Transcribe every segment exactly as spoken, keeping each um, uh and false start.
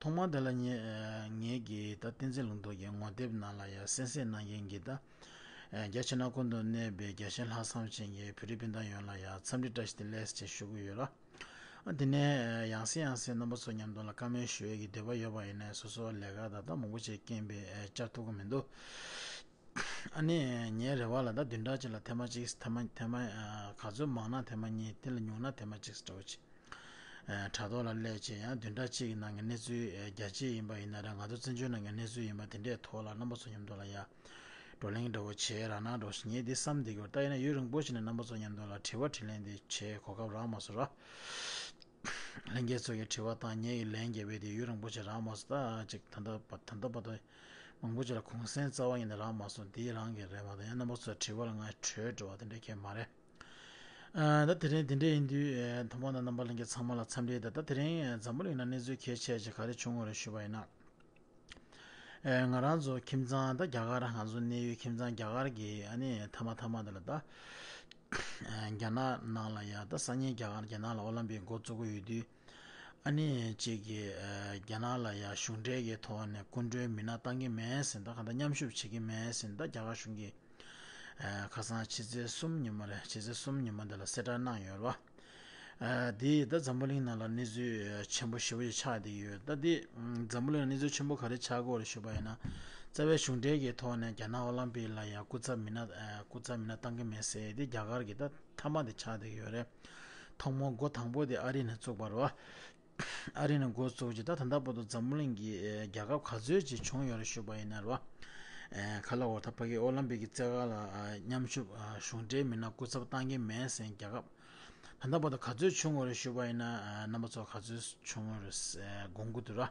ཐོག་མར་དེ་ལ་ངས་ངས་ཀྱིས་ད་བསྟན་འཛིན་ལུང་རྟོགས་ཀྱི་ངོ་དེབ་ནང་ལ་ཡང་གསན་གཟིགས་གནང་མཁན་གྱི་ད་རྒྱ་ཆེ་ན་ཀུན་ཏུ་གནས་པའི་རྒྱལ་གཤེན་ལྷག་བསམ་ཅན་གྱིས་བོད་རིགས་སྤུན་ཟླ་ཡོངས་ལ་ཡང་འཚམས་འདྲི་བཀྲ་ཤིས་བདེ་ལེགས་ཞེས་ཞུ་གི་ཡོད་ལ། དེ་ནས་ཡང་སེ་ཡང་སེ་རྣམ་པ་ཚོ་མཉམ་དུ་ལ་བཀའ་མོལ་ཞུ་ཡས་ཀྱི་འདོད་པ་ཡོད་པ་ཡིན་ནའི་སོ་སོ་ལས་ཀ་ད་ལྟ་མང་པོ་ཅིག་རྐྱེན་པས་བཅར་ཐུབ་ཀྱི་མི་འདུག་ཨ་ནི་ངའི་རེ་བ་ལ་ད་བདུན་ཕྲག་གཅིག་ལ་ཐེངས་མ་གཅིག་ཐེངས་མ་ཐེངས་མ་ག་ཚོད་མང་ན་ཐེངས་མ་གཉིས། དེ་ལས་ཉུང་ན་ཐེངས་མ་གཅིག་འདྲ་བོ་ཅིག་དྲ་ཐོག་ལ་སླེབས་བྱས་ཡང་བདུན་ཕྲག་གཅིག་གི་ནང་གི་གནས་ཚུལ་རྒྱ་ཆེ་ཡིན་པ་ཡིན་ན་ར། ང་ཚོ་བཙན་བྱོལ་ནང་གི་གནས་ཚུལ་ཡིན་པ་དེ་འདྲའི་ཐོག་ལ་རྣམ་པ་ཚོ་མཉམ་དུ་ལ་ཡ་བགྲོ་གླེང་འདྲ་བོ་བྱས་རག་ན་འགྲོ་ཞེས་ངས་འདི་བསམ་བསྡད་ཀྱི་ཡོད། ད་ཡིན་ན་ཡུན་རིང་པོ་ཞིག་ནས་རྣམ་པ་ཚོ་མཉམ་དུ་ལ་དྲི་བ་དྲིས་ལན་འདི་བྱས་གོ་སྐབས་རག་མ་སོང་ར། ལྷན་རྒྱས་ཚོ་གི་དྲི་བ་དང་ངས་ཀྱི་ལན་རྒྱབ་པའི་དེ་ཡུན་རིང་པོ་ཞིག་རག་མ་སོང་། ད་ཅིག་ད་ལྟ་བ་ད་ལྟ་བར་དུ་མང་པོ་ཅིག་ལ་གུང་སེང་རྩ་བ་ཉིད་ནས་རག་མ་སོང་། དེའི་རང་གི་རེད་མ་གཏོགས་ཡང་རྣམ་པ་ཚོའི་དྲི་བ་ལ་ང་གྲོས་འགྲོ་བ་དེ་འདྲ་གང་ཡང་མ་རེད། ཨ། ད་དེ་རིང་དེ་འདྲ་ཡིན་དུས་ཨ། ཐོག་མ་དང་རྣམ་པ་ལྷན་རྒྱས་ཚང་མ་ལ་འཚམས་འདྲི་དང་། ད་དེ་རིང་འཛམ་བུ་གླིང་ན་གནས་ཚུལ་གལ་ཆེ་ཆེ་ག་རེ་བྱུང་བ་རེད་ཞུས་པ་ཡིན་ན། ཨེ། ང་རང་ཚོ་ཁྱིམ་ཚང་ད་རྒྱ་གར། ང་ཚོ་གནས་ཡུལ་ཁྱིམ་ཚང་རྒྱ་གར་གྱི་ཨ་ནི་མཐའ་མ་མཐའ་མ་དེ་ལ་ད། ཨེ། རྒྱ་ནག་ནང་ལ་ཡ་ད་སང་ཉིན་རྒྱ་གར་རྒྱ་ནག་ལ་ཨོ་ལམ་པིག་འགོ་བཙུགས་ཀྱི་ཡོད་དུས། ཨ་ནི་གཅིག་གིས་ཨེ། རྒྱ་ནག་ལ་ཡ་གཞུང་འབྲེལ་གྱི་ཐོག་ནས་སྐུ་མགྲོན་མི་སྣ་བཏང་གི་མེད་ཟེར། ད་གང་ལྟར་མཉམ་ཞུགས་བྱེད་ཀྱི་མེད་ཟེར། ད་རྒྱ་གར་གཞུང་གིས། ཨ། ཁ་སང་ཕྱི་ཚེས་གསུམ་ཉི་མ་རེད། ཕྱི་ཚེས་གསུམ་ཉི་མ་འདི་ལ་གསལ་བསྒྲགས་གནང་ཡོད་རེད་བ། ཨ། འདི་ད་འཛམ་བུ་གླིང་ནང་ལ་གནས་ཚུལ་ཆེན་པོ་ཞེ་པོ་ཞིག་ཆགས་བསྡད་ཀྱི་ཡོད། ད་འདི་འཛམ་བུ་གླིང་ལ་གནས་ཚུལ་ཆེན་པོ་ག་རེ་ཆགས་ཀྱི་ཡོད་རེད་ཞུས་པ་ཡིན་ན། རྩ་བའི་གཞུང་འབྲེལ་གྱི་ཐོག་ནས་རྒྱ་ནག་ཨོ་ལམ་པིག་ལ་ཡང་སྐུ་ཚབ་མི་སྣ། ཨ། སྐུ་ཚབ་མི་སྣ་བཏང་གི་མེད་ཟེར། འདི་རྒྱ་གར་གྱི་ད་མཐའ་མ་དེ་ཆགས་བསྡད་ཀྱི་ཡོད་རེད། ཐོག་མར་འགོ་དང་པོ་དེ་ཨ་རི་ནས་བཙུགས་པ་རེད་བ། ཨ་རི་ནས་འགོ་བཙུགས་ཀྱི་ད་ད་ལྟ་བར་དུ་འཛམ་བུ་གླིང་གི་ཨེ། རྒྱལ་ཁབ་ག་ཚོད་ཅིག་བྱུང་ཡོད་རེད་ཞུས་པ་ཡིན་ན་རེད་བ། ཨེ། ག་ལབ་དགོས་རེད། ད་ཕ་གི་ཨོ་ལམ་པིག་གི་རྩེད་གར་ལ་ཨ། མཉམ་ཞུགས་ཨ། གཞུང་འབྲེལ་མི་སྣ་སྐུ་ཚབ་བཏང་གི་མེད་ཟེར་རྒྱལ་ཁབ། ད་ལྟ་བར་དུ་ག་ཚོད་བྱུང་ཡོད་རེད་ཞུས་པ་ཡིན་ན། ཨ། རྣམ་པ་ཚོ་ག་ཚོད་བྱུང་ཡོད་རེད་ཟེར་དགོངས་ཀྱི་འདུག་ར།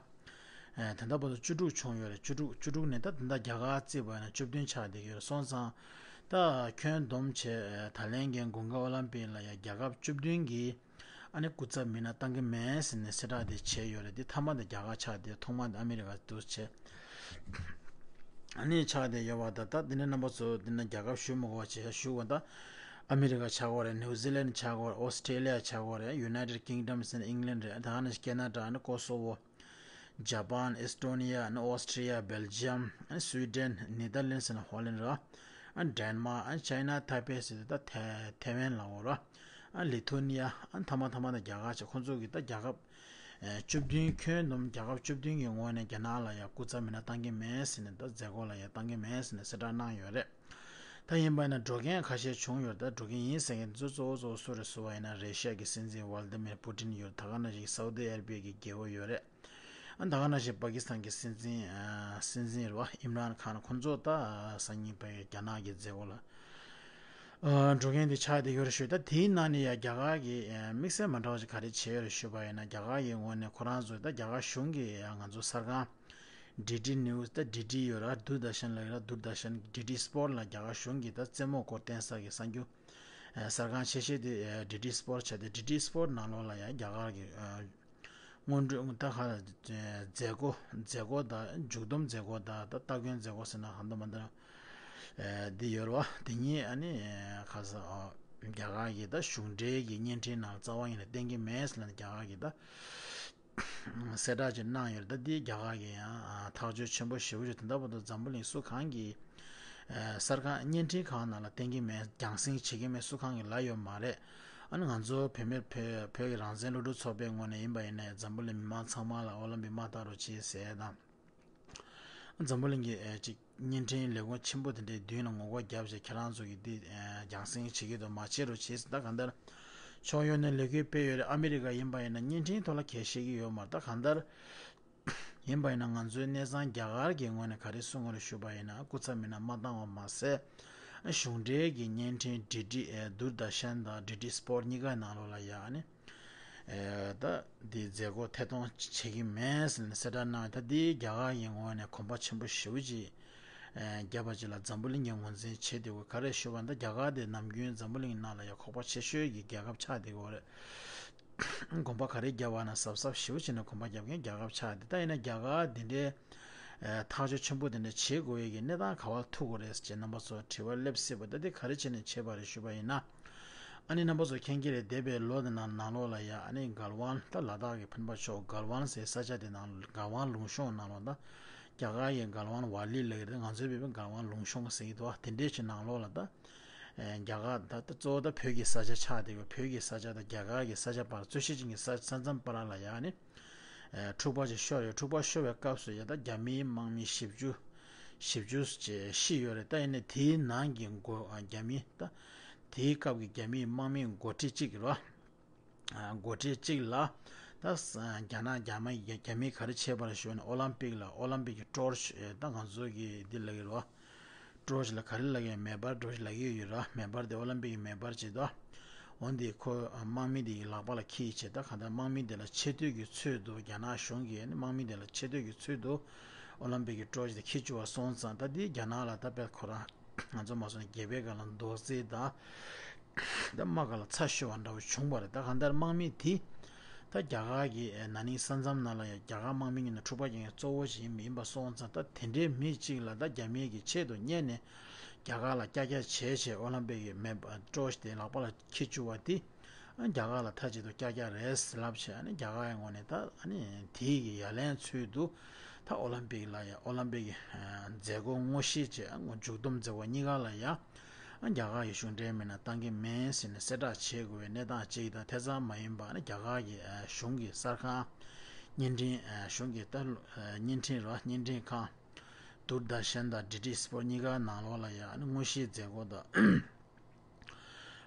ཨ། ད་ལྟ་བར་དུ་བཅུ་དྲུག་བྱུང་ཡོད་རེད། བཅུ་དྲུག་བཅུ་དྲུག་ནས་ད་ད་ལྟ་རྒྱ་གར་བརྩིས་པ་ཡིན་ན་བཅུ་བདུན་ཆགས་བསྡད་ཀྱི་ཡོད་རེད། སོང་ཙང་ད་ཁྱོན་བསྡོམས་བྱས་ཨ། ད་ལན་གྱི་དགུན་ཁ་ཨོ་ལམ་པིག་ལ་ཡང་རྒྱལ་ཁབ་བཅུ་བདུན་གྱི་ཨ་ནི་སྐུ་ཚབ་མི་སྣ་བཏང་གི་མེད་ཟེར་ནས་གསལ་བསྒྲགས་དེ་བྱས་ཡོད་རེད། དེ་མཐའ་མ་དེ་རྒྱ་གར་ཆགས་བསྡད། ཐོག་མ་དེ་ཨ་མི་རི་ཀ་འདུག་བྱས། ཨ་ནི་ཆགས་བསྡད་ཡོད་པ་ད་ད་འདི་ནས་རྣམ་པ་ཚོ་འདི་ན་རྒྱལ་ཁབ་ཞུ་མི་དགོས་པ་བྱས་ཞུ་དགོས། ད་ཨ་མི་རི་ཀ་ཆགས་ཀྱི་ཡོད་རེད། ནིའུ་ཛི་ལན་ཆགས་ཀྱི་ཡོད་རེད། ཨོ་སི་ཀྲེ་ལི་ཡ་ཆགས་ཀྱི་ཡོད་རེད། ཡུ་ནའི་ཊེཌ་ཀིང་ཌམ་ཟེར་ན་ཨིང་ལན་རེད། ད་ག་ནང་བཞིན་ཁེ་ན་ཌ། ཨ་ནི་ཀོ་སོ་ཝོ། ཇ་པན། ཨེས་ཏོ་ནི་ཡ། ཨ་ནི་ཨོ་སི་ཀྲི་ཡ། སྦེལ་ཇི་ཡམ། ཨ་ནི་སུའི་ཌེན། ནེ་ཐར་ལེན་ཌི་ཟེར་ན་ཧོ་ལན་རེད། ཨ་ནི་ཌེན་མཱག། ཨ་ནི་ཅའི་ན་ཐའི་པེ་ཟེར་དེ་ད་ཐའེ་ཐའེ་ཝན་ལབ་ཀྱི་ཡོད་རེད། ཨ་ནི་ལི་ཐུ་ནི་ཡ། ཨ་ནི་མཐའ་མ་མཐའ་མ་ད་རྒྱ་གར་བྱས། ཁོང་ཚོ་གིས་ད་རྒྱལ་ཁབ་ཨེ་བཅུ་བདུན། ཁྱོན་བསྡོམས་རྒྱལ་ཁབ་བཅུ་བདུན་གྱི་ངོས་ནས་རྒྱ་ནག་ལ་ཡང་སྐུ་ཚབ་མི་སྣ་བཏང་གི་མེད་ཟེར་ནས། ད་མཛད་སྒོ་ལ་ཡང་བཏང་གི་མེད་ཟེར་ནས་གསལ་བསྒྲགས་གནང་ཡོད་རེད། ད་ཡིན་པ་ཡིན་ན་འགྲོ་མཁན་ཁ་ཤས་བྱུང་ཡོད་རེད། ད་འགྲོ་མཁན་ཡིན་ཟེར་མཁན་ཚོ་གཙོ་བོ་གཙོ་བོ་སུ་རེད་ཟེར་བ་ཡིན་ན། རེ་ཤ་གི་སྲིད་འཛིན་ཝལ་ཏི་མིར་པུ་ཏིན་ཡོད། ད་ག་ནང་བཞིན་སའུ་ཏི་ཨ་ར་བི་ཡ་གི་རྒྱལ་པོ་ཡོད་རེད། ཨ་ད་ག་ནང་བཞིན་པ་ཀི་སི་ཐན་གྱི་སྲིད་འཛིན་ཨ་སྲིད་འཛིན་རེད་བ། ཨིམ་རཱན་ཁཱན། ཁོང་ཚོ་ད་སང་ཉིན་པའི་རྒྱ་ནག་གི་མཛད་སྒོ་ལ་ཨ་འགྲོ་མཁན་དེ་ཆགས་བསྡད་ཡོད་རེད་ཞུ། ད་དེའི་ནང་ནས་ཡང་རྒྱ་གར་གྱི་ཨ་དམིགས་བསལ་མ་འདྲ་བ་ཞིག་ག་རེ་བྱས་ཡོད་རེད་ཞུས་པ་ཡིན་ན། རྒྱ་གར་གྱི་ངོས་ནས་ཁོ་རང་ཚོས་ད་རྒྱ་གར་གཞུང་གི་ཡང་ང་ཚོ་གསར་ཁང་ཌི་ཌི་ནིའུ་སི། ད་ཌི་ཌི་ཡོད་ར། དུར་དར་ཤན་ལབ་ཡོད་ར། དུར་དར་ཤན། ཌི་ཌི་སི་པོར་ལབ། རྒྱ་གར་གཞུང་གི་ད་རྩེད་མོ་སྐོར་བསྟན་ས་གི་གསར་འགྱུར་ཨ་གསར་ཁང་ཆེ་ཤོས་དེ་ཨ་ཌི་ཌི་སི་པོར་བྱས་ཏེ། ཌི་ཌི་སི་པོར་ནང་ལོགས་ལ་ཡང་རྒྱ་གར་གྱི་ཨ་སྔོན་འགྲོའི་ད་ག་མཛད་སྒོ། མཛད་སྒོ་དང་མཇུག་བསྡོམས་མཛད་སྒོ་དང་། ད་སྟ་གོན་མཛད་སྒོ་ཟེར་ན་གང་འདྲ་མ་འདྲ་ཨ་འདི་ཡོད་རེད་བ། དེ་གཉིས་ཨ་ནི་ཁ་ས་ཨ་རྒྱ་གར་གྱི་ད་གཞུང་འབྲེལ་གྱི་བརྙན་འཕྲིན་ནང་རྩ་བ་ཉིད་ནས་བསྟན་གྱི་མེད་ཟེར་ནས་རྒྱ་གར་གྱི་ད་གསལ་བསྒྲགས་ཅིག་གནང་ཡོད་རེད། ད་འདི་རྒྱ་གར་གྱི་ཡང་ཨ་ཐག་གཅོད་ཆེན་པོ་ཞེ་པོ་ཅིག་ད་ལྟ་བར་དུ་འཛམ་བུ་གླིང་སུ་གང་གིས་ཨ་གསར་ཁང་བརྙན་འཕྲིན་ཁང་ནང་ལ་བསྟན་གྱི་མེད། རྒྱང་སྲིང་བྱེད་ཀྱི་མེད། སུ་གང་གིས་ལབ་ཡོད་མ་རེད། ཨ་ནི་ང་ཚོ་བོད་མི་བོད་བོད་ཀྱི་རང་བཙན་སློབ་ཕྲུག་ཚོགས་པའི་ངོས་ནས་ཡིན་པ་ཡིན་ན་ཡང་། འཛམ་བུ་གླིང་མི་མང་ཚང་མ་ལ་ཨོ་ལམ་པིག་མ་བཏང་རོགས་བྱེད་ཟེར་དང་། འཛམ་བུ་གླིང་གི་ཨ་ཅིག་བརྙན་འཕྲིན་ལས་ཁུངས་ཆེན་པོ་དེ་འདྲའི་མདུན་ལ་ངོ་རྒོལ་བརྒྱབ་བྱས། ཁྱེད་རང་ཚོ་གིས་འདི་ཨ་རྒྱང་སྲིང་བྱེད་ཀྱི་འདུག། མ་བྱེད་རོགས་བྱེད་ཟེར། ད་གང་ལྟར་ཕྱོགས་ཡོངས་ནས་ལས་འགུལ་སྤེལ་ཡོད་རེད། ཨ་མི་རི་ཀ་ཡིན་པ་ཡིན་ན་བརྙན་འཕྲིན་ཐོག་ལ་གང་ཡང་བཤད་ཀྱི་ཡོད་མ་རེད། ད་གང་ལྟར་ཡིན་པ་ཡིན་ན་ང་ཚོའི་གནས་ཚང་རྒྱ་གར་གྱི་ངོས་ནས་ག་རེ་གསུང་གི་རེད་ཞུས་པ་ཡིན་ན། སྐུ་ཚབ་མི་སྣ་མ་བཏང་བ་མ་ཟད། གཞུང་འབྲེལ་གྱི་བརྙན་འཕྲིན་ཌི་ཌི་ཨེ་དུར་དར་ཤན་དང་ཌི་ཌི་སི་པོར་གཉིས་ཀའི་ནང་ལོགས་ལ་ཡང་ཨ་ནི་ཨེ་ད་འདི་མཛད་སྒོ་ཐད་གཏོང་བྱེད་ཀྱི་མེད་ཟེར་ནས་གསལ་བསྒྲགས་གནང་། ད་འདི་རྒྱ་གར་གྱི་ངོས་ནས་གོམ་པ་ཆེན་པོ་ཞེ་པོ་ཅིག་ཨེ་བརྒྱབ་པ་ཅིག་ལ་འཛམ་བུ་གླིང་གིས་ངོས་འཛིན་བྱེད་བསྡད་ཡོད། ག་རེ་ཞུས་པ་ཡིན་ན། ད་རྒྱ་གར་དེ་ནམ་རྒྱུན་འཛམ་བུ་གླིང་ནང་ལ་ཡང་ཁོག་པ་ཆེ་ཤོས་ཀྱི་རྒྱལ་ཁབ་ཆགས་བསྡད་ཡོད་རེད། གོམ་པ་ག་རེ་བརྒྱབ་པ་ན་གཟབ་གཟབ་ཞེ་པོ་བྱས་ནས་གོམ་པ་རྒྱབ་མཁན་རྒྱལ་ཁབ་ཆགས་ཏེ། ད་ཡིན་ན་རྒྱ་གར་འདི་འདྲའི་ཨ་ཐག་གཅོད་ཆེན་པོ་འདི་འདྲ་བྱེད་དགོས་ཡས་ཀྱི་གནས་སྟངས་ག་པར་ཐུག་དགོས་རེད་ཅེས་རྣམ་པ་ཚོར་དྲི་བ་སླེབས་སྲིད་པ། ད་འདི་ག་རེ་བྱས་ནས་བྱས་པ་རེད་ཞུས་པ་ཡིན་ན། ཨ་ནི་རྣམ་པ་ཚོ་མཁྱེན་གྱི་རེད། འདས་པའི་ལོ་དེ་ནང་ནང་ལོགས་ལ་ཡ་ཨ་ནི་གལ་ཝན། ད་ལ་དྭགས་ཀྱི་སྤེན་པ་མཆོག་གལ་ཝན་ཟེར་ས་ཆ་དེ་ནང་གལ་ཝན་ལུང་གཤོང་ནང་ལོགས། ད་རྒྱ་གར་གྱི་གལ་ཝན་ཝ་ལི་ལབ་ཀྱི་རེད། ང་ཚོའི་བོད་པའི་གལ་ཝན་ལུང་གཤོང་ཟེར་གྱི་འདུག་དེ་འདྲའི་ཆེ་ནང་ལོགས་ལ་ད་རྒྱ་གར་ད་ད་གཙོ་བོ་ད་བོད་ཀྱི་ས་ཆ་ཆགས་བསྡད་ཡོད། བོད་ཀྱི་ས་ཆ་དང་རྒྱ་གར་གྱི་ས་ཆ་བར་རྩོད་གཞི་ཅན་གྱི་ས་ས་མཚམས་བར་ལ་ཡ་ཨ་ནི། འཁྲུག་པ་ཅིག་ཤོར་ཡོད། འཁྲུག་པ་ཤོར་བའི་སྐབས་སུ་ཡ་ད་རྒྱ་མིའི་དམག་མི་བཞི་བཅུ། བཞི་བཅུ་ཅིག་ཤི་ཡོད་རེད། ད་ཡིན་ནའི་དེའི་ནང་གི་འགོ་རྒྱ་མི་ད་དེའི་སྐབས་ཀྱི་རྒྱ་མིའི་དམག་མིའི་འགོ་ཁྲིད་ཅིག་གི་རོ། འགོ་ཁྲིད་ཅིག་ལ་ད་རྒྱ་ནག་རྒྱ་མ་རྒྱ་མིས་ག་རེ་བྱས་པ་རེད་ཞུས་ན། ཨོ་ལམ་པིག་ལ་ཨོ་ལམ་པིག་གི་ཊོར་ཆི་ད་ང་ཚོ་གི་འདི་ལ་གི་རོ། ཊོར་ཆི་ལ་ག་རེ་ལབ་ཀྱི་ཡོད། མེ་འབར་ཊོར་ཆི་ལབ་ཀྱི་ཡོད་ར། མེ་འབར་དེ་ཨོ་ལམ་པིག་གི་མེ་འབར་བྱེད་དོ། འོན་ཏེ་ཁོ་དམག་མི་དེ་ཡི་ལག་པ་ལ་འཁྱེར་བྱས། ད་གང་ལྟར་དམག་མི་དེ་ལ་ཆེ་བསྟོད་ཀྱི་ཚུལ་དུ། རྒྱ་ནག་གཞུང་གིས་ནི་དམག་མི་དེ་ལ་ཆེ་བསྟོད་ཀྱི་ཚུལ་དུ་ཨོ་ལམ་པིག་གི་ཊོར་ཆི་དེ་འཁྱེར་བཅུག་པ་སོང་ཙང་། ད་དེ་རྒྱ་ནག་ལ་ད་དཔེ་ཁོ་རང་ང་ཚོ་མ་སོང་ན་རྒྱལ་པོའི་སྒང་ལ་རྡོག་རྫིས་དང་། ད་དམག་སྒང་ལ་ཚ་ཤོར་བ་འདྲ་བོ་བྱུང་བ་རེད། ད་གང་ལྟར་དམག་མི་དེ་ད་རྒྱ་གར་གྱི་ན་ནིང་ས་མཚམས་ནང་ལ་ཡང་རྒྱ་གར་དམག་མི་གཉིས་ནས་འཁྲུག་པ་རྒྱག་མཁན་གཙོ་བོ་ཞིག་ཡིན་པ་ཡིན་པ་སོང་ཙང་། ད་དེ་འདྲའི་མི་གཅིག་ལ་ད་རྒྱ་མིའི་གི་ཆེད་དུ་གཉེར་ནས་རྒྱ་གར་ལ་ཀྱག་ཀྱག་བྱས་བྱས་ཨོ་ལམ་པིག་གི་མེ་འབར་ཊོར་ཆི་དེ་ལག་པ་ལ་འཁྱེར་བཅུག་པ་དེ་རྒྱ་གར་ལ་མཐའ་གཅིག་ཏུ་ཀྱག་ཀྱག་རེད་ལབ་བྱས། ཨ་ནི་རྒྱ་གར་ཡི་ངོས་ནས་ད་ཨ་ནི་དེའི་གི་ཡ་ལན་ཚུལ་དུ་ད་ཨོ་ལམ་པིག་ལ་ཡ་ཨོ་ལམ་པིག་གི་མཛད་སྒོ་དངོས་གཞི་བྱས་མཇུག་བསྡོམས་མཛད་སྒོ་གཉིས་ཀ་ལ་ཡ། ཨ་རྒྱ་གར་གྱི་གཞུང་འབྲེལ་མི་སྣ་བཏང་གི་མིན་ཟེར་ནས་གསལ་བསྒྲགས་བྱེད་དགོས་པའི་གནས་སྟངས་ཅིག་དང་། དེ་ཙམ་མ་ཡིན་པ་ནི་རྒྱ་གར་གྱི་ཨ་གཞུང་གི་གསར་ཁང་། བརྙན་འཕྲིན་ཨ་གཞུང་གི་ད་ཨ་བརྙན་འཕྲིན་རོ། བརྙན་འཕྲིན་ཁང་། དུར་དར་ཤན་དང་ཌི་ཌི་སི་པོར་གཉིས་ཀ་ནང་ལོགས་ལ་ཡང་ནི་དངོས་གཞིའི་མཛད་སྒོ་དང་།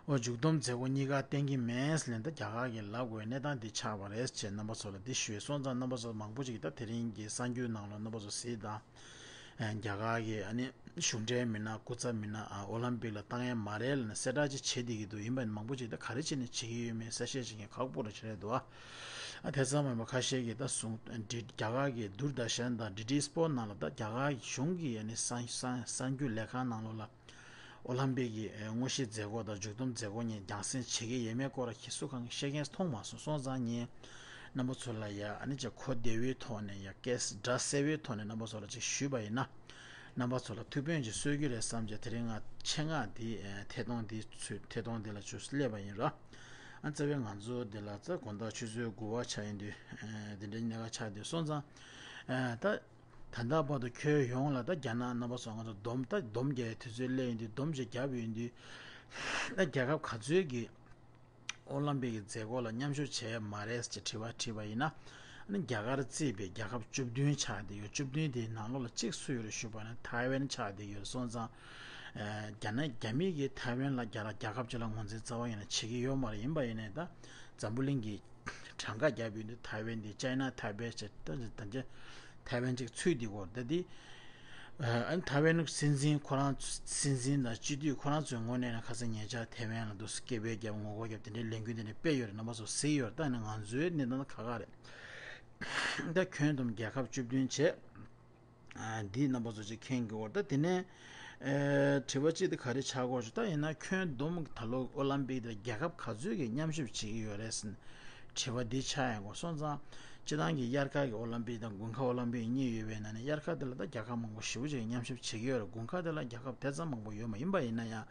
འོ་མཇུག་བསྡོམས་མཛད་སྒོ་གཉིས་ཀ་བསྟན་གྱི་མེད་ལབ་ནས་ད་རྒྱ་གར་གྱིས་ལབ་དགོས་གནས་སྟངས་འདི་ཆགས་པ་རེད་ཅེས་རྣམ་པ་ཚོ་ལ་འདི་ཞུས་སོང་ཙང་། རྣམ་པ་ཚོ་མང་པོ་ཅིག་གིས་ད་དེ་རིང་གི་གསར་འགྱུར་ནང་ལ་རྣམ་པ་ཚོ་གཟིགས་དང་། ཨ་རྒྱ་གར་གྱི་ཨ་ནི་གཞུང་འབྲེལ་མི་སྣ་སྐུ་ཚབ་མི་སྣ་ཨ་ཨོ་ལམ་པིག་ལ་བཏང་ཡས་མ་རེད་ལབ་ནས་གསལ་བསྒྲགས་ཅིག་བྱེད་བསྡད་ཀྱི་འདུག་ཡིན་པ་ནི་མང་པོ་ཅིག་ད་ག་རེ་བྱས་ནས་བྱེད་ཀྱི་ཡོད་མེད་གསལ་བཤད་བྱེད་མཁན་ཁག་པོ་རེ་བྱེད་རེད་འདུག་ཨ་དེ་ཙམ་མ་ཡིན་པ་ཁ་ཤས་ཀྱིས་ད་གསུངས། འདི་རྒྱ་གར་གྱི་དུར་དར་ཤན་དང་ཌི་ཌི་སི་པོར་ནང་ལ་ད་རྒྱ་གར་གཞུང་གི་ཨ་ནི་གསར་གསར་གསར་འགྱུར་ལས་ཁང་ནང་ལོགས་ལ། ཨོ་ལམ་པིག་གི་དངོས་གཞིའི་མཛད་སྒོ་དང་མཇུག་བསྡོམས་མཛད་སྒོ་གཉིས་རྒྱང་སྲིང་བྱེད་ཀྱི་ཡོད་མེད་སྐོར་ལ་ཁྱེད་སུ་གང་གིས་བཤད་མཁན་མཐོང་མ་སོང་། སོང་ཙང་ངས་རྣམ་པ་ཚོ་ལ་ཡ་ཨ་ནི་ཅིག་གོ་བདེ་བོའི་ཐོག་ནས་ཡ་སྐད་སྒྲ་གསལ་བོའི་ཐོག་ནས་རྣམ་པ་ཚོ་ལ་ཅིག་ཞུས་པ་ཡིན་ན། རྣམ་པ་ཚོ་ལ་ཐུགས་ཕན་ཅིག་གསོས་ཀྱི་རེད་བསམ་བྱས་དེ་རིང་ང་ཆེད་མངགས་འདི་ཐད་གཏོང་འདི་ཚུད་ཐད་གཏོང་འདི་ལ་ཅིག་སླེབས་པ་ཡིན་ར། ཨ་རྩ་བའི་ང་ཚོ་འདི་ལ་རྩ་དགོང་དག་ཆུ་ཚོད་དགུ་པ་ཆགས་ཡིན་དུས་འདི་འདྲའི་གནད་འགག་ཆགས་དུས་སོང་ཙང་། ད། ད་ལྟ་བར་དུ་ཁྱོན་ཡོངས་ལ་ད་རྒྱ་ནག་རྣམ་པ་ཚོ་ང་ཚོ་སྡོམ་ད་སྡོམ་རྒྱག་ཡའི་དུས་ཚོད་སླེབས་ཡོང་དུས་སྡོམ་ཅིག་བརྒྱབ་ཡོང་དུས། ད་རྒྱལ་ཁབ་ག་ཚོད་ཀྱིས་ཨོ་ལམ་པིག་གི་མཛད་སྒོ་ལ་མཉམ་ཞུགས་བྱས་མ་རེད་ཅེས་དྲི་བ་དྲིས་པ་ཡིན་ན། ཨ་ནི་རྒྱ་གར་བརྩིས་པའི་རྒྱལ་ཁབ་བཅུ་བདུན་ཆགས་བསྡད་ཡོད། བཅུ་བདུན་དེའི་ནང་ལོགས་ལ་གཅིག་སུ་ཡོད་རེད་ཞུས་པ་ན་ཐའེ་ཝན་ཆགས་བསྡད་ཡོད་སོང་ཙང་། རྒྱ་ནག་རྒྱ་མི་གིས་ཐའེ་ཝན་ལ་རྒྱ་ལ་རྒྱལ་ཁབ་ཅིག་ལ་ངོས་འཛིན་རྩ་བ་ཡིན་ན་བྱེད་ཀྱི་ཡོད་མ་རེད། ཡིན་པ་ཡིན་ནའི་ད་འཛམ་བུ་གླིང་གི་གྲངས་ཀ་བརྒྱབ་ཡོད་འདུག་ཐའེ་ཝན་དེ་ཅའི་ན་ཐའེ་པེ་ཅེས་ད་ད་ད་ཐའེ་ཝན་གཅིག་ཚུད་དེ་གོ་ད་དེ། ཨ་ནི་ཐའེ་ཝན་སྲིད་འཛིན་ཁོ་རང་ཚོ་སྲིད་འཛིན་དང་སྤྱི་འཐུས་ཁོ་རང་ཚོའི་ངོས་ནས་ན་ཁ་སང་ཉེ་ཆར་ཐའེ་ཝན་ལ་འདུག་སྐད་འབོད་བརྒྱབ་ངོ་རྒོལ་བརྒྱབ་དེ་འདྲའི་ལས་འགུལ་དེ་འདྲ་སྤེལ་ཡོད་རེད། རྣམ་པ་ཚོ་གཟིགས་ཡོད་རེད། ད་ནི་ང་ཚོའི་གནས་སྟངས་ཁག་ཁག་རེད། ད་ཁྱོན་བསྡོམས་རྒྱལ་ཁབ་བཅུ་བདུན་བྱས། འདི་རྣམ་པ་ཚོ་ཅིག་མཁྱེན་དགོས་པར། ད་དེ་ནས་དྲི་བ་གཅིག་དེ་ག་རེ་ཆགས་ཀྱི་ཡོད་ཅེ། ད་ཡིན་ན་ཁྱོན་བསྡོམས་ད་ལོ་ཨོ་ལམ་པིག་དེ་ལ་རྒྱལ་ཁབ་ག་ཚོད་ཀྱིས་མཉམ་ཞུགས་བྱེད་ཀྱི་ཡོད་རེད་ཟེར་ནས་དྲི་བ་འདི་ཆགས་ཡོང་གི་སོང་ཙང་། སྤྱིར་བཏང་གི་དབྱར་ཁ་གི་ཨོ་ལམ་པིག་དང་དགུན་ཁ་ཨོ་ལམ་པིག་གཉིས་ཡོད་པའི་ནང་ནས་དབྱར་ཁ་དེ་ལ་ད་རྒྱལ་ཁབ་མང་པོ་ཞེ་པོ་ཅིག་མཉམ་ཞུགས་བྱེད་ཀྱི་ཡོད་རེད། དགུན་ཁ་དེ་ལ་རྒྱལ་ཁབ་དེ་ཙམ་མང་པོ་ཡོད་མ་ཡིན་པ་ཡིན་ན་ཡང་།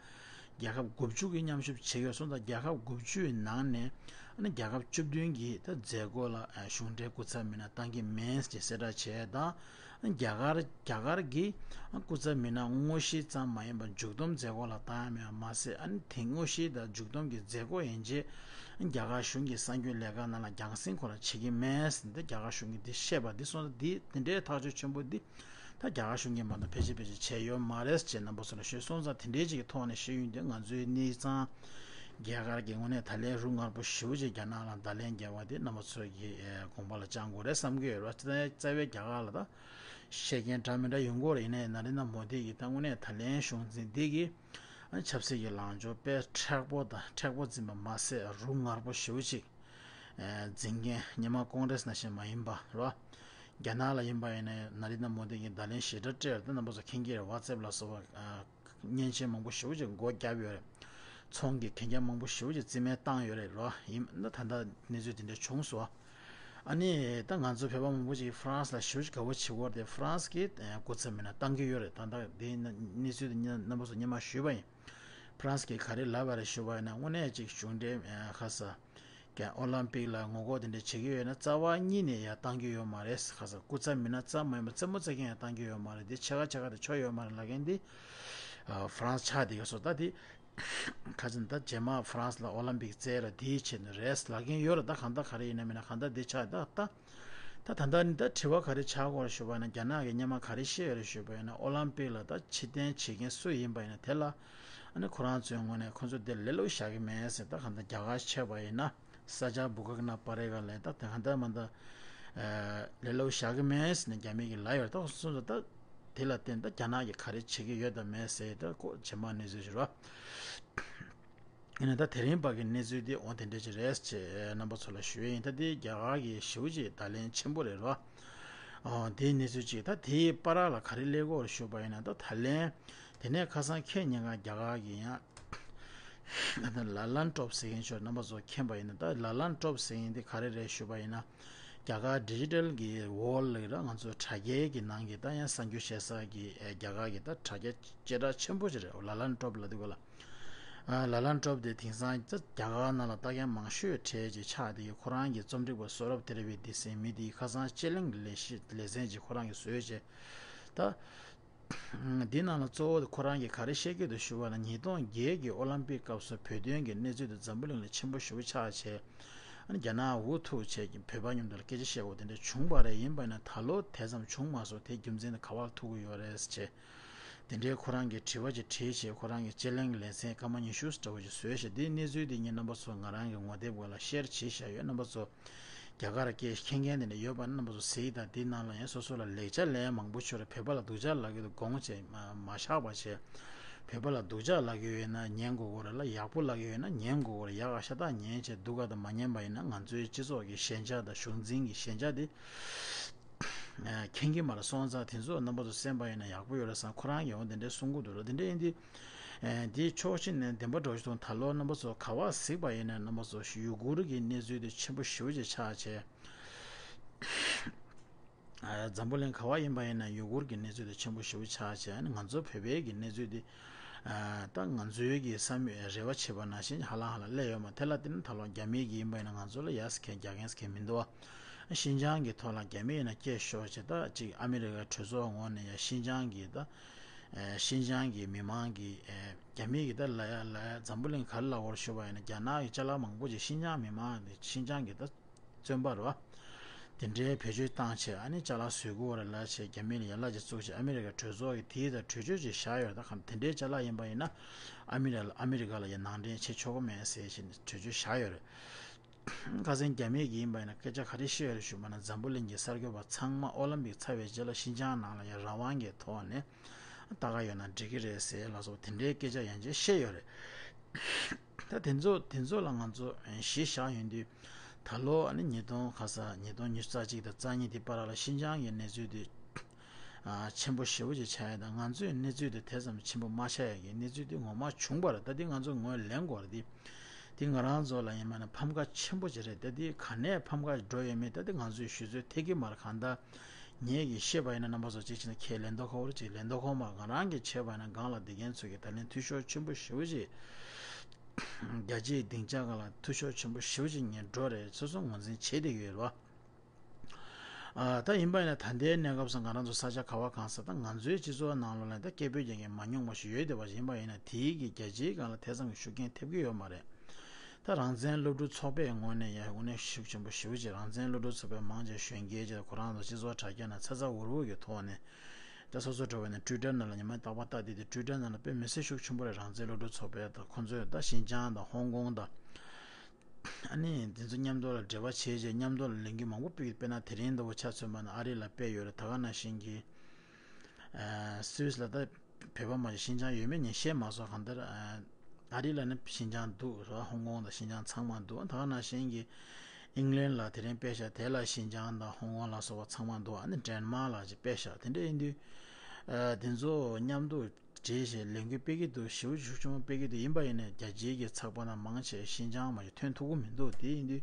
རྒྱལ་ཁབ་དགུ་བཅུ་གིས་མཉམ་ཞུགས་བྱེད་ཀྱི་ཡོད་སོང་ཙང་། རྒྱལ་ཁབ་དགུ་བཅུའི་ནང་ནས་ཨ་ནི་རྒྱལ་ཁབ་བཅུ་བདུན་གྱིས་ད་མཛད་སྒོ་ལ་གཞུང་འབྲེལ་སྐུ་ཚབ་མི་སྣ་བཏང་གི་མེད་ཅེས་གསལ་བསྒྲགས་བྱས་དང་། རྒྱ་གར་རྒྱ་གར་གྱི་སྐུ་ཚབ་མི་སྣ་དངོས་གཞི་ཙམ་མ་ཡིན་པར་མཇུག་བསྡོམས་མཛད་སྒོ་ལ་བཏང་ཡ་མེད་པ་མ་ཟད། ཨ་ནི་དེ་དངོས་གཞི་དང་མཇུག་བསྡོམས་ཀྱི་མཛད་སྒོ་ཡན་ཆད་རྒྱ་གར་གཞུང་གི་གསར་འགྱུར་ལས་ཁང་ནང་ལ་རྒྱང་སྲིང་ཁོ་རང་བྱེད་ཀྱི་མེད་ཟེར་ནས། ད་རྒྱ་གར་གཞུང་གིས་འདི་བཤད་པ་འདི་སོང་ཙང་། འདི་འདི་འདྲའི་ཐག་གཅོད་ཆེན་པོ་འདི་ད་རྒྱ་གར་གཞུང་གིས་མ་གཏོགས་ཕལ་ཆེར་ཕལ་ཆེར་བྱས་ཡོད་མ་རེད་ཅེས་རྣམ་པ་ཚོ་ལ་ཞུས་སོང་ཙང་། དེ་འདྲའི་ཅིག་གི་ཐོག་ནས་ཤེས་ཡོན་དེ་ང་ཚོའི་གནས་ཚང་རྒྱ་གར་གྱི་ངོས་ནས་ད་ལན་རུ་ངར་པོ་ཞེ་པོ་ཅིག་རྒྱ་ནག་ལ་བརྡ་ལན་རྒྱག་པ་དེ་རྣམ་པ་ཚོ་གིས་དགོངས་པ་ལ་བཅངས་དགོས་རེད་བསམ་གྱི་ཡོད་རེད། ད་རྩ་བའི་རྒྱ་གར་ལ་ད་བཤད་མཁན་འདྲ་མི་འདྲ་ཡོང་གི་རེད། ཡིན་ནའི་ན་རེ་ན་མོ་དི་གིས་ད་དངོས་གནས་ད་ལན་གཞུང་འཛིན་འདི་གིས་ཆབ་སྲིད་ཀྱི་ལངས་ཕྱོགས་དཔེ་མཁྲེགས་པོ་དང་མཁྲེགས་པོ་འཛིན་པ་མ་ཟད་རུ་ངར་པོ་ཞེ་པོ་ཅིག་འཛིན་མཁན་སྔོན་མ་ཀོང་རེས་ནང་བཞིན་མ་ཡིན་པ་རོ། རྒྱ་ནག་ལ་ཡིན་པ་ཡིན་ན་ན་རི་ན་མོ་དི་གིས་བརྡ་ལན་ཞེ་དྲག་སྤྲད་ཡོད་རེད། ད་རྣམ་པ་ཚོ་མཁྱེན་གྱི་རེད། ཝ་ཙེབ་ལ་སོགས་པ་མཉེན་ཆས་མང་པོ་ཞེ་པོ་ཅིག་སྒོ་བརྒྱབ་ཡོད་རེད། ཚོང་གི་གན་རྒྱ་མང་པོ་ཞེ་པོ་ཅིག་རྩིས་མེད་བཏང་ཡོད་རེད་རོ། ཡིན་ན་ད་ལྟ་གནས་ཚུལ་དེ་འདྲ་བྱུང་སོང་། ཨ་ནི་ད་ང་ཚོ་བོད་པ་མང་པོ་ཅིག་ཧྥ་རན་སི་ལ་ཞེ་པོ་ཅིག་དགའ་པོ་བྱེད་ཀྱི་ཡོད་རེད། ཧྥ་རན་སི་གིས་སྐུ་ཚབ་མི་སྣ་བཏང་གི་ཡོད་རེད། ད་ལྟ་དེ་གནས་ཚུལ་དེ་རྣམ་པ་ཚོ་སྔོན་མ་ཞུས་པ་ཡིན། ཧྥ་རན་སི་གིས་ག་རེ་ལབ་པ་རེད་ཞུས་པ་ཡིན་ན། དངོས་གནས་ཅིག་གཞུང་འབྲེལ་ཁ་ས་ཀྱང་ཨོ་ལམ་པིག་ལ་ངོ་རྒོལ་དེ་འདྲ་བྱེད་ཀྱི་ཡོད་ན་རྩ་བ་ཉིད་ནས་ཡར་བཏང་གི་ཡོད་མ་རེད། ཁ་ས་སྐུ་ཚབ་མིན་ན་རྩ་མ་ཡིན་པ་རྩེད་མོ་རྩེ་མཁན་ཡང་བཏང་གི་ཡོད་མ་རེད། འདི་ཕྱེད་ཀ་ཕྱེད་ཀ་དེ་ཆོ་ཡོད་མ་རེད་ལབ་མཁན་འདི་ཧྥ་རན་སི་ཆགས་བསྡད་ཡོད་སོ། ད་འདི་ཁ་ཅིག་ད་རྗེས་མ་ཧྥ་རན་སི་ལ་ཨོ་ལམ་པིག་རྩེ་ར་དེའི་ཆེད་དུ་རེད་ལབ་མཁན་ཡོད་ར། ད་གང་ལྟར་ག་རེ་ཡིན་ན་མིན་ན་གང་ལྟར་འདི་ཆགས། ད་ད་ད་ད་ནི་ད་དྲི་བ་ག་རེ་ཆགས་ཀྱི་ཡོད་རེད་ཞུས་པ་ཡིན་ན། རྒྱ་ནག་གིས་སྔོན་མ་ག་རེ་བཤད་ཡོད་རེད་ཞུས་པ་ཡིན་ན། ཨོ་ལམ་པིག་ལ་ད་ཕྱིར་འཐེན་བྱེད་མཁན་སུ་ཡིན་པ་ཡིན་ན་དེ་ལ་ཨ་ནི་ཁོ་རང་ཚོའི་ངོས་ནས་ཁོ་ཚོ་དེ་ལ་ལོ་བཞག་གི་མེད་ཟེར། ད་གང་ལྟར་རྒྱ་གར་ཆད་པ་ཡིན་ན་ས་ཆ་བུ་ག་གི་ན་པ་རེ་ག་ལས་ད་དེ་གང་ལྟར་མ་ད་ལ་ལོ་བཞག་གི་མེད་ཟེར་ནས་རྒྱ་མི་གིས་ལབ་ཡོད་རེད། ད་ཁོ་ཚོ་ད་དེ་ལ་བརྟེན་ད་རྒྱ་ནག་གིས་ག་རེ་བྱེད་ཀྱི་ཡོད་དམ་མེད་ཟེར། ད་ཁོ་རྗེས་མ་གནས་ཚུལ་ཞིག་རེད། ཡིན་ན་ད་དེ་རིང་བར་གྱི་གནས་ཚུལ་འདི་འོ་དེ་འདྲ་ཅིག་རེད་ཅེས་རྣམ་པ་ཚོ་ལ་ཞུ་ཡས་ཡིན། ད་འདི་རྒྱ་གར་གྱི་ཞེ་པོ་ཅིག་བརྡ་ལན་ཆེན་པོ་རེད་རོ། ཨོ་དེའི་གནས་ཚུལ་ཅིག་ད་དེའི་བར་ལ་ག་རེ་སླེབས་ཀྱི་ཡོད་རེད་ཞུས་པ་ཡིན་ན། ད་ད་ལན་དེ་ནས་ཁ་སང་ཁེ་ཉིན་གང་རྒྱ་གར་གྱི་ཡང་ད་ལ་ལན་ཀྲོབ་ཟེར་མཁན་ཚོ་རྣམ་པ་ཚོ་མཁྱེན་པ་ཡིན་ན། ད་ལ་ལན་ཀྲོབ་ཟེར་མཁན་དེ་ག་རེ་རེད་ཞུས་པ་ཡིན་ན། རྒྱ་གར་ཌི་ཇི་ཊལ་གྱི་ཝོལ་ལ་ར་ང་ཚོ་དྲ་རྒྱའི་གི་ནང་གི་ད་ཡང་གསར་འགྱུར་བཤད་ས་གི་ཨེ་རྒྱ་གར་གི་ད་དྲ་རྒྱ་སྐད་གྲགས་ཆེན་པོ་ཅིག་རེད། ལ་ལན་ཀྲོབ་ལབ་དུས་ག་ལ། ཨ་ལ་ལན་ཀྲོབ་དེ་དེང་སང་ད་རྒྱ་གར་ནང་ལ་ལྟ་མཁན་མང་ཤོས་གྲས་ཅིག་ཆགས་བསྡད་ཡོད། ཁོ་རང་གི་རྩོམ་སྒྲིག་པ་སོ་རབ་ཏེ་ར་བི་དེ་ཟེར་མི་དེ་ཁ་སང་དཔྱད་གླེང་གི་ལས་གཞི་ལེ་ཚན་ཅིག་ཁོ་རང་གིས་བཟོས་བྱས། ད་འདི་ནང་ལ་གཙོ་བོ་དེ་ཁོ་རང་གིས་ག་རེ་བཤད་ཀྱི་འདུག་ཞུ་བ་ན། ཉིས་སྟོང་བརྒྱད་ཀྱི་ཨོ་ལམ་པིག་སྐབས་སུ་བོད་དོན་གྱི་གནས་ཚུལ་དེ་འཛམ་བུ་གླིང་ལ་ཆེན་པོ་ཞེ་པོ་ཆགས་བྱས། ཨ་ནི་རྒྱ་ནག་འུ་ཐུག་བྱས་ཀྱི་བོད་པ་མཉམ་དུ་ལ་སྐད་ཆ་བཤད་དགོས་དེ་འདྲ་བྱུང་བ་རེད། ཡིན་པ་ཡིན་ན་ད་ལོ་དེ་ཙམ་བྱུང་མ་སོང་། དེ་རྒྱུ་མཚན་དེ་ག་པར་ཐུག་གི་ཡོད་རེད་ཟེར་བྱས། དེ་འདྲའི་ཁོ་རང་གིས་དྲི་བ་ཅིག་དྲིས་བྱས། ཁོ་རང་གིས་དཔྱད་གླེང་གི་ལེ་ཚན་སྐར་མ་ཉི་ཤུ་འདྲ་བོ་ཅིག་བཟོས་བྱས། དེའི་གནས་ཚུལ་དེ་ངས་རྣམ་པ་ཚོ་ང་རང་གི་ངོ་དེབ་སྒང་ལ་ཤེར་བྱས་བཞག་ཡོད། རྣམ་པ་ཚོ་རྒྱ་གར་སྐད་མཁྱེན་མཁན་དེ་འདྲ་ཡོད་པ་ན་རྣམ་པ་ཚོ་གཟིགས་དང་། དེའི་ནང་ལ་ཡང་སོ་སོ་ལ་ལེགས་ཆ་ལན་མང་པོ་ཤོར་རེད། བོད་པ་ལ་སྡུག་ཅག་ལབ་ཀྱི་འདུག་དགོངས་བྱས་མ་མ་བཞག་པ་བྱས། བོད་པ་ལ་སྡུག་ཅག་ལབ་ཀྱི་ཡོད་ན་ཉན་དགོས་ཀྱི་རེད་ལ། ཡག་པོ་ལབ་ཀྱི་ཡོད་ན་ཉན་དགོས་ཀྱི་རེད། ཡག་ག་ཤ་སྟག་ཉན་བྱས་སྡུག་ག་དང་མ་ཉན་པ་ཡིན་ན་ང་ཚོའི་སྤྱི་ཚོགས་ཀྱི་ཞན་ཆ་དང་གཞུང་འཛིན་གྱི་ཞན་ཆ་དེ་མཁྱེན་གྱི་མ་རེད། སོང་ཙང་དེ་ཚོ་རྣམ་པ་ཚོ་གསན་པ་ཡིན་ན་ཡག་པོ་ཡོད་རེད་བསམ། ཁོ་རང་གིས་འོ་དེ་འདྲའི་གསུང་གི་འདུག་ར། དེ་འདྲ་ཡིན་དུས་ཨེ་དེའི་ཕྱོགས་གཅིག་ནས་བདེན་པ་འདྲ་བོ་ཞིག་མཐོང་། ད་ལོ་རྣམ་པ་ཚོ་ག་པར་གཟིགས་པ་ཡིན་ན་རྣམ་པ་ཚོ་ཡུ་གུར་གྱི་གནས་ཚུལ་དེ་ཆེན་པོ་ཞེ་པོ་ཅིག་ཆགས་བྱས། ཨ་འཛམ་བུ་གླིང་ག་པར་ཡིན་པ་ཡིན་ན་ཡུ་གུར་གྱི་གནས་ཚུལ་དེ་ཆེན་པོ་ཞེ་པོ་ཆགས་བྱས། ཨ་ནི་ང་ཚོ་བོད་པའི་གི་གནས་ཚུལ་དེ་ཨ་ད་ང་ཚོའི་གི་བསམ་ཡོད་རེ་བ་བྱེད་པ་ནང་བཞིན་ཧ་ལམ་ཧ་ལམ་སླེབས་ཡོད་མ། དེ་ལ་བརྟེན་ནས་ད་ལོ་རྒྱ་མི་གི་ཡིན་པ་ཡིན་ན་ང་ཚོ་ལ་ཡ་སི་ཁན་རྒྱག་མཁན་སི་ཁན་མི་འདུག་བ། ཤིན་ཅང་གི་ཐོག་ལ་རྒྱ་མི་ཡིན་ན་སྐད་ཤོར་བྱས། ད་ཅིག་ཨ་མི་རི་ཀའི་གྲོས་ཚོགས་ངོས་ནས་ཡ་ཤིན་ཅང་གི་ད་ཨེ་ཤིན་ཅང་གི་མི་མང་གི་ཨེ་རྒྱ་མི་གི་ད་ལ་ཡ་ལ་ཡ་འཛམ་བུ་གླིང་ག་རེ་ལབ་དགོས་རེད་ཞུས་པ་ཡིན་ན། རྒྱ་ནག་གི་ཅ་ལག་མང་པོ་ཅིག་ཤིན་ཅང་མི་མང་དེ་ཤིན་ཅང་གི་ད་བཙོན་པ་རེད་བ། དེ་འདྲའི་བེད་སྤྱོད་བཏང་བྱས། ཨ་ནི་ཅ་ལག་བཟོ་དགོས་རེད་ལབ་བྱས་རྒྱ་མི་ལ་ཡ་ལ་ཅིག་བཙུགས་བྱས། ཨ་མི་རི་ཀའི་གྲོས་ཚོགས་ཀྱི་དེའི་ད་གྲོས་ཆོད་ཅིག་བཞག་ཡོད་རེད། ད་གམ་དེ་འདྲའི་ཅ་ལག་ཡིན་པ་ཡིན་ན་ཨ་མི་རི་ཨ་མི་རི་ཀ་ལ་ཡ་ནང་འདྲེན་བྱེད་ཆོག་གི་མེད་ཟེར་བྱས་ནས་གྲོས་ཆོད་བཞག་ཡོད་རེད། ཁ་སང་རྒྱ་མི་གི་ཡིན་པ་ཡིན་ན་སྐད་ཆ་ག་རེ་བཤད་ཡོད་རེད་ཞུས་པ་ན། འཛམ་བུ་གླིང་གི་གསར་འགོད་པ་ཚང་མ་ཨོ་ལམ་པིག་ཚར་བའི་རྗེས་ལ་ཤིན་ཅང་ནང་ལ་ཡ་རང་དབང་གི་ཐོག་ནས་ལྟ་ག་ཡོད་ན་འགྲིག་གི་རེད་ཟེར་ལ་སོགས་དེ་འདྲའི་སྐད་ཆ་ཡང་ཅིག་བཤད་ཡོད་རེད། ད་དེ་ཚོ་དེ་ཚོ་ལ་ང་ཚོ་གཞི་བཞག་ཡོང་དུས་ད་ལོ་ཨ་ནི་ཉིས་སྟོང་ཁ་ས་ཉིས་སྟོང་ཉི་ཤུ་རྩ་གཅིག་དང་རྩ་གཉིས་དེ་བར་ལ་ཤིན་ཅང་གི་གནས་ཚུལ་དེ་ཨ་ཆེན་པོ་ཞེ་པོ་ཅིག་ཆགས་ཡོད། ད་ང་ཚོའི་གནས་ཚུལ་དེ་དེ་ཙམ་ཆེན་པོ་མ་ཆགས་ཡག་གི་གནས་ཚུལ་དེ་ངོ་མ་བྱུང་བ་རེད། ད་དེ་ང་ཚོ་ངོས་ལེན་དགོས་རེད། དེ་དེ་ང་རང་ཚོ་ལ་ཡིན་པ་ན་ཕམ་ཁ་ཆེན་པོ་ཅིག་རེད། ད་དེ་ག་ནས་ཕམ་ཁ་འགྲོ་ཡོད་མེད་ད་དེ་ང་ཚོས་ཞུ་ཚོད་ཐེབས་ཀྱི་མ་རེད། གང་ལྟར་ངེད་ཀྱིས་ཤེས་པ་ཡིན་ན་རྣམ་པ་ཚོ་གཅིག་བྱས་ན་ཁས་ལེན་མདོག་ཁ་པོ་རེད། གཅིག་ལེན་མདོག་ཁ་པོ་མ་རེད། ང་རང་གིས་བྱས་པ་ཡིན་ན་སྒང་ལ་བསྡད་མཁན་ཚོ་གིས་ད་ལན་འཐུས་ཤོར་ཆེན་པོ་ཞེ་པོ་ཅིག་རྒྱལ་སྤྱིའི་སྡིངས་ཆ་སྒང་ལ་འཐུས་ཤོར་ཆེན་པོ་ཞེ་པོ་ཅིག་ངས་འགྲོ་རེད། སོ་སོ་ངོས་འཛིན་བྱེད་བསྡད་ཀྱི་ཡོད་རེད་བ། ཨ་ད་ཡིན་པ་ཡིན་ན་ད་ལྟའི་གནས་སྐབས་སུ་ང་རང་ཚོ་ས་ཆ་ག་བ་གང་ས་ད་ང་ཚོའི་སྤྱི་ཚོགས་ནང་ལོགས་ལ་ད་སྐད་འབོད་རྒྱག་མཁན་མང་ཉུང་མ་ཞིག་ཡོད་བསྡད་པ་ཞིག་ཡིན་པ་ཡིན་ན། དེའི་གི་རྒྱལ་སྤྱིའི་སྒང་ལ་དེ་ཙམ་གྱི་ཤུགས་རྐྱེན་ཐེབས་ཀྱི་ཡོད་མ་རེད། ད་རང་བཙན་སློབ་ཕྲུག་ཚོགས་པའི་ངོས་ནས་ཡང་དངོས་གནས་ཤུགས་ཆེན་པོ་ཞེ་པོ་ཅིག་རང་བཙན་སློབ་ཕྲུག་ཚོགས་པའི་མང་ཆེ་གཞོན་སྐྱེས་ཅིག་ཁོ་རང་ཚོ་སྤྱི་ཚོགས་དྲ་རྒྱ་ནང་ཚ་ཚ་འུར་འུར་གྱི་ཐོག་ནས་ད་སོ་སོ་འགྲོ་བ་ནས་ཊུའི་ཊར་ནང་ལ་ཉི་མ་རྟག་པར་ལྟ་བསྡད་དེ། ཊུའི་ཊར་ནང་ལ་དཔེ་མི་སྲིད་ཤུགས་ཆེན་པོ་རེད། རང་བཙན་སློབ་ཕྲུག་ཚོགས་པའི་ད་ཁོ་ཚོས་ད་ཤིན་ཅང་དང་ཧོང་ཀོང་དང་ཨ་ནི་དེ་ཚོ་མཉམ་དུ་ལ་འབྲེལ་བ་བྱས་རྗེས་མཉམ་དུ་ལ་ལས་འགུལ་མང་པོ་སྤེལ། དཔེར་ན་དེ་རིང་འདྲ་བོ་ཆ་མཚོན་པ་ན་ཨ་རི་ལ་སྤེལ་ཡོད་རེད། ད་ག་ནང་བཞིན་གྱི་ཨ་སུད་སི་ལ་ད་བོད་པ་མ་གཏོགས་ཤིན་ཅང་ཡོད་མེད་ངས་ཤེས་མ་སོང་། གང་ལྟར་ཨ་ཨ་རི་ལ་ནི་ཤིན་ཅང་འདུག་ར། ཧོང་ཀོང་དང་ཤིན་ཅང་ཚང་མ་འདུག། ད་ག་ནང་བཞིན་གྱི་ཨིང་ལན་ལ་དེ་རིང་སྤེལ་ཤག། དེ་ལ་ཤིན་ཅང་དང་ཧོང་ཀོང་ལ་སོགས་པ་ཚང་མ་འདུག། ཨ་ནི་ཌེན་མཱག་ལ་ཅིག་སྤེལ་ཤག། དེ་འདྲ་ཡིན་དུས་ཨ་དེ་ཚོ་མཉམ་དུ་འབྲེལ་བྱས་ལས་འགུལ་སྤེལ་གྱི་འདུག། ཞེ་པོ་ཤུགས་ཆེན་པོ་སྤེལ་གྱི་འདུག། ཡིན་པ་ཡིན་ནའི་རྒྱལ་སྤྱིའི་གི་ཚགས་པར་ནང་མང་ཆེ་ཤིན་ཅང་མ་ཞིག་ཐོན་ཐུབ་ཀྱི་མི་འདུག། དེ་ཡིན་དུས་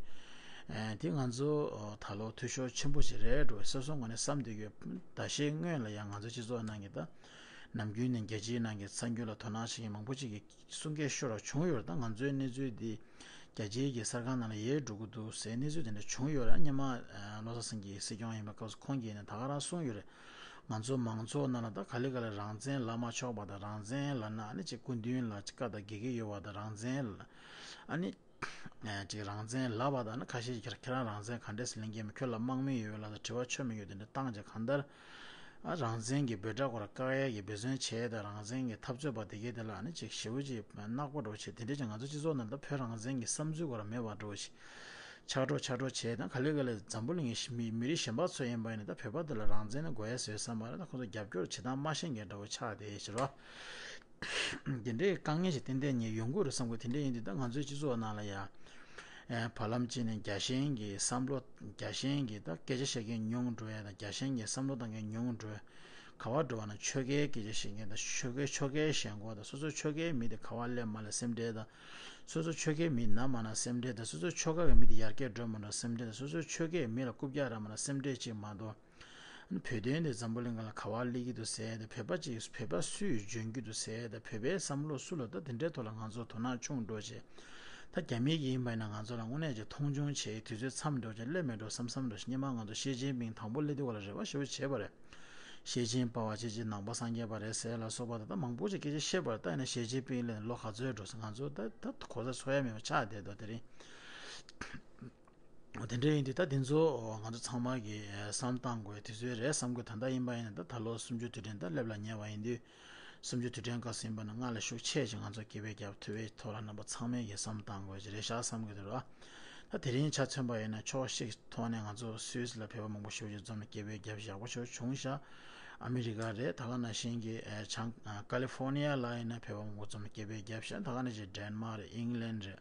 ཨ་དེ་ང་ཚོ་ཨ་ད་ལོ་འཐུས་ཤོར་ཆེན་པོ་ཞིག་རེད་འགྲོ་སོ་སོ་ངོས་ནས་བསམ་བསྡད་ཀྱི་ཡོད། ཟླ་ཤས་སྔོན་ལ་ཡང་ང་ཚོ་སྤྱི་ཚོགས་ནང་གི་ད་ ནམ་རྒྱུན་ནས་རྒྱལ་སྤྱིའི་ནང་གི་གསར་འགྱུར་ལ་དོ་སྣང་བྱེད་མཁན་མང་པོ་ཅིག་གིས་གསུང་སྐད་ཤོར་བ་བྱུང་ཡོད་རེད། ད་ང་ཚོའི་གནས་ཚུལ་འདི་རྒྱལ་སྤྱིའི་གི་གསར་ཁང་ནང་ལ་ཡལ་འགྲོ་གི་འདུག་ཟེར་གནས་ཚུལ་དེ་འདྲ་བྱུང་ཡོད་རེད། སྔོན་མ་ཨ་བློ་བཟང་སེང་གེ་སྲིད་སྐྱོང་ཡིན་པའི་སྐབས་སུ་ཁོང་གིས་ནས་ད་ག་རང་གསུངས་ཡོད་རེད། ང་ཚོ་མང་ཚོགས་ནང་ལ་ད་ག་ལེ་ག་ལེ་རང་བཙན་ལབ་མ་ཆོག་པ་དང་། རང་བཙན་ལབ་ན་ཨ་ནི་ཅིག་སྐུ་མདུན་ལ་ཅིག་དགའ་དང་དགེ་གི་ཡོད་པ་དང་། རང་བཙན་ལ་ཨ་ནི། ཅིག་རང་བཙན་ལབ་པ་དང་ནི། ཁ་ཤས་ཀྱིས་ཁྱེད་རང་རང་བཙན་ག་འདྲས་སེ་ལེན་གྱི་མེད། ཁྱོད་ལ་དམག་མི་ཡོད་ལ་དང་དྲི་བ་ཆོ་མི་ཡོད་དེ་འདྲ་བཏང་བྱས། གང་ལྟར་ཨ་རང་བཙན་གྱི་འབོད་སྒྲ་ཁོ་ར་བཀག་ཡས་ཀྱི་འབད་བརྩོན་བྱས་དང་། རང་བཙན་གྱི་འཐབ་རྩོད་པ་དེ་གའི་དེ་ལ་ནི་ཅིག་ཞེ་པོ་ཅིག་བརྣག་པ་འདྲ་བོ་བྱས། དེ་འདྲས་ཀྱི་ང་ཚོ་སྤྱི་ཚོགས་ནང་ད་བོད་རང་བཙན་གྱི་བསམ་ཚུལ་ཁོ་ར་མེད་པ་འདྲ་བོ་ཞིག་ཆགས་འགྲོ་ཆགས་འགྲོ་བྱས། ད་ག་ལེ་ག་ལེ་འཛམ་བུ་གླིང་གི་མི་མི་རིགས་གཞན་པ་ཚོ་ཡིན་པ་ཡིན་ན། ད་བོད་པ་དེ་ལ་རང་བཙན་ནི་དགོས་ཡས་ཟེར་བསམ་པ་རེད། ད་ཁོ་ཚོ་རྒྱབ་སྐྱོར་བྱེད་སྟངས་མ་ཤེས་མཁན་འདྲ་བོ་ཆགས་བསྡད་ཡོད་ཕྱིར་རོ། དེ་འདྲའི་དཀའ་ངལ་ཞིག་ཏན་ཏན་ནས་ཡོང་གི་རེད་བསམ་གི། དེ་འདྲ་ཡིན་དུས་ད་ང་ཚོའི་སྤྱི་ཚོགས་ནང་ལ་ཡ། ཨེ་བར་ལམ་གཅིག་ནས་རྒྱལ་ཞེན་གྱི་བསམ་བློ། རྒྱལ་ཞེན་གྱི་ད་སྐད་ཆ་བཤད་མཁན་ཉུང་འགྲོ་ཡ་དང་། རྒྱལ་ཞེན་གྱི་བསམ་བློ་བཏང་མཁན་ཉུང་འགྲོ། ག་བ་འགྲོ་བ་ན་ཆོལ་ཁའི་སྐད་ཆ་བཤད་མཁན་དང་། ཆོལ་ཁའི་ཆོལ་ཁའི་ཞེན་ཁོག་དང་། སོ་སོ་ཆོལ་ཁའི་མི་དེ་ག་བ་སླེབས་མ་སླེབས་སེམས་ཁྲལ་དང་། སོ་སོ་ཆོལ་ཁའི་མི་ན་མ་ན་སེམས་ཁྲལ་དང་། སོ་སོ་ཆོལ་ཁ་གི་མི་དེ་ཡར་རྒྱས་འགྲོ་མ་འགྲོ་སེམས་ཁྲལ་དང་། སོ་སོ་ཆོལ་ཁའི་མི་ལ་རྐུབ་བཀྱག་རག་མ་རག་སེམས་ཁྲལ་ཅིག་མ་གཏོགས། བོད་དོན་དེ་འཛམ་བུ་གླིང་སྒང་ལ་ག་བ་སླེབས་ཀྱི་འདུག་ཟེར་ཏེ། བོད་པ་ཅིག་བོད་པ་སུས་འཇོན་གྱི་འདུག་ཟེར་ཏེ། བོད་པའི་བསམ་བློ་སུ་ལ། ད་དེ་འདྲའི་ཐོག་ལ་ང་ཚོ་དོ་སྣང་ཆུང་འགྲོ་བྱས། ད་རྒྱ་མི་གིས་ཡིན་པ་ཡིན་ན་ང་ཚོ་ལ་དངོས་གནས་ཀྱི་མཐོང་ཆུང་བྱས། དུས་ཚོད་མཚམས་འགྲོ་བྱས་སླེབས་མེད་འགྲོ་བསམ་བསམ་འགྲོ་བྱས། སྔོན་མ་ང་ཚོ་ཞི་ཅིན་ཕིང་དང་པོ་སླེབས་དུས་སྒང་ལ་རེ་བ་ཞེ་པོ་བྱས་པ་རེད། ཞི་ཅིན་པ་བ་ཅི་ཅི་ནང་པ་སངས་རྒྱས་པ་རེད་ཟེར་ལ་སོགས་པ་དང་། ད་མང་པོ་ཅིག་སྐད་ཆ་བཤད་པ་རེད། ད་ཡིན་ན་ཞི་ཅིན་ཕིང་སླེབས་ནས་ལོ་ག་ཚོད་འགྲོ་སོང་། ང་ཚོ་ད་ད་གོ་ས་འཚོལ་ཡ་མེད་པ་ཆགས་བསྡད་འདུག་དེ་རིང་། དེ་འདྲ་ཡིན་དུས་ད་དེ་ཚོ་ང་ཚོ་ཚང་མ་གིས་བསམ་བཏང་དགོས་དུས་ཚོད་རེད་བསམ་གི། ད་ལྟ་ཡིན་པ་ཡིན་ན། ད་ད་ལོ་གསུམ་བཅུ་དུས་དྲན་ད་སླེབས་ལ་ཉེ་བ་ཡིན་དུས། གསུམ་བཅུ་དུས་དྲན་སྐབས་སུ་ཡིན་པ་ན་སྔར་ལས་ཤུགས་ཆེ་ཞིག་ང་ཚོ་སྐད་འབོད་རྒྱབ་ཐུབ་པའི་ཐོག་ལ་རྣམ་པ་ཚང་མས་ཀྱིས་བསམ་བཏང་དགོས་ཀྱི་རེད་ཤག་བསམ་གི་འདུག་ར། ད་དེ་རིང་ཆ་མཚོན་པ་ཡིན་ན་ཕྱོགས་གཅིག་ཐོག་ནས་ང་ཚོ་སུད་སི་ལ་བོད་པ་མང་པོ་ཞེ་པོ་ཅིག་འཛོམས་ནས་སྐད་འབོད་རྒྱབ་ཡག་པོ་ཞེ་པོ་བྱུང་ཤག་ཨ་མི་རི་ཀ་རེད། ད་ག་ནང་བཞིན་གྱི་ཨ་བྱང་ཨ་ཀ་ལི་ཧྥོར་ནི་ཡ་ལ་ཡིན་ན་བོད་པ་མང་པོ་འཛོམས་ནས་སྐད་འབོད་རྒྱབ་ཤག་ད་ག་ནང་བཞིན་ཌེན་མཱརཀ་རེད། ཨིང་ལན་རེད།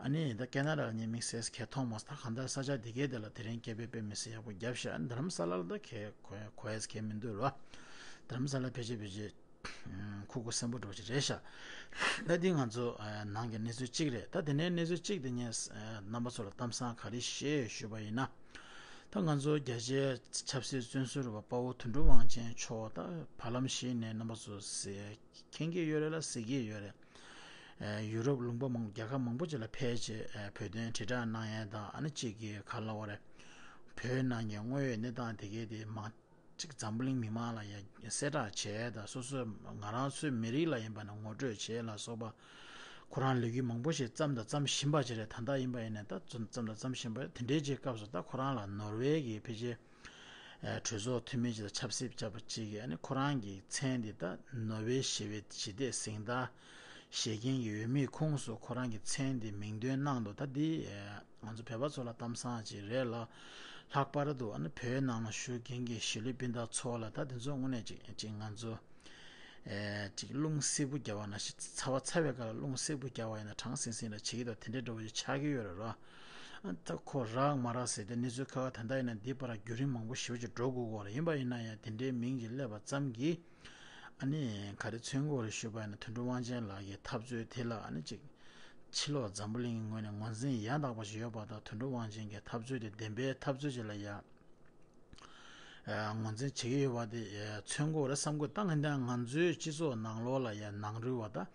ཨ་ནི་ད་ཁེ་ན་ཌ་ལ་ངས་དམིགས་བསལ་གྱིས་མཐོང་མ་སོང་། ད་གང་ལྟར་ས་ཆ་འདི་གའི་དེ་ལ་དེ་རིང་སྐད་འབོད་དཔེ་མི་སྲིད་ཡག་པོ་རྒྱབ་ཤག་ཨ་ནི་རྡ་རམ་ས་ལ་ལ་ད་གས་གོ་གོ་ཡས་གས་མི་འདུག་ར། རྡ་རམ་ས་ལ་ཕལ་ཆེར་ཕལ་ཆེར་ཁུག་ཁུག་སེམས་པོ་འདྲ་བོ་ཅིག་རེད་ཤག་ད་འདི་ང་ཚོ་ཨ་ནང་གི་གནས་ཚུལ་གཅིག་རེད། ད་དེ་ནས་གནས་ཚུལ་གཅིག་དེ་ངས་ཨ་རྣམ་པ་ཚོ་ལ་གཏམ་བཟང་ག་རེ་བཤད་ཞུས་པ་ཡིན་ན། ད་ང་ཚོ་རྒྱལ་སྤྱིའི་ཆབ་སྲིད་བཙོན་ཟུར་བ་དཔའ་བོ་དོན་གྲུབ་དབང་ཆེན་མཆོག་ད་བར་ལམ་ཞིག་ནས་རྣམ་པ་ཚོ་གཟིགས་མཁྱེན་གྱི་ཡོད་རེད་ལ་གཟིགས་ཀྱི་ཡོད་རེད། ཨ་ཡུ་རོབ་ལུང་པ་མང་རྒྱལ་ཁབ་མང་པོ་ཅིག་ལ་ཕེབས་བྱས་ཨ་བོད་དོན་དྲིལ་བསྒྲགས་གནང་ཡས་དང་། ཨ་ནི་གཅིག་གིས་ག་ལབ་པ་རེད། བོད་ནང་གི་དངོས་ཡོད་གནས་སྟངས་དེ་གའི་དེ་མང་གཅིག་འཛམ་བུ་གླིང་མི་མང་ལ་ཡ་གསལ་བསྒྲགས་བྱས་དང་། སོ་སོ་ང་རང་ཚོའི་མི་རིགས་ལ་ཡིན་པ་ན་ངོ་སྤྲོད་བྱས་ལ་སོགས་པ། ཁོ་རང་ལས་འགུལ་མང་པོ་ཞིག་བརྩམས་དང་བརྩམ་བཞིན་པ་ཅིག་རེད། ད་ལྟ་ཡིན་པ་ཡིན་ན་ད་བརྩམས་དང་བརྩམ་བཞིན་པ་རེད། དེ་འདྲའི་ཅིག་སྐབས་སུ་ད་ཁོ་རང་ལ་ནོར་ཝེ་གི་ཕལ་ཆེར་ཨ་གྲོས་ཚོགས་འཐུས་མི་ཅིག་དང་ཆབ་སྲིད་བྱ་བ་ཅིག་གིས་ཨ་ནི་ཁོ་རང་གི་མཚན་དེ་ད་ནོ་བེལ་ཞི་བའི་ཞི་བདེའི་གཟེངས་རྟགས་བཞེས་མཁན་གྱི་འོས་མིའི་ཁོངས་སུ་ཁོ་རང་གི་མཚན་དེ་མིང་འདོན་གནང་འདུག་ད་འདི་ཨ་ང་ཚོ་བོད་པ་ཚོ་ལ་གཏམ་བཟང་ཅིག་རེད་ལ། ལྷག་པར་དུ་ཨ་ནི་བོད་ནང་ལ་བཞུགས་མཁན་གྱི་གཞིས་ལུས་སྤུན་ཟླ་ཚོ་ལ་ད་དེ་ཚོ་དངོས་གནས་ཅིག་ཅིག་ང་ཚོ་ཨེ་ཅིག་རླུང་བསིལ་པོ་བརྒྱབ་པ་ནང་བཞིན། ཚ་བ་ཚ་བའི་སྐབས་ལ་རླུང་བསིལ་པོ་བརྒྱབ་པ་ཡིན་ན་གྲང་སིང་སིང་ལ་བྱེད་ཀྱི་འདུག་དེ་འདྲའི་འདྲ་བོ་ཞིག་ཆགས་ཀྱི་ཡོད་རེད་རོ། ཨ་ད་ཁོ་རག་མ་རག་ཟེར་ཏེ་གནས་ཚུལ་ཁ་ཁ་ད་ལྟ་ཡིན་ན་འདི་བར་བརྒྱུད་རིམ་མང་པོ་ཞེ་པོ་ཅིག་འགྲོ་དགོས་ཀྱི་ཡོད་རེད། ཡིན་པ་ཡིན་ན་ཡང་དེ་འདྲའི་མིང་ཅིག་སླེབས་པ་ཙམ་གྱིས་ཨ་ནི་ག་རེ་མཚོན་དགོས་རེད་ཞུས་པ་ཡིན་ན། དོན་གྲུབ་དབང་ཆེན་ལགས་ཀྱི་འཐབ་རྩོད་དེ་ལ་ཨ་ནི་ཅིག་ཕྱི་ལོགས་འཛམ་བུ་གླིང་གི་ངོས་ནས་ངོས་འཛིན་ཡང་དག་པ་ཞིག་ཡོད་པ་དང་། དོན་གྲུབ་དབང་ཆེན་གྱི་འཐབ་རྩོད་དེ་བདེན་པའི་འཐབ་རྩོད་ཅིག་ལ་ཡ། ཨ་ངོས་འཛིན་བྱེད་ཀྱི་ཡོད་པ་དེ་ཨ་མཚོན་དགོས་རེད་བསམ་གྱི་འདུག་ད་ང་ད་ང་ཚོའི་སྤྱི་ཚོགས་ནང་ལོགས་ལ་ཡ་ནང་རུལ་བ་དང་།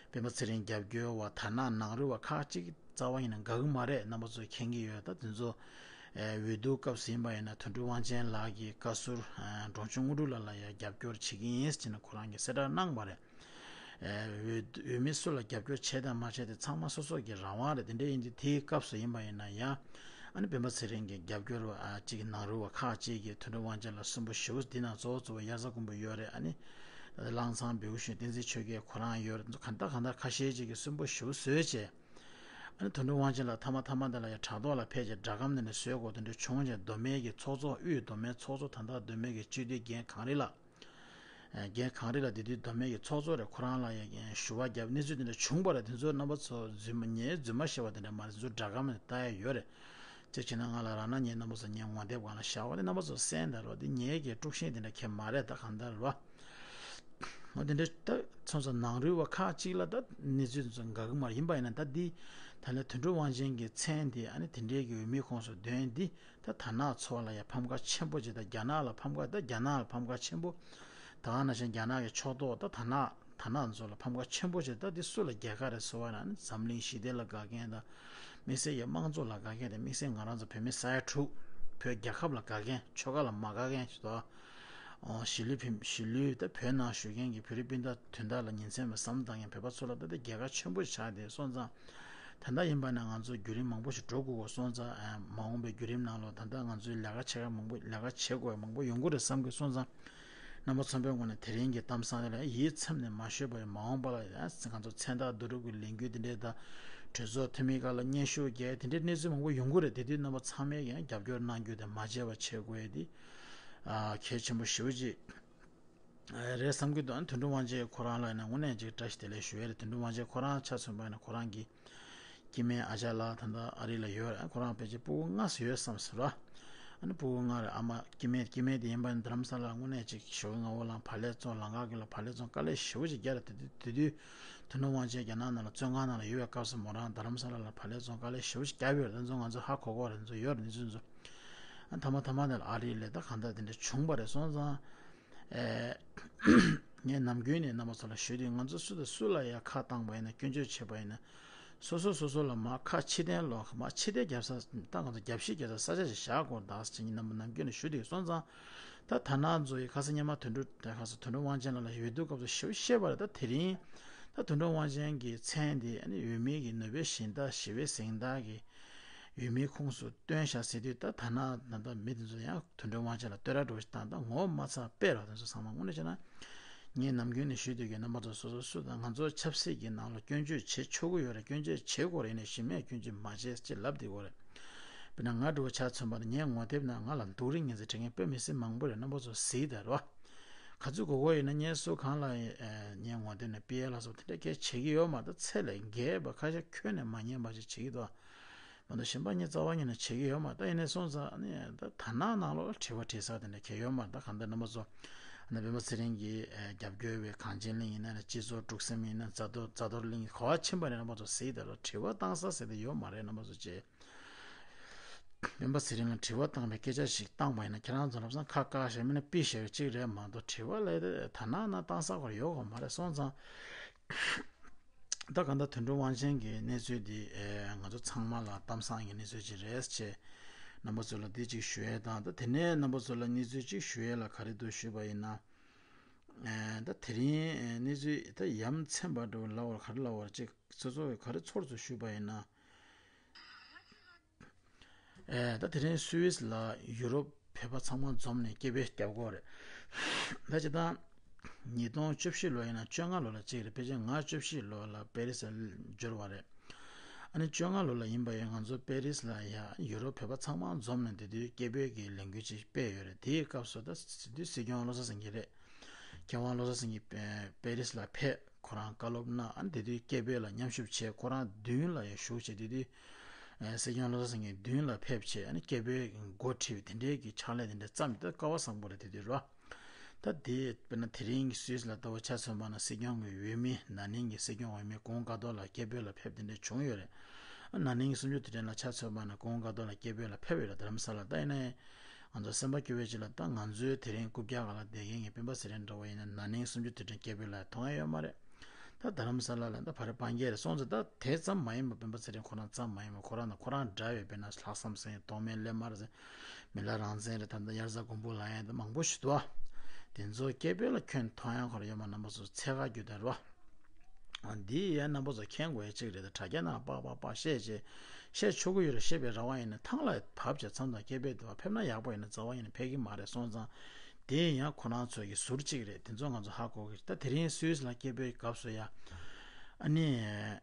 སྤེན་པ་ཚེ་རིང་རྒྱབ་སྐྱོར་བ། དར་ནག་ནང་རུལ་བ་ཁག་ཅིག་རྩ་བ་ཡིན་ན་དགའ་གི་མ་རེད། རྣམ་པ་ཚོས་མཁྱེན་གྱི་ཡོད། ད་དེ་ཚོ་ཨ་འོས་བསྡུ་སྐབས་སུ་ཡིན་པ་ཡིན་ན་དོན་གྲུབ་དབང་ཆེན་ལགས་ཀྱི་བཀའ་ཟུར་ཨ་འབྲོང་ཆུང་དངོས་གྲུབ་ལགས་ལ་ཡ་རྒྱབ་སྐྱོར་བྱེད་ཀྱི་ཡིན་ཟེར་ནས་ཁོ་རང་གིས་གསལ་བསྒྲགས་གནང་བ་རེད། ཨ་འོས་འོས་མི་སུ་ལ་རྒྱབ་སྐྱོར་བྱས་དང་མ་བྱས་དེ་ཚང་མ་སོ་སོ་གི་རང་དབང་རེད། དེ་འདྲ་ཡིན་དུས་དེའི་སྐབས་སུ་ཡིན་པ་ཡིན་ན་ཡང་ཨ་ནི་སྤེན་པ་ཚེ་རིང་གི་རྒྱབ་སྐྱོར་བ་ཨ་གཅིག་གི་ནང་རུལ་བ་ཁག་ཅིག་གིས་དོན་གྲུབ་དབང་ཆེན་ལ་སུན་པོ་ཞེ་པོ། འདི་ནང་གཙོ་བོ་གཙོ་བོ་དབྱར་རྩྭ་དགུན་འབུ་ཡོད་རེད། ཨ་ནི་ལང་ཚང་བེའུ་ཤུན་བསྟན་འཛིན་ཆོས་རྒྱལ་ཁོ་རང་ཡོད་རེད། གང་ལྟར་གང་ལྟར་ཁ་ཤས་ཅིག་གིས་སུན་པོ་ཞེ་པོ་བཟོས་བྱས། ཨ་ནི་དོན་གྲུབ་དབང་ཆེན་ལགས་མཐའ་མ་མཐའ་མ་འདི་ལ་ཡང་དྲ་ཐོག་ལ་ཕེབས་བྱས་སྒྲ་སྒམ་འདི་ནས་བཟོས་དགོས་དེ་འདྲ་བྱུང་བྱས། མདོ་སྨད་ཀྱི་ཚོགས་གཙོ། དབུས་མདོ་སྨད་ཚོགས་གཙོ། ད་ལྟ་མདོ་སྨད་ཀྱི་སྤྱི་འཐུས་རྒན་གངས་རི་ལགས། ཨ་རྒན་གངས་རི་ལགས་དེ་དུས་མདོ་སྨད་ཀྱི་ཚོགས་གཙོ་རེད། ཁོ་རང་ལ་ཡང་ཞུ་བ་བརྒྱབ་གནས་ཚུལ་དེ་འདྲ་བྱུང་བ་རེད། དེ་ཚོ་རྣམ་པ་ཚོ་རྫུན་མ་ངས་རྫུན་མ་བཤད་པ་དེ་འདྲ་མ་རེད། དེ་ཚོ་སྒྲ་སྒམ་ནས་ལྟ་ཡ་ཡོད་རེད། གཅིག་བྱས་ན་ང་ལ་རག་ན་ངས་རྣམ་པ་ཚོ་ངས་ངོ་དེབ་སྒང་ལ་བཞག་པ་དེ་རྣམ་པ་ཚོ་གསན་དང་རོགས། དེ་ངས་ཀྱི་དཀྲུག་ཤིང་དེ་འདྲ་གང་ཡང་མ་རེད། ད་གང་ལྟར་རོགས། འོ་དེ་འདྲ་ད་མཚོན་ཙང་ནང་རུལ་བ་ཁག་ཅིག་ལ་ད་གནས་ཚུལ་ཚོ་དགའ་གི་མ་རེད། ཡིན་པ་ཡིན་ན་ད་འདི་ད་ལན་དོན་གྲུབ་དབང་ཆེན་གྱི་མཚན་དེ་ཨ་ནི་དེ་འདྲའི་གི་འོས་མིའི་ཁོངས་སུ་འདོན་འདི་ད་དར་ནག་ཚོ་ལ་ཡང་ཕམ་ཁ་ཆེན་པོ་ཅིག་དང་། རྒྱ་ནག་ལ་ཕམ་ཁ། ད་རྒྱ་ནག་ལ་ཕམ་ཁ་ཆེན་པོ། ད་ག་ནང་བཞིན་རྒྱ་ནག་གི་ཕྱོགས་གཏོགས་ད་དར་ནག་དར་ནག་ཚོ་ལ་ཕམ་ཁ་ཆེན་པོ་བྱས། ད་འདི་སུ་ལ་རྒྱལ་ཁ་རེད་ཟེར་བ་ན་ནི་འཛམ་གླིང་ཞི་བདེ་ལ་དགའ་མཁན་དང་། དམིགས་བསལ་གྱི་དམངས་གཙོ་ལ་དགའ་མཁན་དང་། དམིགས་བསལ་ང་རང་ཚོ་བོད་མི་ས་ཡ་དྲུག་བོད་རྒྱལ་ཁབ་ལ་དགའ་མཁན། ཆོལ་ཁ་ལ་མ་དགའ་མཁན་ཞིག་ཏུ། ཨོ། གཞིས་ལུས་བོད། གཞིས་ལུས་ད་བོད་ནང་བཞུགས་མཁན་གྱི་བོད་རིགས་སྤུན་ཟླ་དོན་དག་ལ་ཉིན་མཚན་མེད་བསམ་བློ་བཏང་མཁན་བོད་པ་ཚོ་ལ་ད་ལྟ་རྒྱལ་ཁ་ཆེན་པོ་ཆགས་བསྡད་སོང་ཙང་། ད་ལྟ་ཡིན་པ་ན་ང་ཚོ་བརྒྱུད་རིམ་མང་པོ་ཞིག་འགྲོ་དགོས་སྐོར་སོང་ཙང་། ཨ། མ་འོངས་པའི་བརྒྱུད་རིམ་ནང་ལོགས་ད་ལྟ་ང་ཚོའི་ལས་ཀ་བྱེད་ཡ་མང་པོ། ལས་ཀ་བྱེད་དགོས་ཡ་མང་པོ་ཡོང་གི་རེད་བསམ་གི་སོང་ཙང་། རྣམ་པ་ཚང་མའི་ངོས་ནས་དེ་རིང་གི་གཏམ་བཟང་དེ་ལ་ཡིད་ཚིམ་ནས་མ་ཤོད་པར། མ་འོངས་པ་ལ་ཡང་ང་ཚོ་མཚན་རྟགས་བསྡུ་རུབ་ཀྱི་ལས་འགུལ་དེ་འདྲས་དང་། གྲོས་ཚོགས་འཐུས་མིའི་སྒང་ལ་སྙན་ཞུ་རྒྱག་དེ་འདྲའི་གནས་ཚུལ་མང་པོ་ཡོང་གི་རེད། དེ་དུས་རྣམ་པ་ཚང་མས་ཀྱང་རྒྱབ་སྐྱོར་གནང་རྒྱུ་དེ་མ་བརྗེད་པ་བྱེད་དགོས་ཡ་དེ། ཨ། གལ་ཆེན་པོ་ཞེ་པོ་ཅིག་རེད་བསམ་གྱི་འདུག། ཨ། དོན་གྲུབ་དབང་ཆེན་ཁོ་རང་ལ་ཡིན་ན་དངོས་གནས་ཅིག་བཀྲ་ཤིས་བདེ་ལེགས་ཞུ་ཡ་རེད། དོན་གྲུབ་དབང་ཆེན་ཁོ་རང་ཆ་མཚོན་པ་ཡིན་ན་ཁོ་རང་གི་སྐྱེ་དམན་ཨ་ཅག་ལགས་ད་ལྟ་ཨ་རི་ལ་ཡོད་རེད། ཁོ་རང་ཕལ་ཆེར་ཕྲུ་གུ་ལྔ་ཙམ་ཡོད་བསམ་ཟེར་བ། ཨ་ནི་ཕྲུ་གུ་ལྔ་རེད། ཨ་མ་སྐྱེ་དམན། སྐྱེ་དམན་དེ་ཡིན་པ་ནི་རྡ་རམ་ས་ལ་དངོས་གནས་ཅིག་ཞོགས་ཀྱི་སྔ་པོ་ལ་བག་ལེབ་བཙོང་། ལམ་ཁ་གི་ལ་བག་ལེབ་བཙོང་། དཀའ་ལས་ཞེ་པོ་ཅིག་རྒྱག་རེད། དེ་དུས་དེ་དུས་དོན་གྲུབ་དབང་ཆེན་རྒྱ་ནག་ནང་ལ་བཙོན་ཁང་ནང་ལ་ཡོད་པའི་སྐབས་སུ་མོ་རང་རྡ་རམ་ས་ལ་ལ་བག་ལེབ་བཙོང་། དཀའ་ལས་ཞེ་པོ་ཅིག་བརྒྱབ་ཡོད་རེད། དེ་ཚོ་ང་ཚོ་ཧ་གོ་གོ་རེད། དེ་ཚོ་ཡོད་རེད། དེ་ཚོ་ཚོ། ཨ། མཐའ་མ་མཐའ་མ་དེ་ལ་ཨ་རི་ལ་ད་གང་ལྟར་དེ་འདྲ་བྱུང་བ་རེད། སོང་ཙང་། ཨེ། ངས་ནམ་རྒྱུན་ནས་རྣམ་པ་ཚོ་ལ་ཞུ་དུས། ང་ཚོ་སུ་དང་སུ་ལ་ཡ་ཁ་བཏང་པ་ཡིན་ན། སྐྱོན་བརྗོད་བྱེད་པ་ཡིན་ན། སོ་སོ་སོ་སོ་ལ་མར་ཁ་ཕྱིར་འཐེན་ལོག། མར་ཕྱིར་འཐེན་རྒྱབ་ས། ད་ང་ཚོ་རྒྱབ་བཤིག་རྒྱབ་ས་ས་ཆ་ཞིག་བཞག་དགོས་ད་ཟེར་ངས་རྣམ་པ་ནམ་རྒྱུན་ནས་ཞུ་དུས། སོང་ཙང་ད་དར་ནག་ཚོ་ཡི་ཁ་སང་སྔོན་མ་དོན་གྲུབ། ད་ཁ་སང་དོན་གྲུབ་དབང་ཆེན་ལགས་ལ་འོས་བསྡུ་སྐབས་སུ་ཞེ་པོ་བཤད་པ་རེད། ད་དེ་རིང་ད་དོན་གྲུབ་དབང་ཆེན་གྱི་མཚན་དེ་ཨ་ནི་འོས་མི་གི་ནོ་བེལ་གཟེངས་རྟགས། ཞི་བའི་གཟེངས་རྟགས་ཀྱི་འོས་མིའི་ཁོངས་སུ་བཏོན་བཞག་ཟེར་དུས། ད་དར་ནག་ད་ལྟ་མི་དེ་ཚོ་ཡང་དོན་གྲུབ་དབང་ཆེན་ལ་བསྟོད་ར་འདྲ་བོ་ཞིག་བཏང་། ད་ངོ་མ་ཚ་དཔེ་ར། དེ་ཚོ་ཚང་མ་དངོས་གནས་བྱས་ན། ངས་ནམ་རྒྱུན་ནས་ཞུ་དུས་ཀྱི་རྣམ་པ་ཚོ་སོ་སོ་སུ་དང་། ང་ཚོ་ཆབ་སྲིད་ཀྱི་ནང་ལ་སྐྱོན་བརྗོད་བྱེད་ཆོག་གི་ཡོད་རེད། སྐྱོན་བརྗོད་བྱེད་དགོས་རེད། ཡིན་ནའི་གཞི་མེད་སྐྱོན་བརྗོད་མ་བྱེད་ཅེས་ལབ་བསྡད་ཀྱི་ཡོད་རེད། དཔེར་ན་ང་འདྲ་བོ་ཆ་མཚོན་པ་ན་ངའི་ངོ་དེབ་ནང་ང་ལ་སྡུག་རུས་ངན་ཚིག་བྲིས་མཁན་དཔེ་མི་སྲིད་མང་པོ་རེད། རྣམ་པ་ཚོ་གཟིགས་དང་རོ། ག་ཚོད་དགོས་དགོས་ཡིན་ན་ངས་སུ་གང་ལ་ངའི་ངོ་དེབ་ནས་པི་ཨེ་ལ་སོགས་དེ་འདྲ་སྐད་བྱེད་ཀྱི་ཡོད་མ་རེད། ད་ཚད་ལས་བརྒལ་བ་ཁ་ཤས་ཁྱོན་ནས་མ་ཉན་པ་ཞིག་བྱེད་ཀྱི་འདུག། མ་གཏོགས་གཞན་པ་ངས་རྩ་བ་ཉིད་ནས་བྱེད་ཀྱི་ཡོད་མ་རེད། ད་ཡིན་ནའི་སོང་ཙང་ནི་ད་དར་ནག་ནང་ལོགས་ལ་དྲི་བ་དྲི་ས་དེ་འདྲ་གང་ཡང་ཡོད་མ་རེད། ད་གང་ལྟར་རྣམ་པ་ཚོ་ཨ་ནི་སྤེན་པ་ཚེ་རིང་གི་ཨེ་རྒྱབ་སྐྱོར་བའི་གངས་ཅན་གླིང་ཡིན་ན་རེད། སྤྱི་ཚོགས་དཀྲུག་ཟིང་ཡིན་ན། རྫ་དོ་རྫ་དོར་གླིང་གི་ག་པར་ཕྱིན་པ་ནས་རྣམ་པ་ཚོ་གཟིགས་དང་རོ། དྲི་བ་བཏང་ས་ཟེར་དེ་ཡོད་མ་རེད། རྣམ་པ་ཚོ་བྱས། སྤེན་པ་ཚེ་རིང་ལ་དྲི་བ་བཏང་བའི་སྐད་ཆ་ཞིག་བཏང་པ་ཡིན་ན་ཁྱེད་རང་ཚོ་ལབ་སང་ཁ་བཀག་ཞེས་མིན་ན་པི་ཞེས་པའི་གཅིག་རེད་མ་གཏོགས། དྲི་བ་ལབ་ཡ་དེ་དར་ནག་ནང་བཏང་ས་ཁོ་རང་ཡོད་དགོས་མ་རེད། སོང་ཙང་ད་གང་ལྟར་དོན་གྲུབ་དབང་ཆེན་གྱི་གནས་ཚུལ་འདི་ཨེ་ང་ཚོ་ཚང་མ་ལ་གཏམ་བཟང་གི་གནས་ཚུལ་ཅིག་རེད་ཅེས་རྣམ་པ་ཚོ་ལ་འདི་གཅིག་ཞུ་ཡས་དང་། ད་དེ་ནས་རྣམ་པ་ཚོ་ལ་གནས་ཚུལ་གཅིག་ཞུ་ཡས་ལ་ག་རེ་འདུག་ཞུས་པ་ཡིན་ན། ཨེ་ད་དེ་རིང་ཨེ་གནས་ཚུལ་ད་ཡ་མཚན་པ་འདྲ་བོ་ལབ་པར་ག་རེ་ལབ་པར་ཅིག་སོ་སོ་གི་ག་རེ་ཚོར་ཚོར་ཞུས་པ་ཡིན་ན། ཨེ་ད་དེ་རིང་སུད་སི་ལ་ཡུ་རོབ་བོད་པ་ཚང་མ་འཛོམས་ནས་སྐད་འབོད་རྒྱབ་ཀྱི་ཡོད་རེད། ད་སྤྱིར་བཏང་ཉིས་སྟོང་བཅུ་བཞི་ལོ་ཡིན་ན་བཅོ་ལྔ་ལོ་ལ་གཅིག་རེད། ཕལ་ཆེར་ང་བཅུ་བཞི་ལོ་ལ་པེ་རི་སི་ལ་འབྱོར་བ་རེད། ཨ་ནི་བཅོ་ལྔ་ལོ་ལ་ཡིན་པ་ཡིན་ང་ཚོ་པེ་རི་སི་ལ་ཡ་ཡུ་རོབ་བོད་པ་ཚང་མ་འཛོམས་ནས་དེ་དུས་སྐད་འབོད་ཀྱི་ལས་འགུལ་ཅིག་སྤེལ་ཡོད་རེད། དེའི་སྐབས་སུ་ད་དེ་དུས་སྲིད་སྐྱོང་བློ་བཟང་སེང་གེ་རེད། མཁས་དབང་བློ་བཟང་སེང་གེ་པེ་རི་སི་ལ་ཕེབས། ཁོ་རང་བཀའ་སློབ་གནང་། ཨ་ནི་དེ་དུས་སྐད་འབོད་ལ་མཉམ་ཞུགས་བྱས། ཁོ་རང་མདུན་ལ་ཡང་བཞུགས་བྱས། དེ་དུས་ཨེ་སྲིད་སྐྱོང་བློ་བཟང་སེང་གེ་མདུན་ལ་ཕེབས་བྱས། ཨ་ནི་སྐད་འབོད་འགོ་ཁྲིད་པའི་དེ་འདྲའི་གི་ཕྱག་ལས་དེ་འདྲ་བརྩམས། ད་སྐལ་བ་བཟང་པོ་རེད། དེ་དུས་རོ། ད་དེ་དཔེར་ན་དེ་རིང་གི་སུད་སི་ལ་ལྟ་བུ་ཆ་མཚོན་པ་ན་སྲིད་སྐྱོང་གི་འོས་མི། ན་ནིང་གི་སྲིད་སྐྱོང་འོས་མི་གོང་དཀར་མདོ་ལ་སྐད་འབོད་ལ་ཕེབས་དེ་འདྲ་བྱུང་ཡོད་རེད། ཨ་ན་ནིང་གི་གསུམ་བཅུ་དུས་དྲན་ལ་ཆ་མཚོན་པ་ན་གོང་དཀར་མདོ་ལ་སྐད་འབོད་ལ་ཕེབས་ཡོད་རེད། རྡ་རམ་ས་ལ། ད་ཡིན་ནའི་ང་ཚོ་སེམས་པ་སྐྱོ་བའི་ཆེད་ལ་ད་ང་ཚོའི་དེ་རིང་རྐུབ་བཀྱག་སྒང་ལ་བསྡད་མཁན་གྱི་སྤེན་པ་ཚེ་རིང་འདྲ་བོ་ཡིན་ན་ན་ནིང་གསུམ་བཅུ་དུས་དྲན་སྐད་འབོད་ལ་མཐོང་ཡ་ཡོད་མ་རེད། ད་རྡ་རམ་ས་ལ་ལ་ད་བར་སྤང་རྒྱལ་རེད། སོང་ཙང་ད་དེ་ཙམ་མ་ཡིན་པ། སྤེན་པ་ཚེ་རིང་ཁོ་རང་ཙམ་མ་ཡིན་པ། ཁོ་རང་དང་ཁོ་རང་འདྲ་བའི་དཔེར་ན་ལྷག་བསམ་ཟེར་མཁན། ཐོགས་མེད་སླད་མར་ཟེར། མི་ལ་རང་བཙན་རེད། ད་ལྟ་དབྱར་རྩྭ་དགུན་འབུ་ལབ་མཁན་ད་མང་པོ་ཞིག་འདུག་ཨ། དེ་ཚོ་སྐད་འབོད་ལ་ཁྱོན་མཐོང་ཡ་ཁོ་རང་ཡོད་མ། རྣམ་པ་ཚོ་ཚད་བཀག་རྒྱུ་དེ་རེད་བ། འདི་ཡང་རྣམ་པ་ཚོ་མཁྱེན་དགོས་ཡ་གཅིག་རེད། ད་དྲ་རྒྱ་ནང་པག་པག་པག་བཤད་བྱས། བཤད་ཆོག་གི་ཡོད་རེད། བཤད་པའི་རང་དབང་ཡིན་ན། ཐང་ལ་བབས་བྱས་མཚམས་དང་སྐད་འབོད་དེ་བ་ཕེབས་ན་ཡག་པོ་ཡིན་ན་རྩ་བ་ཡིན་ན་ཕེབས་ཀྱི་མ་རེད། སོང་ཙང་དེ་ཡང་ཁོ་རང་ཚོ་གི་ཟུར་གཅིག་རེད། དེ་ཚོ་ང་ཚོ་ཧ་གོ་གི་རེད། ད་དེ་རིང་སུད་སི་ལ་སྐད་འབོད་སྐབས་སུ་ཡ་ཨ་ནི་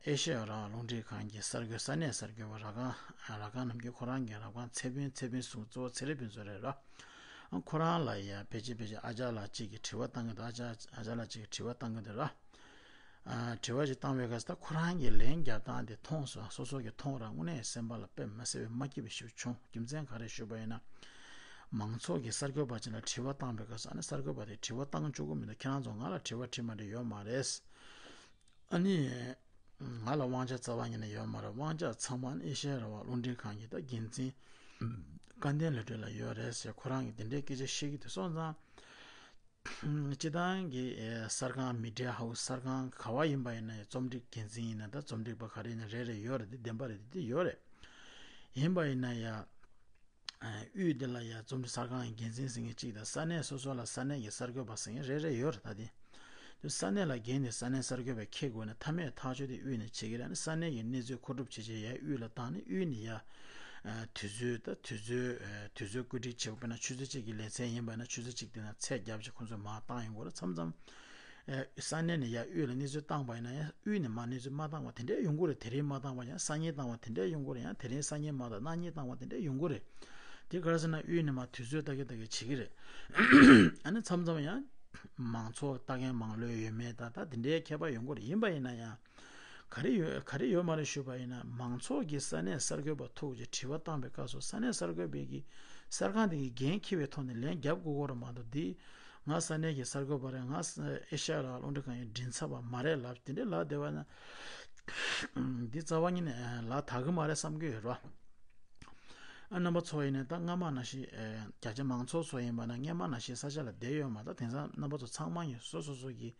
ཨེ་ཤེ་ཡ་རང་དབང་རླུང་འཕྲིན་ཁང་གི་གསར་འགོད། ས་གནས་གསར་འགོད་པ་ར་ཁང་། ར་ཁང་ནམ་རྒྱུན་ཁོ་རང་གི་ར་ཁང་ཚེ་ཕུན། ཚེ་ཕུན་ཟུར་གཙོ་བོ་ཚེ་རིང་ཕུན་ཚོགས་རེད་ར། ཁོ་རང་ལ་ཡ་ཕལ་ཆེར་ཕལ་ཆེར་ཨ་ཅག་ལགས་གཅིག་གིས་དྲི་བ་བཏང་གི་འདུག། ཨ་ཅག་ཨ་ཅག་ལགས་གཅིག་གིས་དྲི་བ་བཏང་གི་འདུག་ར། ཨ། དྲི་བ་ཞིག་བཏང་བའི་སྐབས་སུ་ད་ཁོ་རང་གིས་ལན་རྒྱག་སྟངས་དེ་མཐོང་སོང་། སོ་སོ་གིས་མཐོང་ར། དངོས་གནས་སེམས་པ་ལ་དཔེ་མ་སྲིད་པའི་མ་སྐྱིད་པ་ཞིག་བྱུང་། རྒྱུ་མཚན་ག་རེ་ཞུས་པ་ཡིན་ན། མང་ཚོགས་ཀྱི་གསར་འགོད་པ་ཅིག་ལ་དྲི་བ་བཏང་བའི་སྐབས་སུ། ཨ་ནི་གསར་འགོད་པ་དེས་དྲི་བ་བཏང་བཅུག་གི་མི་འདུག། ཁྱེད་རང་ཚོ་ང་ལ་དྲི་བ་དྲིས་མ་དྲིས་ཡོད་མ་རེད། ཨ་ནི་ང་ལ་དབང་ཆ་རྩ་བ་ཉིད་ནས་ཡོད་མ་རེད། དབང་ཆ་ཚང་མ་ཨེ་ཤེ་ཡ་རང་དབང་རླུང་འཕྲིན་ཁང་གི་ད་འགན་འཛིན་སྐལ་ལྡན་ལྷུན་གྲུབ་ལ་ཡོད་རེད་ཟེར་ཁོ་རང་གིས་དེ་འདྲའི་སྐད་ཆ་བཤད་ཀྱི་འདུག། སོང་ཙང་། སྤྱི་བཏང་གི་ཨེ་གསར་ཁང་མི་ཌི་ཡ་ཧའུ་སི་གསར་ཁང་ག་བ་ཡིན་པ་ཡིན་ན་ཡང་རྩོམ་སྒྲིག་འགན་འཛིན་ཡིན་ན་ད་རྩོམ་སྒྲིག་པ་ག་རེ་ཡིན་ན་རེ་རེ་ཡོད་རེད། དེ་བདེན་པ་རེད། དེ་དེ་ཡོད་རེད། ཡིན་པ་ཡིན་ན་ཡང་ཨ་དབུས་དེ་ལ་ཡང་རྩོམ་སྒྲིག་གསར་ཁང་གི་འགན་འཛིན་ཟེར་མཁན་གཅིག་དང་ས་གནས་སོ་སོ་ལ་ས་གནས་ཀྱི་གསར་འགོད་པ་ཟེར་མཁན་རེ་རེ་ཡོད་རེད། ད་དེ་དེ་ས་གནས་ལ་འགན་དེ་ས་གནས་གསར་འགོད་པས་འཁྱེར་དགོས་ན་མཐའ་མའི་ཐག་གཅོད་དེ་དབུས་ནས་བྱེད་ཀྱི་རེད། ཨ་ནི་ས་གནས་ཀྱི་གནས་ཚུལ་མཁོ་སྒྲུབ་བྱེད་ཆེད་ཡར་དབུས་ལ་བཏང་ནས་དབུས་ནས་ཡར་ཨ་དུས་ཚོད་ད་དུས་ཚོད་ཨ་དུས་ཚོད་བཀོད་སྒྲིག་བྱེད་དགོས། དཔེར་ན་ཆུ་ཚོད་གཅིག་གི་ལེ་ཚན་ཡིན་པ་ན་ཆུ་ཚོད་གཅིག་དེ་ན་ཚད་བརྒྱབ་བྱས་ཁོང་ཚོས་མར་བཏང་ཡོང་གི་རེད། མཚམས་མཚམས་ཨེ་ས་གནས་ནས་ཡར་དབུས་ལ་གནས་ཚུལ་བཏང་པ་ཡིན་ན་ཡང་དབུས་ནས་མར་གནས་ཚུལ་མ་བཏང་བ་དེ་འདྲས་ཡོང་གི་རེད། དེ་རིང་མ་བཏང་བ་ཡང་སང་ཉིན་བཏང་བ་དེ་འདྲས་ཡོང་གི་རེད། ཡང་དེ་རིང་སང་ཉིན་མ་བཏང་གནངས་ཉིན་བཏང་བ་དེ་འདྲས་ཡོང་གི་རེད། དེ་ག་རེ་ཟེར་ན་དབུས་ནས་མར་དུས་ཚོད་ལྟ་གིན་ལྟ་གིན་བྱེད་ཀྱི་རེད། ཨ་ནི་མཚམས་མཚམས་ཡང་མང་ཚོགས་ལྟ་མཁན་མང་ལོས་ཡོད་མེད་ད་ད་དེ་འདྲའི་ཁྱད་པར་ཡོང་གི་རེད། ཡིན་པ་ཡིན་ན་ཡང་ག་རེ་ཡོད་ག་རེ་ཡོད་མ་རེད་ཞུས་པ་ཡིན་ན་མང་ཚོགས་ཀྱིས་ས་གནས་གསར་འགོད་པ་ཐུག་རྗེས་དྲི་བ་བཏང་པའི་སྐབས་སུ་ས་གནས་གསར་འགོད་པས་ཀྱིས་གསར་ཁང་དེ་གི་འགན་འཁྱེར་བའི་ཐོག་ནས་ལན་རྒྱབ་དགོས་ཀྱི་རེད་མ་གཏོགས་འདི། ང་ས་གནས་ཀྱི་གསར་འགོད་པ་རེད། ང་ཨེ་ཤ་ཡ་རང་དབང་རླུང་འཕྲིན་ཁང་ཡི་མགྲིན་ཚབ་པ་མ་རེད་ལབ་དེ་འདྲའི་ལབ་བསྡད་པ་ན། འདི་རྩ་བ་ཉིད་ནས་ལབ་དག་གི་མ་རེད་བསམ་གྱི་ཡོད་རེད་བ། ཨ་རྣམ་པ་ཚོ་ཡིན་ནའི་ད་སྔ་མ་ནང་བཞིན་ཨེ་བརྒྱ་ཆ་མང་ཚོགས་ཚོ་ཡིན་པ་ན་སྔ་མ་ནང་བཞིན་ས་ཆ་ལ་བསྡད་ཡོད་མ་རེད། དེང་སང་རྣམ་པ་ཚོ་ཚང་མ་ཡིན་སོ་སོ་སོ་གི་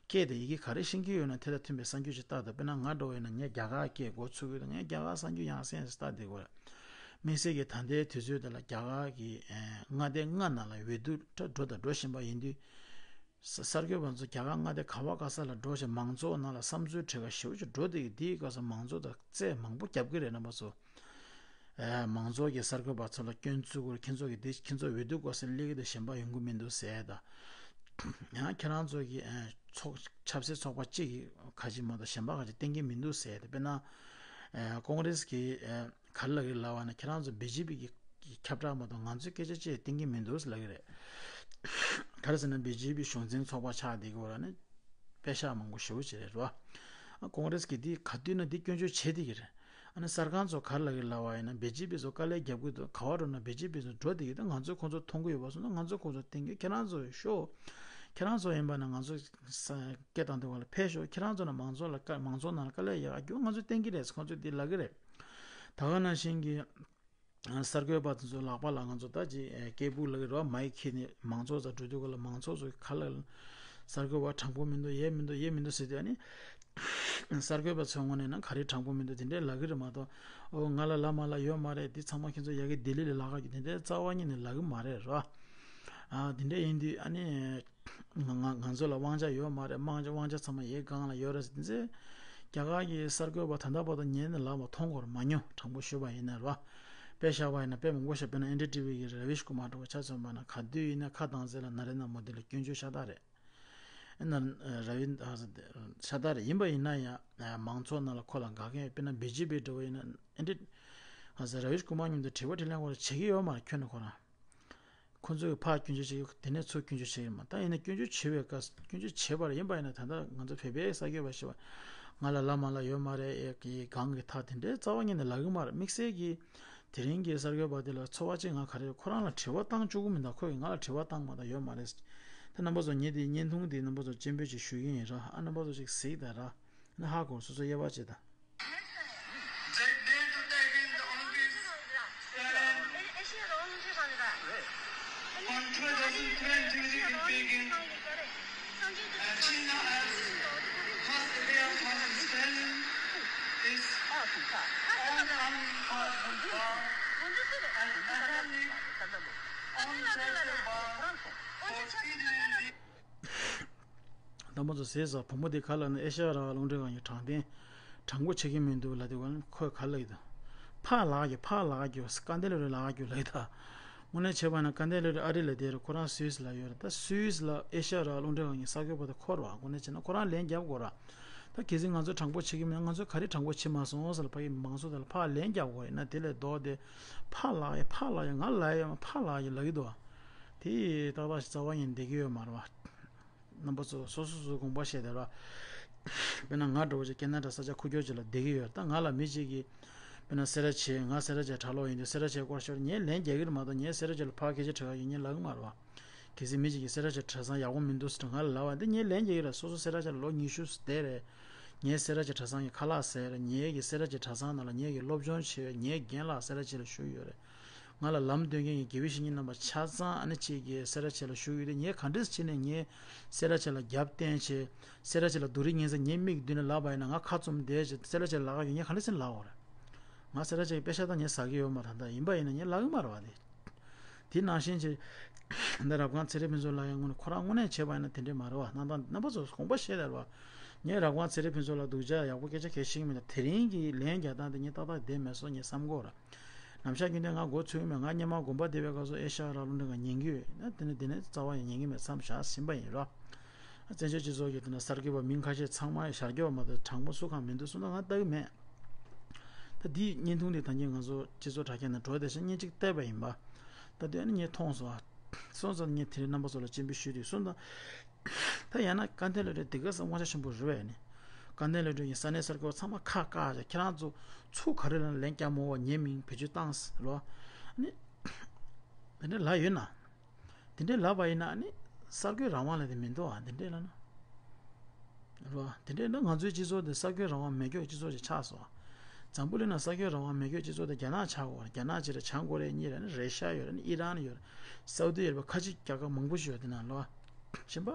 སྐད་དང་ཡི་གེ་ག་རེ་ཤེས་ཀྱི་ཡོད་ན་དེ་དང་མཐུན་པའི་གསར་འགྱུར་ཅིག་ལྟ་དང་། དཔེར་ན་ང་འདྲ་བོ་ཡིན་ན་ངས་རྒྱ་གར་སྐད་མགོ་ཚོད་ཀྱི་འདུག་ངས་རྒྱ་གར་གསར་འགྱུར་ཡང་སེ་ཡང་སེ་ལྟ་བསྡད་དགོས་རེད། དམིགས་བསལ་གྱིས་ད་ལྟའི་དུས་ཚོད་འདི་ལ་རྒྱ་གར་གྱི་ཨེ་མངའ་སྡེ་ལྔ་ནང་ལ་འོས་བསྡུ་འགྲོ་དང་འགྲོ་བཞིན་པ་ཡིན་དུས། ས་གསར་འགོད་པ་ཚོ་རྒྱ་གར་མངའ་སྡེ་ག་བ་ག་ས་ལ་འགྲོ་ཞིང་མང་ཚོགས་ནང་ལ་བསམ་ཚུལ་དྲི་ག་ཞེ་པོ་ཅིག་འགྲོ་བསྡད་ཀྱི་འདིའི་སྐབས་སུ་མང་ཚོགས་དང་རྩོད་མང་པོ་རྒྱབ་ཀྱི་རེད། རྣམ་པ་ཚོ། ཨེ་མང་ཚོགས་ཀྱི་གསར་འགོད་པ་ཚོ་ལ་སྐྱོན་བཙུགས་ཁུལ་ཁྱེད་ཚོ་གི་འདི་ཁྱེད་ཚོ་འོས་བསྡུ་སྐབས་སུ་སླེབས་ཀྱི་འདུག་གཞན་པ་ཡོང་གི་མི་འདུག་ཟེར་ད། ཡང་ཁྱེད་རང་ཚོ་གི་ཨེ་ཚོགས་ཆབ་སྲིད་ཚོགས་པ་གཅིག་གིས་ག་ཅིག་མ་གཏོགས་གཞན་པ་ག་ཅིག་བསྟན་གྱི་མི་འདུག་ཟེར་ད། དཔེར་ན་ཨེ་ཀོང་རེས་ཀྱི་ཨེ་ག་རེ་ལབ་ཀྱི་རེད་ལབ་པ་ན་ཁྱེད་རང་ཚོ་བི་ཇེ་པི་གི་ཁྱབ་བསྒྲགས་མ་གཏོགས་ང་ཚོའི་སྐད་ཆ་ཅིག་བསྟན་གྱི་མི་འདུག་ལབ་ཀྱི་རེད། ག་རེ་ཟེར་ན་བི་ཇེ་པི་གཞུང་འཛིན་ཚོགས་པ་ཆགས་བསྡད་ཀྱི་ཡོད་རེད་ནི། པེ་ཤག་མང་པོ་ཞེ་པོ་ཅིག་རེད་རོ། ཨ་ཀོང་རེས་ཀྱིས་འདི་ག་དུས་ན་འདི་སྐྱོན་བརྗོད་བྱེད་བསྡད་ཀྱི་རེད། ཨ་ནི་གསར་ཁང་ཚོ་ག་རེ་ལབ་ཀྱི་ལབ་པ་ཡིན་ན་བི་ཇེ་པི་ཚོ་དཀའ་ལས་རྒྱབ་ཀྱི་འདུག་ག་བ་འགྲོ་ན་བི་ཇེ་པི་ཚོ་འགྲོ་བསྡད་ཀྱི་འདུག་ང་ཚོས་ཁོང་ཚོ་མཐོང་གི་ཡོད་པ་སོང་ན་ང་ཚོས་ཁོང་ཚོ་བསྟན་གྱི། ཁྱེད་རང་ཚོ་ཤོག་ཁྱེད་རང་ཚོ་ཡིན་པ་ན་ང་ཚོ་ས་སྐད་བཏང་དུས་སྒང་ལ་ཕེབས་ཤོག་ཁྱེད་རང་ཚོ་ན་མང་ཚོགས་ལ་དཀའ་མང་ཚོགས་ནང་ལ་དཀའ་ལས་ཡག་རྒྱུ་ང་ཚོས་བསྟན་གྱི་རེད། ཁོང་ཚོས་འདི་ལབ་ཀྱི་རེད། ད་ག་ནང་བཞིན་གྱི། གསར་འགོད་པ་དེ་ཚོ་ལག་པ་ལ་ང་ཚོ་ད་ཅི་སྐད་སྦུག་ལབ་ཀྱི་རེད་བ། མའིག་ཁྱེར་ནས་མང་ཚོགས་རྩར་འགྲོ་དུས་སྒང་ལ་མང་ཚོགས་ཚོ་གི་ཁ་ལ་གསར་འགོད་པ་དྲང་པོ་མི་འདུག་ཡས་མི་འདུག་ཡས་མི་འདུག་ཟེར་དུས་ཨ་ནི། གསར་འགོད་པ་ཚོའི་ངོས་ནས་ན་ག་རེ་དྲང་པོ་མི་འདུག་དེ་འདྲས་ལབ་ཀྱི་རེད་མ་གཏོགས། ཨོ་ང་ལ་ལབ་མ་ལབ་ཡོད་མ་རེད། འདི་ཚང་མ་ཁྱེད་ཚོ་ཡ་གི་ལྡི་ལི་ལ་ལབ་ཀྱི་དེ་འདྲས་རྩ་བ་ཉིད་ནས་ལབ་ཀྱི་མ་རེད་རོ། ཨ་དེ་འདྲས་ཡིན་དུས་ཨ་ནི། ང་ང་ང་ཚོ་ལ་དབང་ཆ་ཡོད་མ་རེད། དབང་ཆ་དབང་ཆ་ཚང་མ་ཡའི་སྒང་ལ་ཡོད་རེད་ཟེར་ཏེ། རྒྱ་གར་གྱི་གསར་འགོད་པ་ད་ལྟ་བར་དུ་ངས་ནི་ལབ་མ་མཐོང་གོ་མ་མྱོང་། དྲང་པོ་ཞུས་པ་ཡིན་ན་རོ། དཔེ་བཞག་པ་ཡིན་ན་དཔེ་མང་པོ་ཞིག་དཔེར་ན་ཨེན་ཌི་ཊི་ཝི་གི་ར་བིཤ་ཀུ་མར་འདྲ་བོ་ཆ་མཚོན་པ་ན་ག་དུས་ཡིན་ན་ཁ་གདངས་ཚད་ལ་ན་རེ་ན་མོ་དི་ལ་སྐྱོན་བརྗོད་ཤ་སྟག་རེད། ཨ་ན་ར་བི་ཤ་སྟག་རེད། ཡིན་པ་ཡིན་ན་ཡང་མང་ཚོགས་ནང་ལ་ཁོ་ལ་དགའ་མཁན་དཔེར་ན་བི་ཇེ་པི་འདྲ་བོ་ཡིན་ན་ཨེན་ཌི་ཨ་ཟེར་ར་བིཤ་ཀུ་མར་མཉམ་དུ་དྲི་བ་དྲིས་ལན་སྐོར་བྱེད་ཀྱི་ཡོད་མ་རེད། ཁྱོན་ནས་ཁོ་རང་། ཁོ་ཚོས་ཕར་སྐྱོན་བརྗོད་བྱེད་ཀྱི་དེ་ནས་ཚུར་སྐྱོན་བརྗོད་བྱེད་ཀྱི་མ། ད་ཡིན་ན་སྐྱོན་བརྗོད་བྱེད་པའི་སྐབས་སྐྱོན་བརྗོད་བྱེད་པར་ཡིན་པ་ཡིན་ན་ད་ལྟ་ང་ཚོ་བོད་པའི་གསར་འགོད་པ་ཞིག་བ་ང་ལ་ལབ་མ་ལབ་ཡོད་མ་རེད། ཨེ་གི་གང་གི་ཐག་དེ་འདྲའི་རྩ་བ་ཉིད་ནས་ལབ་གི་མ་རེད། དམིགས་བསལ་གྱིས་དེ་རིང་གི་གསར་འགོད་པ་དེ་ལ་ཚོར་བ་གཅིག་ང་ག་རེ་ཁོ་རང་ལ་དྲི་བ་བཏང་བཅུག་གི་མི་འདུག་ཁོས་ང་ལ་དྲི་བ་བཏང་མ་བཏང་ཡོད་མ་རེད། ད་རྣམ་པ་ཚོ་ངས་དེའི་བརྙན་ཐུང་དེ་རྣམ་པ་ཚོ་སྤྱན་འབུལ་ཅིག་ཞུ་གི་ཡིན་ར། ཨ་རྣམ་པ་ཚོ་ཅིག་གཟིགས་དང་ར། ནི་ཧ་གོ་སོ་སོ་དབྱེ་བ་བྱེད་དང་། On twenty-seven Jingri in Peking, and China as Mass Area Common Spelling is all unimportant bar and ethnic uncultured bar for feeding the རྣམ་པ་ཚོ་གཟིགས་ས། བུ་མོ་དེ་ག་ལ་ནི་ཨེ་ཤ་ཡ་རང་དབང་རླུང་འཕྲིན་ཁང་གི་དྲང་བདེན་དྲང་པོ་བྱེད་ཀྱི་མི་འདུག་ལབ་དུས་སྒང་ཁོས་ག་ལབ་ཀྱི་འདུག་ཕར་ལབ་ཀྱི་ཕར་ལབ་ཀྱི་སྐལ་ལྡན་བློ་རིག་ལབ་ཀྱི་ལབ་ཀྱི་འདུག་དངོས་གནས་བྱས་པ་ན་སྐལ་ལྡན་བློ་རིག་ཨ་རི་ལ་བསྡད་རེད། ཁོ་རང་སུད་སི་ལ་ཡོད་རེད། ད་སུད་སི་ལ་ཨེ་ཤ་ཡ་རང་དབང་རླུང་འཕྲིན་ཁང་གི་གསར་འགོད་པ་དེ་འཁོར་བ་དངོས་གནས་བྱས་ན་ཁོ་རང་ལན་རྒྱབ་དགོས་ར། ད་གལ་སྲིད་ང་ཚོ་དྲང་པོ་བྱེད་ཀྱི་མིན་ན་ང་ཚོས་ག་རེ་དྲང་པོ་བྱེད་མ་སོང་ཟེར་ལ་ཕ་གི་མང་ཚོགས་དེ་ལ་ཕར་ལན་རྒྱབ་དགོས་རེད་ན། དེ་ལས་ལྡོག་སྟེ་ཕར་ལབ་ཀྱི་ཕར་ལབ་ཀྱི་ང་ལབ་ཡ་ཡོད་མ་ཕར་ལབ་ཀྱི་ལབ་ཀྱི་འདུག་བ། དེ་ཏག་ཏག་ཞིག་རྩ་བ་ཉིད་བསྡད་ཀྱི་ཡོད་མ་རེད་བ། རྣམ་པ་ཚོ་སོ་སོ་སོའི་དགོངས་པ་བཞེས་དེ་ར། དཔེར་ན་ང་འདྲ་བོ་ཅིག་ཁེ་ན་ཌ་ས་ཆ་ཁུག་ཀྱོག་ཅིག་ལ་བསྡད་ཀྱི་ཡོད། ད་ང་ལ་མི་གཅིག་གིས་དཔེར་ན་སེ་ར་བྱེས་ང་སེ་ར་བྱེས་གྲྭ་ལོག་ཡིན་དུས་སེ་ར་བྱེས་སྐོར་ཤོར་ངས་ལན་རྒྱག་གི་རེད་མ་གཏོགས་ངས་སེ་ར་བྱེས་ལ་ཕར་སྐད་ཆ་དྲི་ག་ཡོད་ངས་ལབ་གི་མ་རེད་བ། གལ་སྲིད་མི་གཅིག་གིས་སེ་ར་བྱེས་གྲྭ་ཚང་ཡག་པོ་མི་འདུག་ཟེར་ང་ལ་ལབ་པ་འདི་ངས་ལན་རྒྱག་གི་རེད། སོ་སོ་སེ་ར་བྱེས་ལ་ལོ་ཉི་ཤུ་བསྡད་རེད། ངས་སེ་ར་བྱེས་གྲྭ་ཚང་གི་ཁ་ལག་ཟས་རེད། ངས་ཀྱི་སེ་ར་བྱེས་གྲྭ་ཚང་ནང་ལ་ངས་ཀྱི་སློབ་སྦྱོང་བྱས་རེད། ངའི་རྒན་ལགས་སེ་ར་བྱེས་ལ་བཞུགས་ཡོད་རེད། ང་ལ་ལམ་སྟོན་མཁན་གྱི་དགེ་བའི་བཤེས་གཉེན་རྣམ་པ་ཆ་ཚང་ཨ་ནི་ཅིག་གིས་སེ་ར་བྱེས་ལ་ཞུགས་ཡོད་དེ། ངས་ག་འདྲས་བྱས་ནས་ངས་སེ་ར་བྱེས་ལ་རྒྱབ་བརྟེན་བྱས། སེ་ར་བྱེས་ལ་སྡུག་རུས་ངན་ཟེར་ངའི་མིག་མདུན་ནས་ལབ་པ་ཡིན་ན། ང་ཁ་བཙུམ་བསྡད་བྱས་སེ་ར་བྱེས་ལ་ལབ་ཡོད། ངས་ག་འདྲས་བྱས་ནས་ལབ་དགོས་རེད། ང་སེ་ར་བྱེས་ཀྱི་པེ་ཤ་ད་ངས་ཟ་གི་ཡོད་མ་རེད། ད་ཡིན་པ་ཡིན་ན་ངས་ལབ་གི་མ་རེད་བ། དེ་དེ་ནང་བཞིན་བྱས། འདི་རབ་སྒང་ཚེ་རིང་ཕུན་ཚོགས་ལགས་ཡང་དངོས་གནས་ཁོ་རང་དངོས་གནས་བྱས་པ་ཡིན་ན་དེ་འདྲས་མ་རེད་བ། གནང་སྟངས་རྣམ་པ་ཚོ་དགོངས་པ་བཞེས་རེད་བ། ངས་རབ་སྒང་ཚེ་རིང་ཕུན་ཚོགས་ལ་སྡུག་ཅག་ཡག་པོ་སྐད་ཆ་གལ་ཤེས་ཀྱི་མེད། ད་དེ་རིང་གི་ལན་རྒྱག་སྟངས་དེ་ངས་ཏག་ཏག་བསྡད་མེད་སོང་ངས་བསམ་གྱི་ཡོད་ར། ནམ་ཞག་རྒྱུན་ལྡན་ང་མགོ་ཚོས་མེད། ང་སྔོན་མ་དགོན་པ་བསྡད་པའི་སྐབས་སུ་ཨེ་ཤ་ཡ་ར་ལུང་འདྲེན་ཁང་ཉན་གྱི་ཡོད། ད་དེ་ནས་དེ་ནས་རྩ་བ་ཡང་ཉན་གྱི་མེད་བསམ་བཞག་ཟིན་པ་ཡིན་ར། བཙན་བྱོལ་སྤྱི་ཚོགས་ཀྱི་དེ་ན་གསར་འགོད་པ་མིང་ཁ་ཤས་ཚང་མ་ཤར་སྐྱོབ་པ་མ་གཏོགས་དྲང་པོ་སུ་གང་མི་འདུག་གསུངས་ན་ང་ལྟ་གི་མེད། ད་འདིའི་བརྙན་ཐུང་འདི་ད་གིན་ང་ཚོ་སྤྱི་ཚོགས་དྲ་རྒྱ་ནང་འགྲོ་བསྡད་ཤག་བརྙན་གཅིག་བལྟས་པ་ཡིན་པ། ད་དེ་ནི་ངས་མཐོང་སོང་ཨ། སོང་ཙང་ངས་དེ་རིང་རྣམ་པ་ཚོ་ལ་སྤྱན་འབུལ་ཞུས་ཏེ་སོང་ཙང་། ད་ཡང་ན་སྐལ་ལྡན་བློ་གྲོས་འདི་ག་ས་དབང་ཆ་ཆེན་པོ་རེད་བས་ནི། སྐལ་ལྡན་བློ་གྲོས་ཡིན་ས་གནས་གསར་འགོད་པ་ཚང་མ་ཁ་བཀག་བྱས། ཁྱེད་རང་ཚོ་ཚུར་ག་རེ་ལ་ལན་རྒྱག་མོ་བ་ཉེས་མིང་བེད་སྤྱོད་བཏང་ཟེར་ལོ། ནི། དེ་འདྲ་ལབ་ཡོད་ན། དེ་འདྲས་ལབ་པ་ཡིན་ན་ནི་གསར་འགོད་རང་དབང་ལབ་དེ་མི་འདུག་ཨ། དེ་འདྲས་ལབ་ན། རོ། དེ་འདྲས་ན་ང་ཚོའི་སྤྱི་ཚོགས་འདི་གསར་འགོད་རང་དབང་མེད་མཁན་སྤྱི་ཚོགས་ཅིག་ཆགས་སོང་། འཛམ་བུ་གླིང་ན་གསར་འགོད་རང་དབང་མེད་མཁན་སྤྱི་ཚོགས་དེ་རྒྱ་ནག་ཆགས་དགོས། རྒྱ་ནག་ཅིག་རེད། བྱང་ཀོ་རི་ཡ་གཉིས་རེད། ནི་རེ་ཤ་ཡོད་རེད། ནི་ཨི་རན་ཡོད་རེད། སའུ་ཏི་ཡོད་རེད། ཁ་ཆེ་རྒྱལ་ཁབ་མང་པོ་ཞིག་ཡོད། དེ་ན་ལོ། ཤིན་པ།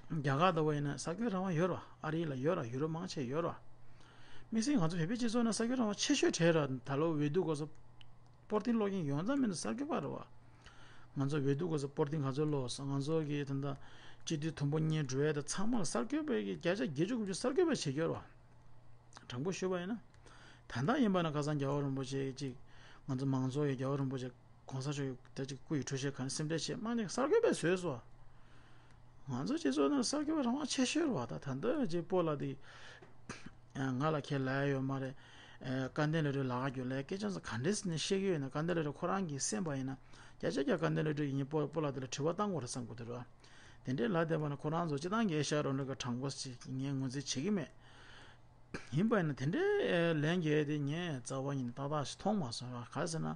རྒྱ་གར་ལྟ་བུ་ཡིན་ན་གསར་འགོད་རང་དབང་ཡོད་རེད། ཨ་རི་ལ་ཡོད་རེད། ཡུ་རོབ་མང་ཆེ་ཡོད་རེད། དམིགས་བསལ་ང་ཚོ་བོད་པའི་སྤྱི་ཚོགས་ན་གསར་འགོད་རང་དབང་ཆེ་ཤོས་གྲས་རེད། ད་ལོ་འོས་བསྡུ་སྐབས་སུ། པོ་ཏི་ཏི་ཀློག་མཁན་ཡོངས་རྫོགས་མི་འདུག་གསར་འགོད་པ་རེད་བ། ང་ཚོ་འོས་བསྡུ་སྐབས་སུ་པོ་ཏི་ཏི་ག་ཚོད་ཀློག་སོང་། ང་ཚོ་གི་ད་ལྟ་སྤྱི་འཐུས་དུམ་བུ་གཉིས་འགྲོ་ཡས་དང་ཚང་མ་ལ་གསར་འགོད་པའི་གི་བརྒྱ་ཆ་བརྒྱད་ཅུ་དགུ་བཅུ་གསར་འགོད་པས་བྱེད་ཀྱི་ཡོད་རེད་བ། དྲང་པོ་ཞུས་པ་ཡིན་ན། ད་ལྟ་ཡིན་པ་ན་ཁ་སང་རྒྱལ་བ་རིན་པོ་ཆེ་གཅིག་ང་ཚོ་མང་ཚོགས་ཀྱི་རྒྱལ་བ་རིན་པོ་ཆེ་གོང་ས་མཆོག་གི་ད་ཅིག་སྐུ་ཡི་འཕྲོ་བཤད་གང་སེམས་ཁྲལ་བྱེད་མང་ཉེ་གསར་འགོད་པས་བཟོས་སོང་། ང་ཚོ་སྤྱི་ཚོགས་ནང་གསར་འགོད་པ་རང་དབང་ཆེ་ཤོས་རེད་བ། ད་ད་ལྟ་ཅིག་སྤོ་ལགས་དེ། ང་ལ་ཁས་ལེན་ཡོད་མ་རེད། ཨ། སྐལ་ལྡན་བློ་གྲོས་ལགས་ཀྱི་ལས་སྐད་ཆ་ཚོ་ག་འདྲས་ནས་བཤད་ཀྱི་ཡོད་ན། སྐལ་ལྡན་བློ་གྲོས་ཁོ་རང་གིས་གསན་པ་ཡིན་ན་བརྒྱ་ཆ་བརྒྱ་སྐལ་ལྡན་བློ་གྲོས་ཡིན་སྤོ་སྤོ་ལགས་དེ་ལ་དྲི་བ་བཏང་དགོས་རེད་བསམ་གྱི་འདུག་ར། དེ་འདྲའི་ལབ་བསྡད་པ་ན་ཁོ་རང་ཚོ་སྤྱི་བཏང་གི་ཨེ་ཤ་ཡ་རོགས་འདྲ་གི་དྲང་པོ་ཞིག་ངས་ངོས་འཛིན་བྱེད་ཀྱི་མེད། ཡིན་པ་ཡིན་ན་དེ་འདྲའི་ལན་རྒྱག་ཡས་དེ་ངས་རྩ་བ་ཉིད་ནས་ཏག་ཏག་ཞིག་མཐོང་མ་སོང་ར། ག་རེ་ཟེར་ན།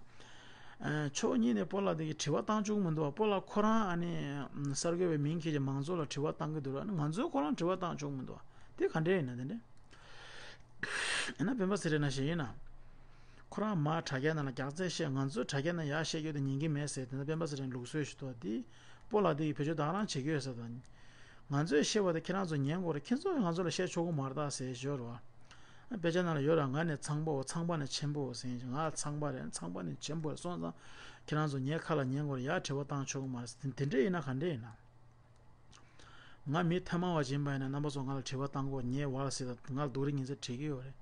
ཨ། ཕྱོགས་གཉིས་ནས་སྤོ་ལགས་དེ་གི་དྲི་བ་བཏང་བཅུག་མི་འདུག་བ། སྤོ་ལགས་ཁོ་རང་ཨ་ནི་གསར་འགོད་པའི་མིང་འཁྱེར་གྱི་མང་ཚོགས་ལ་དྲི་བ་བཏང་གི་འདུག་ར། ང་ཚོས་ཁོ་རང་དྲི་བ་བཏང་བཅུག་མི་འདུག་བ། དེ་ག་འདྲས་ཡིན་ན་དེ་འདྲས། ཡིན་ན་སྤེན་པ་ཚེ་རིང་ནང་བཞིན་ཡིན་ན། ཁོ་རང་མར་དྲ་རྒྱ་ནང་ལ་རྒྱག་རྩལ་བཤད། ང་ཚོས་དྲ་རྒྱ་ནང་ཡར་བཤད་རྒྱུ་དེ་ཉན་གྱི་མེད་ཟེར། དེ་ནས་སྤེན་པ་ཚེ་རིང་ལུགས་སྲོལ་ཞིག་འདུག་བ། དེ་སྤོ་ལགས་དེ་ཡིས་བེད་སྤྱོད་ད་ག་རང་བྱེད་ཀྱི་ཡོད་ཟེར་དང་། ང་ཚོས་བཤད་པ་དེ་ཁྱེད་རང་ཚོ་ཉན་དགོས་རེད། ཁྱེད་ཚོས་ང་ཚོ་ལ་བཤད་ཆོག་གི་མ་རེད་ད་ཟེར་ཞོར་བ། དཔེ་ཆ་ནང་ལ་ཡོད་ར། ང་ནི་ཚངས་པའོ། ཚངས་པ་ནི་ཆེན་པོའོ་ཟེར། ང་ཚངས་པ་རེད། ཚངས་པ་ནི་ཆེན་པོ་རེད། སོང་ཙང་ཁྱེད་རང་ཚོ་ངའི་ཁ་ལ་ཉན་དགོས་རེད། ཡར་དྲི་བ་བཏང་ཆོག་གི་མ་རེད་ཟེར། དེ་འདྲས་ཡིན་ན་ག་འདྲས་ཡིན་ན། ང་མི་ཐ་མལ་པ་ཅིག་ཡིན་པ་ཡིན་ན་རྣམ་པ་ཚོ་ང་ལ་དྲི་བ་བཏང་དགོས། ངའི་བར་ཟེར་ད་ང་ལ་སྡུག་རུས་ངན་ཚད་བྲིས་ཀྱི་ཡོད་རེད།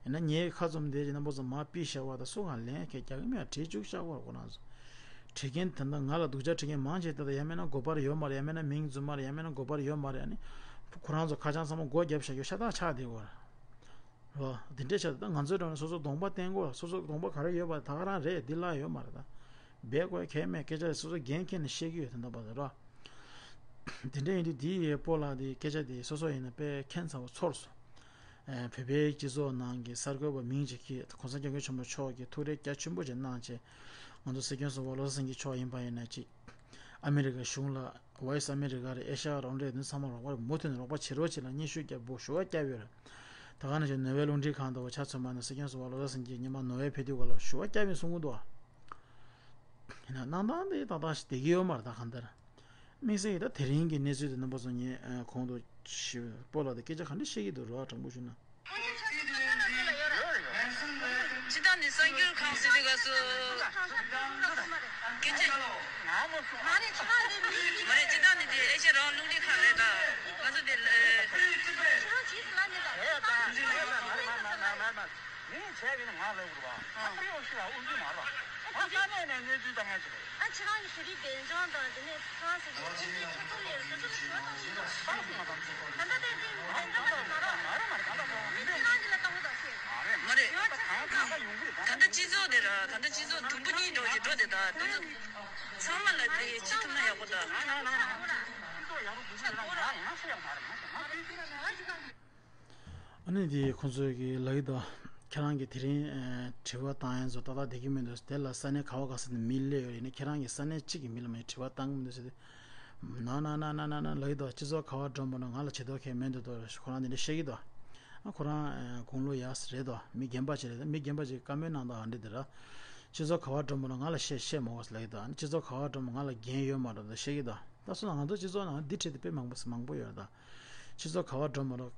ཡིན་ན་ངའི་ཁ་བཙུམ་བསྡད་ཀྱི་རྣམ་པ་ཚོ་མར་ཕུད་བཞག་པ་དང་སུ་གང་ལན་གྱི་རྒྱག་གི་མེད། བྲིས་བཅུག་བཞག་པ་ཁོ་རང་ཚོ། བྲིས་མཁན་དེ་འདྲ་ང་ལ་སྡུག་ཅག་བྲིས་མཁན་མང་ཆེ་དེ་དག་ཡང་མིན་ན་དགོས་པ་རེ་ཡོད་མ་རེད། ཡང་མིན་ན་མིང་རྫུན་མ་རེད། ཡང་མིན་ན་དགོས་པ་རེ་ཡོད་མ་རེད། ཨ་ནི་ཁོ་རང་ཚོ་ཁ་བྱང་ཚང་མ་སྒོ་བརྒྱབ་བཞག་རྒྱུ་ཤ་སྟག་ཆགས་བསྡད་ཡོད་རེད། རོ། འདི་འདྲས་ཆགས་ད་ང་ཚོའི་འགྲམ་ནས་སོ་སོ་གདོང་པ་བསྟན་དགོས། སོ་སོ་གདོང་པ་ག་རེ་ཡོད་པ་ད་ག་རང་རེད། འདི་ལ་ཡོད་མ་རེད་ད། སྦས་དགོས་གལ་མེད། སྐད་ཆ་སོ་སོ་འགན་འཁྱེར་ནས་བཤད་ཀྱི་ཡོད་དེ་འདྲ་པ་དེ་རོ། དེ་འདྲས་ཡིན་དུས་འདི་ཡི་སྤོ་ལགས་དེ་སྐད་ཆ་དེ་སོ་སོ་ཡིན་ན་དཔེ་ཁྱད་མཚར་བོ་ཚོར་སོང་། ཨེ། བོད་པའི་སྤྱི་ཚོགས་ནང་གི་གསར་འགོད་པ་མིང་ཅིག་གིས་གོང་ས་སྐྱབས་མགོན་ཆེན་པོ་མཆོག་གི་ཐུགས་རེ་རྒྱ་ཆེན་པོ་ཅིག་གནང་བྱས། ང་ཚོ་སྲིད་སྐྱོང་ཟུར་པ་བློ་བཟང་སེང་གེ་མཆོག་ཡིན་པ་ཡིན་ན་ཅིག་ཨ་མི་རི་ཀ་གཞུང་ལ། ཝོ་ཡི་སི་ཨ་མི་རི་ཀ་རེད། ཨེ་ཤ་ཡ་རང་འདྲ་དེ་ཚང་མ་རོགས་པ་རེད། མུ་མཐུད་ནས་རོགས་པ་བྱེད་རོགས་བྱེད་ལ་སྙན་ཞུ་བརྒྱབ་པོ་ཞུ་བ་བརྒྱབ་ཡོད་རེད། ད་ག་ནང་བཞིན་ནོར་ཝེ་རླུང་འཕྲིན་ཁང་དང་ཆ་མཚོན་པ་ན་སྲིད་སྐྱོང་ཟུར་པ་བློ་བཟང་སེང་གེ་སྔོན་མ་ནོར་ཝེ་ཕེབས་དུས་སྐབས་ལ་ཞུ་བ་བརྒྱབ་ཡོད་གསུང་གི་འདུག་ཨ། ཡིན་ན་གནང་སྟངས་དེ་ཏག་ཏག་ཞིག་བསྡད་ཀྱི་ཡོད་མ་རེད། ད་གང་ལྟར་དམིགས་བསལ་གྱི་ད་དེ་རིང་གི་གནས་ཚུལ་དེ་རྣམ་པ་ཚོ་ངས་གོང་དུ་ཞུས་པ་ལ་དེ་སྐད་ཆ་ག་འདྲ་བཤད་ཀྱི་འདུག་རོགས་དྲང་པོ་ཞུས་ན། སྤྱི་བཏང་ནས་གསར་འགྱུར་ཁང་ཟེར་དུས་སྐབས་སུ། སྐད་ཆ། མ་རེད། སྤྱི་བཏང་ནས་དེ་ཨེ་ཤ་ཡ་རང་དབང་རླུང་འཕྲིན་ཁང་རེད་ད། ང་ཚོ་དེ་ལ། ངས་བྱས་པས་ན་ང་ལབ་དགོས་པ། ཨ་ཁ་ཡོག་ཤི་ལ་དབུ་འཛུལ་མ་རེད་པ། ཨ་ས་གནས་ནས་གནས་ཚུལ་ལྟ་མཁན་ཞིག་རེད། ཨ་ཁྱེད་རང་གི་བོད་རིགས་བདེ་འཇོན་དང་དེ་ནས་ཁ་ཟེར་གྱི་ཁྱེད་ཚོ་ལས་སོ་སོ་ལ་ཞུ་བ་བཏང་གི་ཡོད། ད་ལྟ་དེ་དེ་དེ་ལྟ་བ་མ་རེད་མ་རེད། ད་ལྟ་ཁྱེད་རང་གི་ལ་ལྟ་བ་དང་ཤེས། མ་རེད། ཡང་ཁྱེད་རང་གི་ད་ལྟ་སྤྱི་ཚོགས་དེ་ར་ད་ལྟ་སྤྱི་ཚོགས་དུམ་བུ་གཉིས་འགྲོ་བཞིན་འགྲོ་དེ་ད་དེ་ཚོ་ཚང་མ་ལ་དེ་ཤེས་ཐུབ་ན་ཡག་པོ་ད། སྤྱི་ཚོགས་ཡག་པོ་འདུག་ཟེར་ན་ང་ང་ཤེས་ཡག་མ་རེད། ང་ཤེས་ང་ཤེས། ཨ་ནི་དེ་ཁོང་ཚོས་ཀྱི་ལབ་ཀྱི་འདུག་ཁྱེད་རང་གིས་དེ་རིང་ཨ་དྲི་བ་བཏང་ཡ་ཚོ་ཏག་ཏག་བསྡད་ཀྱི་མི་འདུག་དེ་ལ་ས་གནས་ག་བ་ག་ས་ནས་མི་སླེབས་ཡོད་རེད། ནི་ཁྱེད་རང་གིས་ས་གནས་གཅིག་གི་མི་ལ་མ་དྲི་བ་བཏང་གི་མི་འདུག་ཟེར་ཏེ། ན་ན་ན་ན་ན་ན་ལབ་ཀྱི་འདུག་སྤྱི་ཚོགས་ག་བ་འགྲོ་འབོད་ན་ང་ལ་བྱེད་དོ་ཁས་མེད་འདུག་ཏོ་ཁོ་རང་དེ་འདྲ་བཤད་ཀྱི་འདུག་ཨ་ཁོ་རང་ཨ་དགུང་ལོ་ཡག་ས་རེད་དོ། མི་རྒན་པ་ཅིག་རེད། མི་རྒན་པ་ཅིག་བཀའ་མོལ་གནང་སྟངས་ཨ་འདྲ་དེ་ར། སྤྱི་ཚོགས་ག་པར་འགྲོ་མ་རུང་ང་ལ་བཤད་བཤད་མ་དགོས་ལབ་ཀྱི་འདུག་ཨ་ནི་སྤྱི་ཚོགས་ག་པར་འགྲོ་མ་ང་ལ་འགན་ཡོད་མ་རེད་ད་བཤད་ཀྱི་འདུག་ད་སོང་ཙང་ང་ཚོ་སྤྱི་ཚོགས་ནང་འདི་བྲིས་ཏེ་དཔེ་མང་པོ་མང་པོ་ཡོད་རེད་ད། སྤྱི་ཚོགས་ག་པར་འགྲོ་མ་རུང་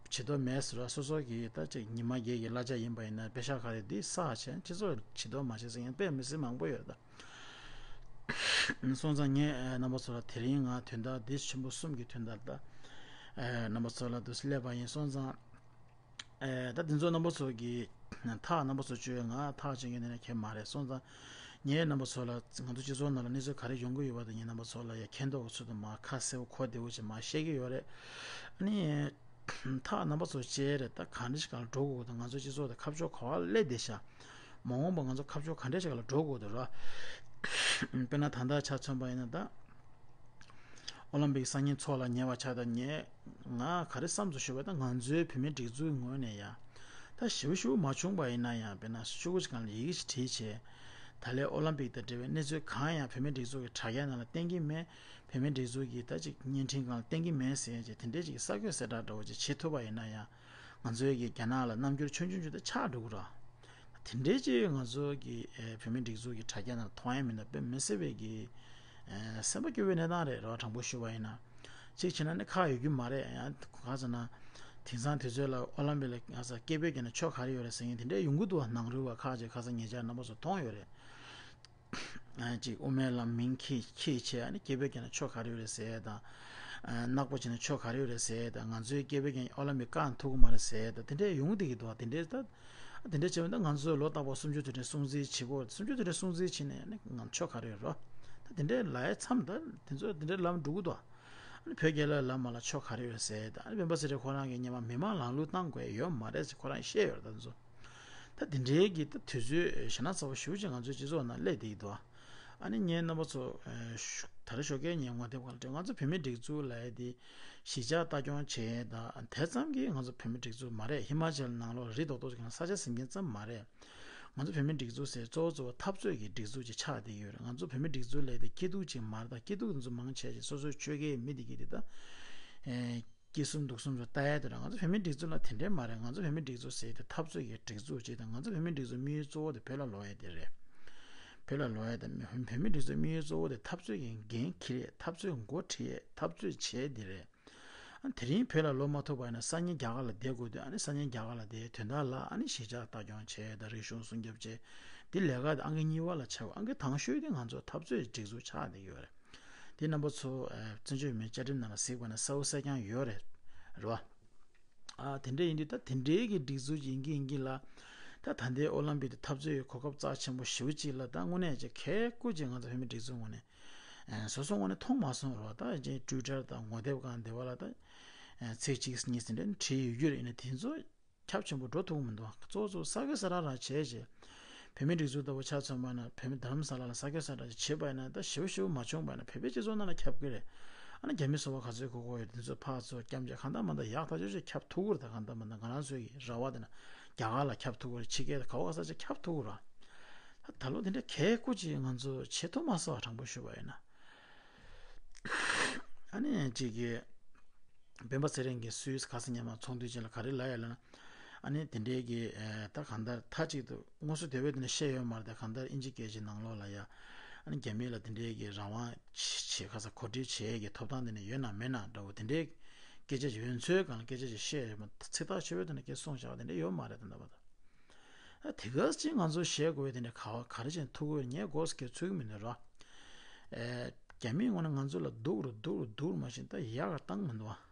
བྱེད་དོ་མེད་ཟེར་བ་སོ་སོ་གི་ད་ཅིག་ཉི་མ་བརྒྱད་ཀྱི་གླ་ཆ་ཡིན་པ་ཡིན་ན་པེ་ཤག་ག་རེ་འདི་བསགས་བྱས་སྤྱི་ཚོགས་བྱེད་དོ་མ་བྱེད་ཟེར་མཁན་དཔེ་མི་སྲིད་མང་པོ་ཡོད་རེད་ད། སོང་ཙང་ངས་རྣམ་པ་ཚོ་ལ་དེ་རིང་ང་དོན་དག་འདི་ཆེན་པོ་གསུམ་གྱི་དོན་དག་ད་རྣམ་པ་ཚོ་ལ་འདུག་སེ་སླེབས་པ་ཡིན། སོང་ཙང་ཨེ། ད་འདི་ཚོ་རྣམ་པ་ཚོ་གི་ཐག་རྣམ་པ་ཚོ་གཅོད་ང་ཐག་གཅོད་མཁན་དེ་ནས་ཁྱེད་མ་རེད། སོང་ཙང་ངས་རྣམ་པ་ཚོ་ལ་ང་ཚོ་སྤྱི་ཚོགས་ནང་ལ་གནས་ཚུལ་ག་རེ་ཡོང་གི་ཡོད་པ་དེ་ངས་རྣམ་པ་ཚོ་ལ་ཡ་མཁྱེན་རྟོགས་ཚུལ་དུ་མ་ཁ་གསལ་པོ་གོ་བདེ་བོ་ཅིག་མ་བཤད་ཀྱི་ཡོད་རེད། ཨ་ནི་ཐག་རྣམ་པ་ཚོ་བཅད་རེད། ད་གང་འདྲ་ཞིག་ག་ལ་འགྲོ་དགོས་དང་ང་ཚོ་སྤྱི་ཚོགས་དང་ཁ་ཕྱོགས་ག་བ་སླེབས་བསྡད་ཤག་མ་འོངས་པ་ང་ཚོ་ཁ་ཕྱོགས་ག་འདྲ་ཞིག་ག་ལ་འགྲོ་དགོས་དང་ར། དཔེར་ན་ད་ལྟ་ཆ་མཚོན་པ་ཡིན་ན་ད། ཨོ་ལམ་པིག་སང་ཉིན་ཚོགས་ལ་ཉེ་བ་ཆགས་དང་ཉེ། ང་ག་རེ་བསམ་ཚུལ་ཞུ་བ་ད་ང་ཚོའི་བོད་མི་སྒྲིག་འཛུགས་ངོས་ནས་ཡ། ད་ཞེ་པོ་ཞེ་པོ་མ་བྱུང་པ་ཡིན་ན་ཡང་དཔེར་ན་ཤོག་གུ་ཅིག་སྒང་ལ་ཡི་གེ་ཞིག་བྲིས་བྱས། ད་ལས་ཨོ་ལམ་པིག་དང་འབྲེལ་བའི་གནས་ཚུལ་གང་ཡང་བོད་མི་སྒྲིག་འཛུགས་ཀྱི་དྲ་རྒྱ་ནང་ལ་བསྟན་གྱི་མེད། བོད་མི་སྒྲིག་འཛུགས་ཀྱི་ད་ཅིག་བརྙན་འཕྲིན་སྒང་ལ་བསྟན་གྱི་མེད་ཟེར་ཡ་ཅིག་དེ་འདྲའི་ཅིག་གསར་འགོད་གསལ་བསྒྲགས་འདྲ་བོ་ཅིག་བྱེད་ཐུབ་པ་ཡིན་ན་ཡང་། ང་ཚོའི་གི་རྒྱ་ནག་ལ་རྣམ་འགྱུར་ཆུང་ཆུང་ཆུང་དེ་ཆགས་འགྲོ་གི་ར། དེ་འདྲའི་ཅིག་ང་ཚོ་གི་ཨེ་བོད་མི་སྒྲིག་འཛུགས་ཀྱི་དྲ་རྒྱ་ནང་མཐོང་ཡ་མིན་ན་དཔེ་མི་སྲིད་པའི་གི་ཨེ་སེམས་པ་སྐྱོ་བའི་གནས་སྟངས་རེད་ར། དྲང་པོ་ཞུ་བ་ཡིན་ན། གཅིག་བྱས་ན་ནི་ཁག་ཡོད་རྒྱུ་མ་རེད། ཡང་ག་ཟེར་ན། དེང་སང་དུས་ཚོད་ལ་ཨོ་ལམ་པི་ལ་ང་ཚོ་སྐད་འབོད་རྒྱག་ན་ཆོ་ག་རེ་ཡོད་རེད་ཟེར་མཁན་དེ་འདྲའི་ཡོང་གི་འདུག་བ། ནང་རུལ་བ་ཁག་ཅིག་ཁ་སང་ཉེ་ཆར་རྣམ་པ་ཚོ་མཐོང་ཡོད་རེད། ཨ་ཅིག་དབུ་མའི་ལམ་མིང་ཁྱེར་ཁྱེར་བྱས་ཨ་ནི་སྐད་འབོད་རྒྱག་ན་ཆོ་ག་རེ་ཡོད་རེད་ཟེར་ཡས་དང་། ཨ་ནག་པོ་བྱས་ན་ཆོ་ག་རེ་ཡོད་རེད་ཟེར་ཡས་དང་། ང་ཚོའི་སྐད་འབོད་རྒྱག་ན་ཨོ་ལམ་པི་བཀག་ཐུབ་ཀྱི་མ་རེད་ཟེར་ཡས་དང་དེ་འདྲས་ཡོང་བསྡད་ཀྱི་འདུག་བ། དེ་འདྲས་ད་དེ་འདྲས་བྱས་པ་ད་ང་ཚོས་ལོ་རྟག་པར་གསུམ་བཅུ་དུས་དྲན་སྲུང་བརྩི་བྱེད་དགོས། གསུམ་བཅུ་དུས་དྲན་སྲུང་བརྩི་བྱེད་ནས་ཨ་ནི་ང་ཆོ་ག་རེ་ཡོད་རོ། ད་དེ་འདྲས་ལབ་ཡས་མཚམས་ད་དེ་ཚོ་དེ་འདྲས་ལབ་འགྲོ་གི་འདུག་ཨ་ནི་བོད་རྒྱལ་ལོའི་ལམ་མ་ལ་ཆོ་ག་རེ་ཡོད་ཟེར་ཡས་དང་། ཨ་ནི་སྤེན་པ་ཚེ་རིང་ཁོ་རང་གིས་སྔོན་མ་མི་མང་ལམ་ལུགས་བཏང་དགོས་ཡོད་མ་རེད་ཟེར་ཁོ་རང་བཤད་ཡོད་རེད། ད་ཚོ། ད་དེ་འདྲའི་གི་ད་དུས་ཚོད་ཞེ་ན་ཚ་བོ་ཞེ་པོ་ཅིག་ང་ཚོའི་སྤྱི་ཚོགས་ནང་སླེབས་བསྡད་ཀྱི་འདུག་ཨ་ནི་ངས་རྣམ་པ་ཚོ་ཨ་ཞུ་ད་རེས་ཞོགས་ཀས་ངས་ངོ་དེབ་སྒང་ལ་བྲིས། ང་ཚོ་བོད་མི་སྒྲིག་འཛུགས་ལབ་ཡས་དེ་གཞིས་ཆགས་ལྟ་སྐྱོང་བྱེད་ཡས་དང་དེ་ཙམ་གྱིས་ང་ཚོ་བོད་མི་སྒྲིག་འཛུགས་མ་རེད། ཧི་མ་ཅལ་ནང་ལོགས་རི་རྡོག་རྡོག་ཅིག་ནང་ས་ཆ་ཟིན་མཁན་ཙམ་མ་རེད། ང་ཚོ་བོད་མི་སྒྲིག་འཛུགས་ཟེར་གཙོ་བོ་གཙོ་བོ་འཐབ་རྩོད་ཀྱི་སྒྲིག་འཛུགས་ཅིག་ཆགས་བསྡད་ཀྱི་ཡོད་རེད། ང་ཚོ་བོད་མི་སྒྲིག་འཛུགས་ལབ་ཡས་དེ་སྐྱིད་སྡུག་ཅིག་མ་རེད། ད་སྐྱིད་སྡུག་དེ་ཚོ་མང་ཆེ་ཆེ་སོ་སོའི་ཆོལ་ཁའི་མི་དེ་གིས་དེ་ད་ཨེ། སྐྱིད་གསུམ་སྡུག་གསུམ་ཚོ་ལྟ་ཡས་དེ་རེད། ང་ཚོ་བོད་མིའི་སྒྲིག་འཛུགས་ལ་དེ་འདྲས་མ་རེད། ང་ཚོ་བོད་མིའི་སྒྲིག་འཛུགས་ཟེར་དེ་འཐབ་རྩོད་ཀྱི་སྒྲིག་འཛུགས་ཅིག་དང་། ང་ཚོ་བོད་མིའི་སྒྲིག་འཛུགས་དམིགས་ཡུལ་གཙོ་བོ་དེ་བོད་ལ་ལོག་ཡས་དེ་རེད། བོད་ལ་ལོག་ཡས་དང་། བོད་མིའི་སྒྲིག་འཛུགས་དམིགས་ཡུལ་གཙོ་བོ་དེ་འཐབ་རྩོད་ཀྱི་འགན་འཁྱེར་ཡས། འཐབ་རྩོད་འགོ་ཁྲིད་ཡས། འཐབ་རྩོད་བྱེད་ཡས་དེ་རེད། ཨ་དེ་རིང་བོད་ལ་ལོག་མ་ཐུབ་པ་ཡིན་ན་སང་ཉིན་རྒྱ་གར་ལ་བསྡད་དགོས་དུས། ཨ་ནི་སང་ཉིན་རྒྱ་གར་ལ་བསྡད་དོན་དག་ལ་ཨ་ནི་གཞིས་ཆགས་ལྟ་སྐྱོང་བྱེད་ཡས་དང་། རིག་གཞུང་སྲུང་སྐྱོབ་བྱེད་ཡས། འདི་ལས་ཀ་དེ་ཨང་ཀི་གཉིས་པ་ལ་ཆགས་པ། ཨང་ཀི་དང་ཤོས་དེ་ང་ཚོ་འཐབ་རྩོད་ཀྱི་སྒྲིག་འཛུགས་ཆགས་བསྡད་ཀྱི་ཡོད་རེད། དེ་རྣམ་པ་ཚོ་ཨ་བཙན་བྱོལ་བོད་མིའི་བཅའ་ཁྲིམས་ནང་ལ་གཟིགས་པ་ན་གསལ་པོ་གསལ་རྐྱང་ཡོད་རེད། རེད་བ། ཨ་དེ་འདྲ་ཡིན་དུས་ད་དེ་འདྲའི་གི་སྒྲིག་འཛུགས་ཡིན་གྱི་ཡིན་གྱི་ལ། ད་ད་ལྟའི་ཨོ་ལམ་པིག་དེ་འཐབ་རྩོད་ཀྱི་གོ་སྐབས་རྩ་ཆེན་པོ་ཞེ་པོ་ཅིག་ལ་ད་དངོས་གནས་ཀྱི་ཁག་པོ་ཅིག་ང་ཚོ་བོད་མི་སྒྲིག་འཛུགས་ངོས་ནས་ཨ་སོ་སོ་ངོས་ནས་མཐོང་མ་སོང་རེད་བ། ད་ཅིག་ཊུའི་ཊར་དང་ངོ་དེབ་སྒང་དེ་བ་ལ་ད་ཨ་ཚིག་གཅིག་གཉིས་ཟིན་འདྲ་བྲིས་ཡོད་རྒྱུ་རེད། ཡིན་ན་དེ་ཚོ། ཁྱབ་ཆེན་པོ་འགྲོ་ཐུབ་ཀྱི་མི་འདུག་གཙོ་བོ་གཙོ་བོ་གསར་འགོད་གསལ་བསྒྲགས་རང་བྱས་རྗེས། བོད་མི་སྒྲིག་འཛུགས་ལྟ་བུ་ཆ་མཚོན་པ་ན་བོད་མི་རྡ་རམ་ས་ལ་ལ་གསར་འགོད་གསལ་བསྒྲགས་ཅིག་བྱེད་པ་ཡིན་ན་ད་ཞེ་པོ་ཞེ་པོ་མ་བྱུང་བ་ཡིན་ན་བོད་པའི་སྤྱི་ཚོགས་ནང་ལ་ཁྱབ་ཀྱི་རེད། ཨ་ནི་རྒྱ་མི་སོ་པ་ག་ཚོད་དགོས་དགོས་ཡོད་དེ་ཚོ་ཕར་ཚུར་སྐྱབས་བཅོལ་གང་ལྟར་མ་ལྟར་ཡག་ཐག་ཆོད་ཅིག་ཁྱབ་ཐུབ་ཀྱི་རེད། ད་གང་ལྟར་མ་ལྟར་ང་རང་ཚོའི་གི་ར་བ་དེ་ན་རྒྱ་གར་ལ་ཁྱབ་ཐུབ་ཀྱི་རེད། ཕྱི་རྒྱལ་དང་ག་བ་ག་ས་ཅིག་ཁྱབ་ཐུབ་ཀྱི་རེད། ད་ད་ལོ་དེ་འདྲ་ཁག་པོ་ཅིག་ང་ཚོ་བྱེད་ཐུབ་མ་སོང་བ། དྲང་པོ་ཞུ་བ་ཡིན་ན། ཨ་ནི་ཅིག་གི་སྤེན་པ་ཚེ་རིང་གིས་སུད་སི་ག་ས་ཉི་མ་ཚོགས་འདུ་ཅིག་ལ་ག་རེ་ལབ་ཡོད་ལབ་ན། ཨ་ནི་དེ་འདྲའི་གི་ཨེ་ད་གང་ལྟར་མཐའ་གཅིག་ཏུ་དངོས་སུ་དེ་བས་དེ་ནས་བཤད་ཡོད་མ་རེད་དེ། གང་ལྟར་ཨིན་ཇི་སྐད་ཆའི་ནང་ལོགས་ལ་ཡ། ཨ་ནི་རྒྱ་མི་ལ་དེ་འདྲའི་གི་རང་དབང་བྱེད་ག་ས་གོ་སྒྲིག་བྱེད་ཡས་ཀྱི་ཐོབ་ཐང་དེ་ནས་ཡོད་ན་མེད་ན་འདྲ་བོ་དེ་འདྲའི་སྐད་ཆ་ཡོད་ཚོད་སྒང་ལ་སྐད་ཆ་ཅིག་བཤད་ཡོད་མ། ཚིག་ཐག་ཆོད་པོ་དེ་ནས་སྐད་གསུངས་བཞག་པ་དེ་འདྲ་ཡོད་མ་རེད་ད་ལྟ་བར་དུ། ད་དེ་ག་ཅིག་ང་ཚོ་བཤད་དགོས་པའི་དེ་འདྲ་ག་བ་ག་རེ་བྱས་ནས་ཐུག་གི་ཡོད་ངས་མགོ་སྐད་ཚོད་ཀྱི་མི་འདུག་ར། ཨེ། རྒྱ་མིའི་ངོས་ནས་ང་ཚོ་ལ་སྡུག་རུ་སྡུག་རུ་སྡུག་རུ་མ་ཤེས་ད་ཡག་ག་བཏང་མི་འདུག་བ།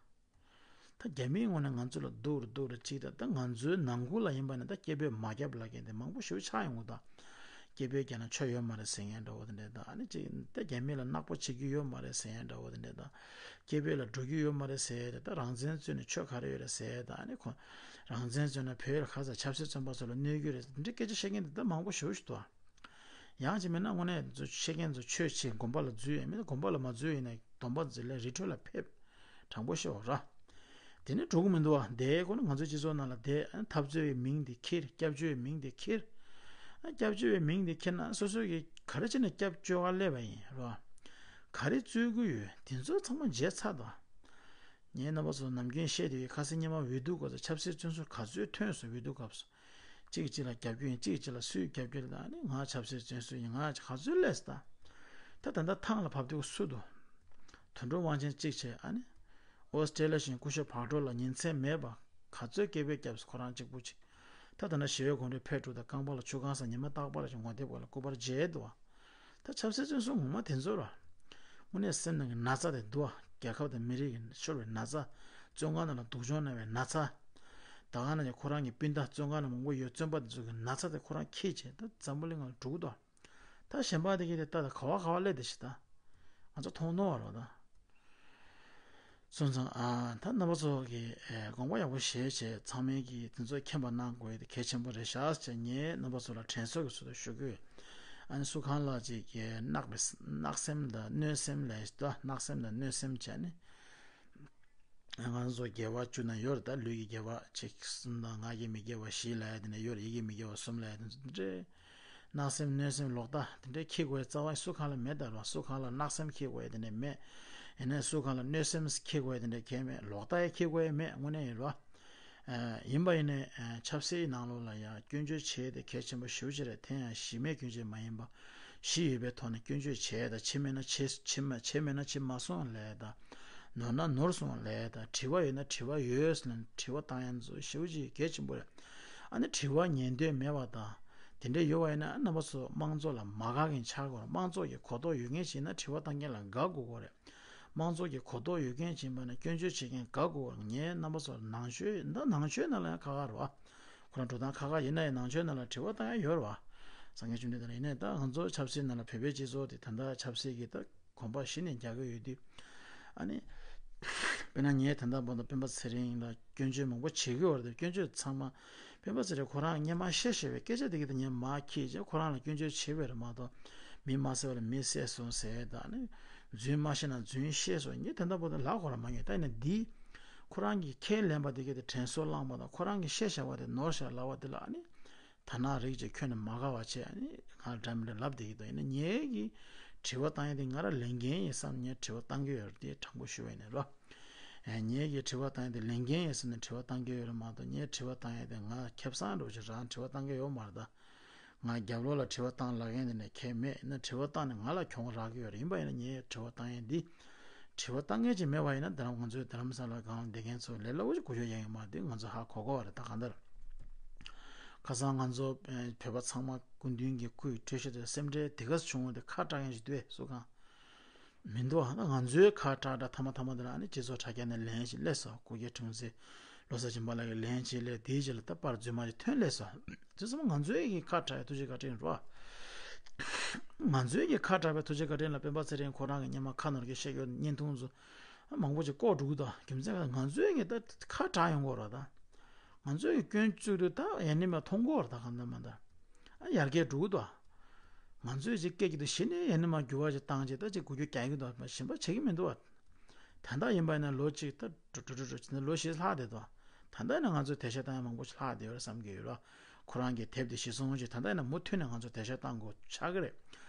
ད་རྒྱ་མིའི་ངོས་ནས་ང་ཚོ་ལ་སྡུག་རུ་སྡུག་རུ་ཅིག་ད་ད་ང་ཚོའི་ནང་ཁུལ་ལ་ཡིན་པ་ན་ད་སྐད་འབོད་མ་རྒྱབ་ལབ་མཁན་དེ་མང་པོ་ཞེ་པོ་ཆགས་ཡོང་གི་འདུག་སྐད་འབོད་རྒྱག་ན་ཆོ་ཡོད་མ་རེད་ཟེར་མཁན་འདྲ་བོ་དེ་འདྲ་དང་། ཨ་ནི་ཅིག་ད་རྒྱ་མི་ལ་བརྣག་པོ་བྱེད་རྒྱུ་ཡོད་མ་རེད་ཟེར་མཁན་འདྲ་བོ་དེ་འདྲ་དང་། སྐད་འབོད་ལ་འགྲོ་རྒྱུ་ཡོད་མ་རེད་ཟེར་ཡས་དེ། ད་རང་བཙན་རྩོད་ནས་ཆོ་ག་རེ་ཡོད་རེད་ཟེར་ཡས་དང་། ཨ་ནི་ཁོ་རང་བཙན་རྩོད་ན་བོད་ལ་ག་ས་ཆབ་སྲིད་བཙོན་པ་ཚོ་ལ་གནོད་རྒྱུ་རེད། འདི་འདྲའི་སྐད་ཆ་བཤད་མཁན་དེ་ད་མང་པོ་ཞེ་པོ་ཞིག་འདུག་ཡང་ཅིག་མིན་ན་དངོས་གནས་ཚོ་བཤད་མཁན་ཚོ་ཆོས་བྱེད་དགོན་པ་ལ་འཛུལ་ཡས་མིན། དགོན་པ་ལ་མ་འཛུལ་ཡིན་ན་སྡོམ་པ་འཛིན་ལས་རི་ཁྲོད་ལ་ཕེབས། དྲང་པོ་ཤོད་ར། དེ་ནི་འགྲོ་གི་མི་འདུག་བ། དེའི་སྐོར་ནི་ང་ཚོའི་སྤྱི་ཚོགས་ནང་ལ་དེ་འཐབ་རྩོད་པའི་མིང་དེ་ཁྱེར། སྐྱབས་བཅོལ་བའི་མིང་དེ་ཁྱེར། སྐྱབས་བཅོལ་བའི་མིང་དེ་ཁྱེར་ན་སོ་སོ་གིས་ག་རེ་བྱས་ནས་སྐྱབས་བཅོལ་ག་སླེབས་པ་ཡིན་ར། ག་རེ་རྩོད་ཀྱི་ཡོད་དེ་ཚོ་ཚང་མ་བརྗེད་ཚར་འདུག་ངས་རྣམ་པ་ཚོ་ནམ་རྒྱུན་བཤད་བསྡད་པའི་ཁ་སང་སྔོན་མ་འོས་བསྡུ་སྐབས་སུ་ཆབ་སྲིད་བཙོན་ཟུར་ག་ཚོད་ཐོན་སོང་། འོས་བསྡུ་སྐབས་སུ། གཅིག་གཅིག་ལ་རྒྱབ་སྐྱོར་ཡིན། གཅིག་གཅིག་ལ་སུས་རྒྱབ་སྐྱོར་ཡིན། ད་ཨ་ནི་ང་ཆབ་སྲིད་བཙོན་ཟུར་ཡིན། ང་ག་ཚོད་ལས་ད། ད་ད་ལྟ་ཐང་ལ་བབས་དུས་སུ་དོ། དོན་གྲུབ་དབང་ཆེན་གཅིག་བྱས། ཨ་ནི་ཨོ་སི་ཀྲེ་ལི་ཡ་བཞིན་སྐུ་ཞབས་བག་གྲོ་ལ་ཉིན་མཚན་མེད་པ་ག་ཚོད་སྐད་འབོད་བརྒྱབ་སོང་། ཁོ་རང་གཅིག་པུ་གཅིག་ད་ད་ལྟ་ཞི་བའི་གོམ་བགྲོད་ཕེབས་འགྲོ། ད་རྐང་པ་ལ་ཆུ་བཀང་ས་ཉི་མ་རྟག་པར་ཞིག་ངོ་དེབ་སྒང་ལ་སྐུ་པར་མཇལ་འདུག་བ། ད་ཆབ་སྲིད་བཙོན་ཟུར་ངོ་མ་དེ་ཚོ་ར། དངོས་གནས་སེམས་ནང་གི་ན་ཚ་དེ་འདུག་བ། རྒྱལ་ཁབ་དང་མི་རིགས་ཀྱི་ཤོར་བའི་ན་ཚ། བཙོན་ཁང་ནང་ལ་སྡུག་སྦྱོང་གནང་བའི་ན་ཚ། ད་ག་ནང་བཞིན་ཁོ་རང་གི་སྤུན་ཟླ་བཙོན་ཁང་ནང་མང་པོ་ཡོད། བཙོན་པ་དེ་ཚོ་གི་ན་ཚ་དེ་ཁོ་རང་འཁྱེར་བྱས་ད་འཛམ་བུ་གླིང་ལ་འགྲོ་གི་འདུག་ད་གཞན་པ་དེ་གི་དེ་ལྟ་ད་ག་བ་ག་བ་སླེབས་དེ་ཞིག་ད། ང་ཚོ་མཐོང་མཐོང་བ་རོ་ད། སོང་ཙང་ཨ་ད་རྣམ་པ་ཚོ་གི་ཨེ་དགོངས་པ་ཡག་པོ་བཞེས་བྱས་ཚང་མས་ཀྱི་དེ་ཚོ་མཁྱེན་པ་གནང་དགོས་དེ་གལ་ཆེན་པོ་རེད་ཤག་ཅེས་ངས་རྣམ་པ་ཚོ་ལ་དྲན་གསོ་གི་ཚུལ་དུ་ཞུ་གི་ཡོད། ཨ་ནི་སུ་ཁང་ལགས་ཅིག་གིས་གནག་པའི་གནག་སེམས་དང་གནོད་སེམས་ལས་ད་གནག་སེམས་དང་གནོད་སེམས་བྱས་ནས། ང་ཚོ་དགེ་བ་བཅུ་ན་ཡོད་རེད། ད་ལུས་ཀྱི་དགེ་བ་གཅིག་གསུམ་དང་། ངག་གི་མི་དགེ་བ་བཞི་ལབ་ཡ་དེ་འདྲ་ཡོད་རེད། ཡིད་ཀྱི་མི་དགེ་བ་གསུམ་ལབ་ཡ་དེ་ཚོ་དེ་འདྲའི་གནག་སེམས་གནོད་སེམས་ལོག་ལྟ་དེ་འདྲའི་འཁྱེར་དགོས་ཡ་རྩ་བ་སུ་གང་ལ་མེད་ད་རོ། སུ་གང་ལ་གནག་སེམས་འཁྱེར་དགོས་ཡ་དེ་འདྲ་མེད། ཡིན་ནའི་སུ་གང་ལ་གནོད་སེམས་འཁྱེར་དགོས་ཡ་དེ་འདྲ་གང་ཡང་མེད། ལོག་ལྟ་ཡ་འཁྱེར་དགོས་ཡ་མེད། དངོས་གནས་ཡིན་རོ། ཡིན་པ་ཡིན་ནའི་ཆབ་སྲིད་ནང་ལོགས་ལ་ཡང་སྐྱོན་བརྗོད་བྱེད་ཡ་དེ་གལ་ཆེན་པོ་ཞེ་པོ་ཅིག་རེད། དེ་ཡང་གཞི་མེད་སྐྱོན་བརྗོད་མ་ཡིན་པ། གཞི་ཡོད་པའི་ཐོག་ནས་སྐྱོན་བརྗོད་བྱས་དང་། བྱེད་མེད་ན་བྱེད་བྱེད་མ་བྱེད་མེད་ན་བྱེད་མ་སོང་ལབ་དང་། ནོར་ན་ནོར་སོང་ལབ་དང་། དྲི་བ་ཡོད་ན་དྲི་བ་ཡོད་ཟེར་ནས་དྲི་བ་བཏང་ཡ་ཚོ་ཞེ་པོ་ཅིག་གལ་ཆེན་པོ་རེད། ཨ་ནི་དྲི་བ་ཉན་འདོད་མེད་པ་དང་དེ་འདྲ་ཡོད་པ་ཡིན་ན་རྣམ་པ་ཚོ་དམངས་གཙོ་ལ་མ་དགའ་མཁན་ཆགས་དགོས་རེད། དམངས་གཙོ་གི་གོ་རྟོགས་ཡོད་མཁན་ཞིག་ཡིན་ན་དྲི་བ་བཏང་མཁན་ལ་དགའ་དགོས་ཀྱི་རེད། དམངས་གཙོ་གི་གོ་རྟོགས་ཡོད་མཁན་ཞིག་ཡིན་པ་ན་སྐྱོན་བརྗོད་བྱེད་མཁན་དགའ་དགོས་པ། ངས་རྣམ་པ་ཚོར་ནང་ཆོས་འདི་ནང་ཆོས་ནང་ལ་ཡང་ཁག་ཁག་རེད་བ། ཁོ་རང་འགྲོ་སྟངས་ཁག་ཁག་ཡིན་ན་ཡང་ནང་ཆོས་ནང་ལ་དྲི་བ་བཏང་ཡ་ཡོད་རེད་བ། སངས་རྒྱས་བཅོམ་ལྡན་འདས་ལ་ཡིན་ནའི་ད་ང་ཚོ་ཆབ་སྲིད་ནང་ལ་བོད་པའི་སྤྱི་ཚོགས་དེ་ད་ལྟ་ཆབ་སྲིད་ཀྱི་ད་གོམ་པ་གཞི་ནས་རྒྱག་གི་ཡོད་དུས། ཨ་ནི། དཔེར་ན་ངས་ད་ལྟ་བར་དུ་སྤེན་པ་ཚེ་རིང་ལ་སྐྱོན་བརྗོད་མང་པོ་བྱེད་ཀྱི་ཡོད་རེད་དེ། སྐྱོན་བརྗོད་ཚང་མ་སྤེན་པ་ཚེ་རིང་ཁོ་རང་སྔོན་མ་བཤད་བཤད་པའི་སྐད་ཆ་དེ་གི་ད་ངས་མར་ཁྱེར་བྱས་ཁོ་རང་ལ་སྐྱོན་བརྗོད་བྱས་པ་རེད་མ་གཏོགས། མི་མ་བསད་པ་ལ་མི་བསད་སོང་ཟེར་དང་ནི། རྫུན་མ་བཤད་ན་རྫུན་བཤད་སོང་། ངས་དེ་འདྲ་པོ་དེ་ལབ་དགོས་ར་མ་ཡོང་། ད་ཡིན་ན་འདི་ཁོ་རང་གིས་ཁས་ལེན་པ་དེ་གི་དེ་དྲན་གསོ་བླངས་པ་དང་། ཁོ་རང་གིས་བཤད་བཞག་པ་དེ་ནོར་བཞག་ལབ་པ་དེ་ལ་ཨ་ནི། ད་ནང་རིགས་ཀྱི་ཁྱོན་ནས་མ་དགའ་བ་བྱས་ཨ་ནི་ང་འདྲ་མི་འདྲ་ལབ་བསྡད་ཀྱི་འདུག་ཡིན་ན་ངེད་ཀྱིས་དྲི་བ་བཏང་ཡ་དེ་ང་རང་ལས་འགན་ཡིན་བསམ་ངས་དྲི་བ་བཏང་གི་ཡོད་རེད། དེ་དྲང་པོ་ཞུ་བ་ཡིན་ན་རོ། ངེད་ཀྱིས་དྲི་བ་བཏང་ཡ་དེ་ལས་འགན་ཡིན་བསམ་ནས་དྲི་བ་བཏང་གི་ཡོད་རེད་མ་གཏོགས། ངས་དྲི་བ་བཏང་ཡ་དེ་ང་ཁེ་བཟང་འདྲ་བོ་ཅིག་རག་དྲི་བ་བཏང་གི་ཡོད་མ་རེད་ད། ང་རྒྱབ་ལོགས་ལ་དྲི་བ་བཏང་ལབ་མཁན་དེ་འདྲ་གང་ཡང་མེད། ཡིན་ན་དྲི་བ་བཏང་ནས་ང་ལ་གྱོང་རག་གི་ཡོད་རེད། ཡིན་པ་ཡིན་ན་ངས་དྲི་བ་བཏང་ཡ་འདི། དྲི་བ་བཏང་མཁན་ཅིག་མེད་པ་ཡིན་ན་དེ་རིང་ང་ཚོའི་རྡ་རམ་ས་ལ་སྒང་ལ་བསྡད་མཁན་ཚོ་ལས་སླ་པོ་ཅིག་གོ་ཆོད་ཡོང་གི་མ་རེད། དེ་ང་ཚོ་ཧ་གོ་གོ་བ་རེད། ད་གང་ལྟར། ཁ་སང་ང་ཚོ་བོད་པ་ཚང་མ་སྐུ་མདུན་གྱི་སྐུའི་འཁྲུལ་ཞིག་དེ་སེམས་ཁྲལ་དེ་ག་ཚོད་བྱུང་བ་དེ་ཁ་གྲག་མཁན་ཞིག་འདུག་གས་སུ་གང་། མི་འདུག་ཨ་ང་ཚོའི་ཁ་གྲག་གྲག་མཐའ་མ་མཐའ་མ་དེ་ལ་ཨ་ནི་སྤྱི་ཚོགས་དྲ་རྒྱ་ནས་ལན་ཞིག་སླེབས་སོང་། སྐུ་སྒེར་དྲུང་ཆེ་བློ་བཟང་སྦྱིན་པ་ལགས་ཀྱིས་ལན་ཞིག་སླེབས། དེའི་རྗེས་ལ་ད་པར་རྫུན་མ་ཞིག་ཐོན་སླེབས་སོང་། དེ་ཚང་མ་ང་ཚོའི་གི་ཁ་གྲག་ཡ་ཐུགས་རྗེ་བཀའ་དྲིན་རོ། ང་ཚོའི་གི་ཁ་གྲག་པའི་ཐུགས་རྗེ་བཀའ་དྲིན་ལ་སྤེན་པ་ཚེ་རིང་ཁོ་རང་གི་སྔོན་མ་ཁ་ནོར་གྱི་བཤད་རྒྱུ་བརྙན་ཐུང་ཚོ་མང་པོ་ཅིག་ལྐོག་འགྲོ་གི་འདུག་རྒྱུ་མཚན་ག་ང་ཚོའི་གི་ད་ཁ་གྲག་ཡོང་གི་རེད་ད། ང་ཚོའི་གི་སྐྱོན་བཙུགས་དུས་ད་ཡ་ནི་མ་མཐོང་གི་རེད་ད། གང་ལྟར་མ་ད་ཨ་ཡར་རྒྱས་འགྲོ་གི་འདུག་ང་ཚོས་ཅིག་སྐད་ཀྱི་འདུག་གཞི་ནས་ཡ་ནི་མ་འགྱུར་བ་ཅིག་བཏང་རྗེས་ད་ཅིག་འགུལ་སྐྱོད་རྒྱག་གི་འདུག་གཞན་པ་བྱེད་ཀྱི་མི་འདུག་བ། ད་ལྟ་ཡིན་པ་ཡིན་ན་ལོ་གཅིག་ད་འགྲོ་འགྲོ་འགྲོ་འགྲོ་བྱས་ནས་ལོ་བཞི་ལྷག་བསྡད་འདུག་ད་ལྟ་ཡིན་ན་ང་ཚོས་དེ་ཤ་བཏང་ཡ་མང་པོ་ཞིག་ལྷག་བསྡད་ཡོད་རེད་བསམ་གྱི་ཡོད་ར། ཁོ་རང་གི་དེབ་དེ་གཞི་བཟུང་བྱས་ད་ལྟ་ཡིན་ན་མུ་མཐུད་ནས་ང་ཚོས་དེ་ཤ་བཏང་དགོས་ཆགས་ཀྱི་རེད།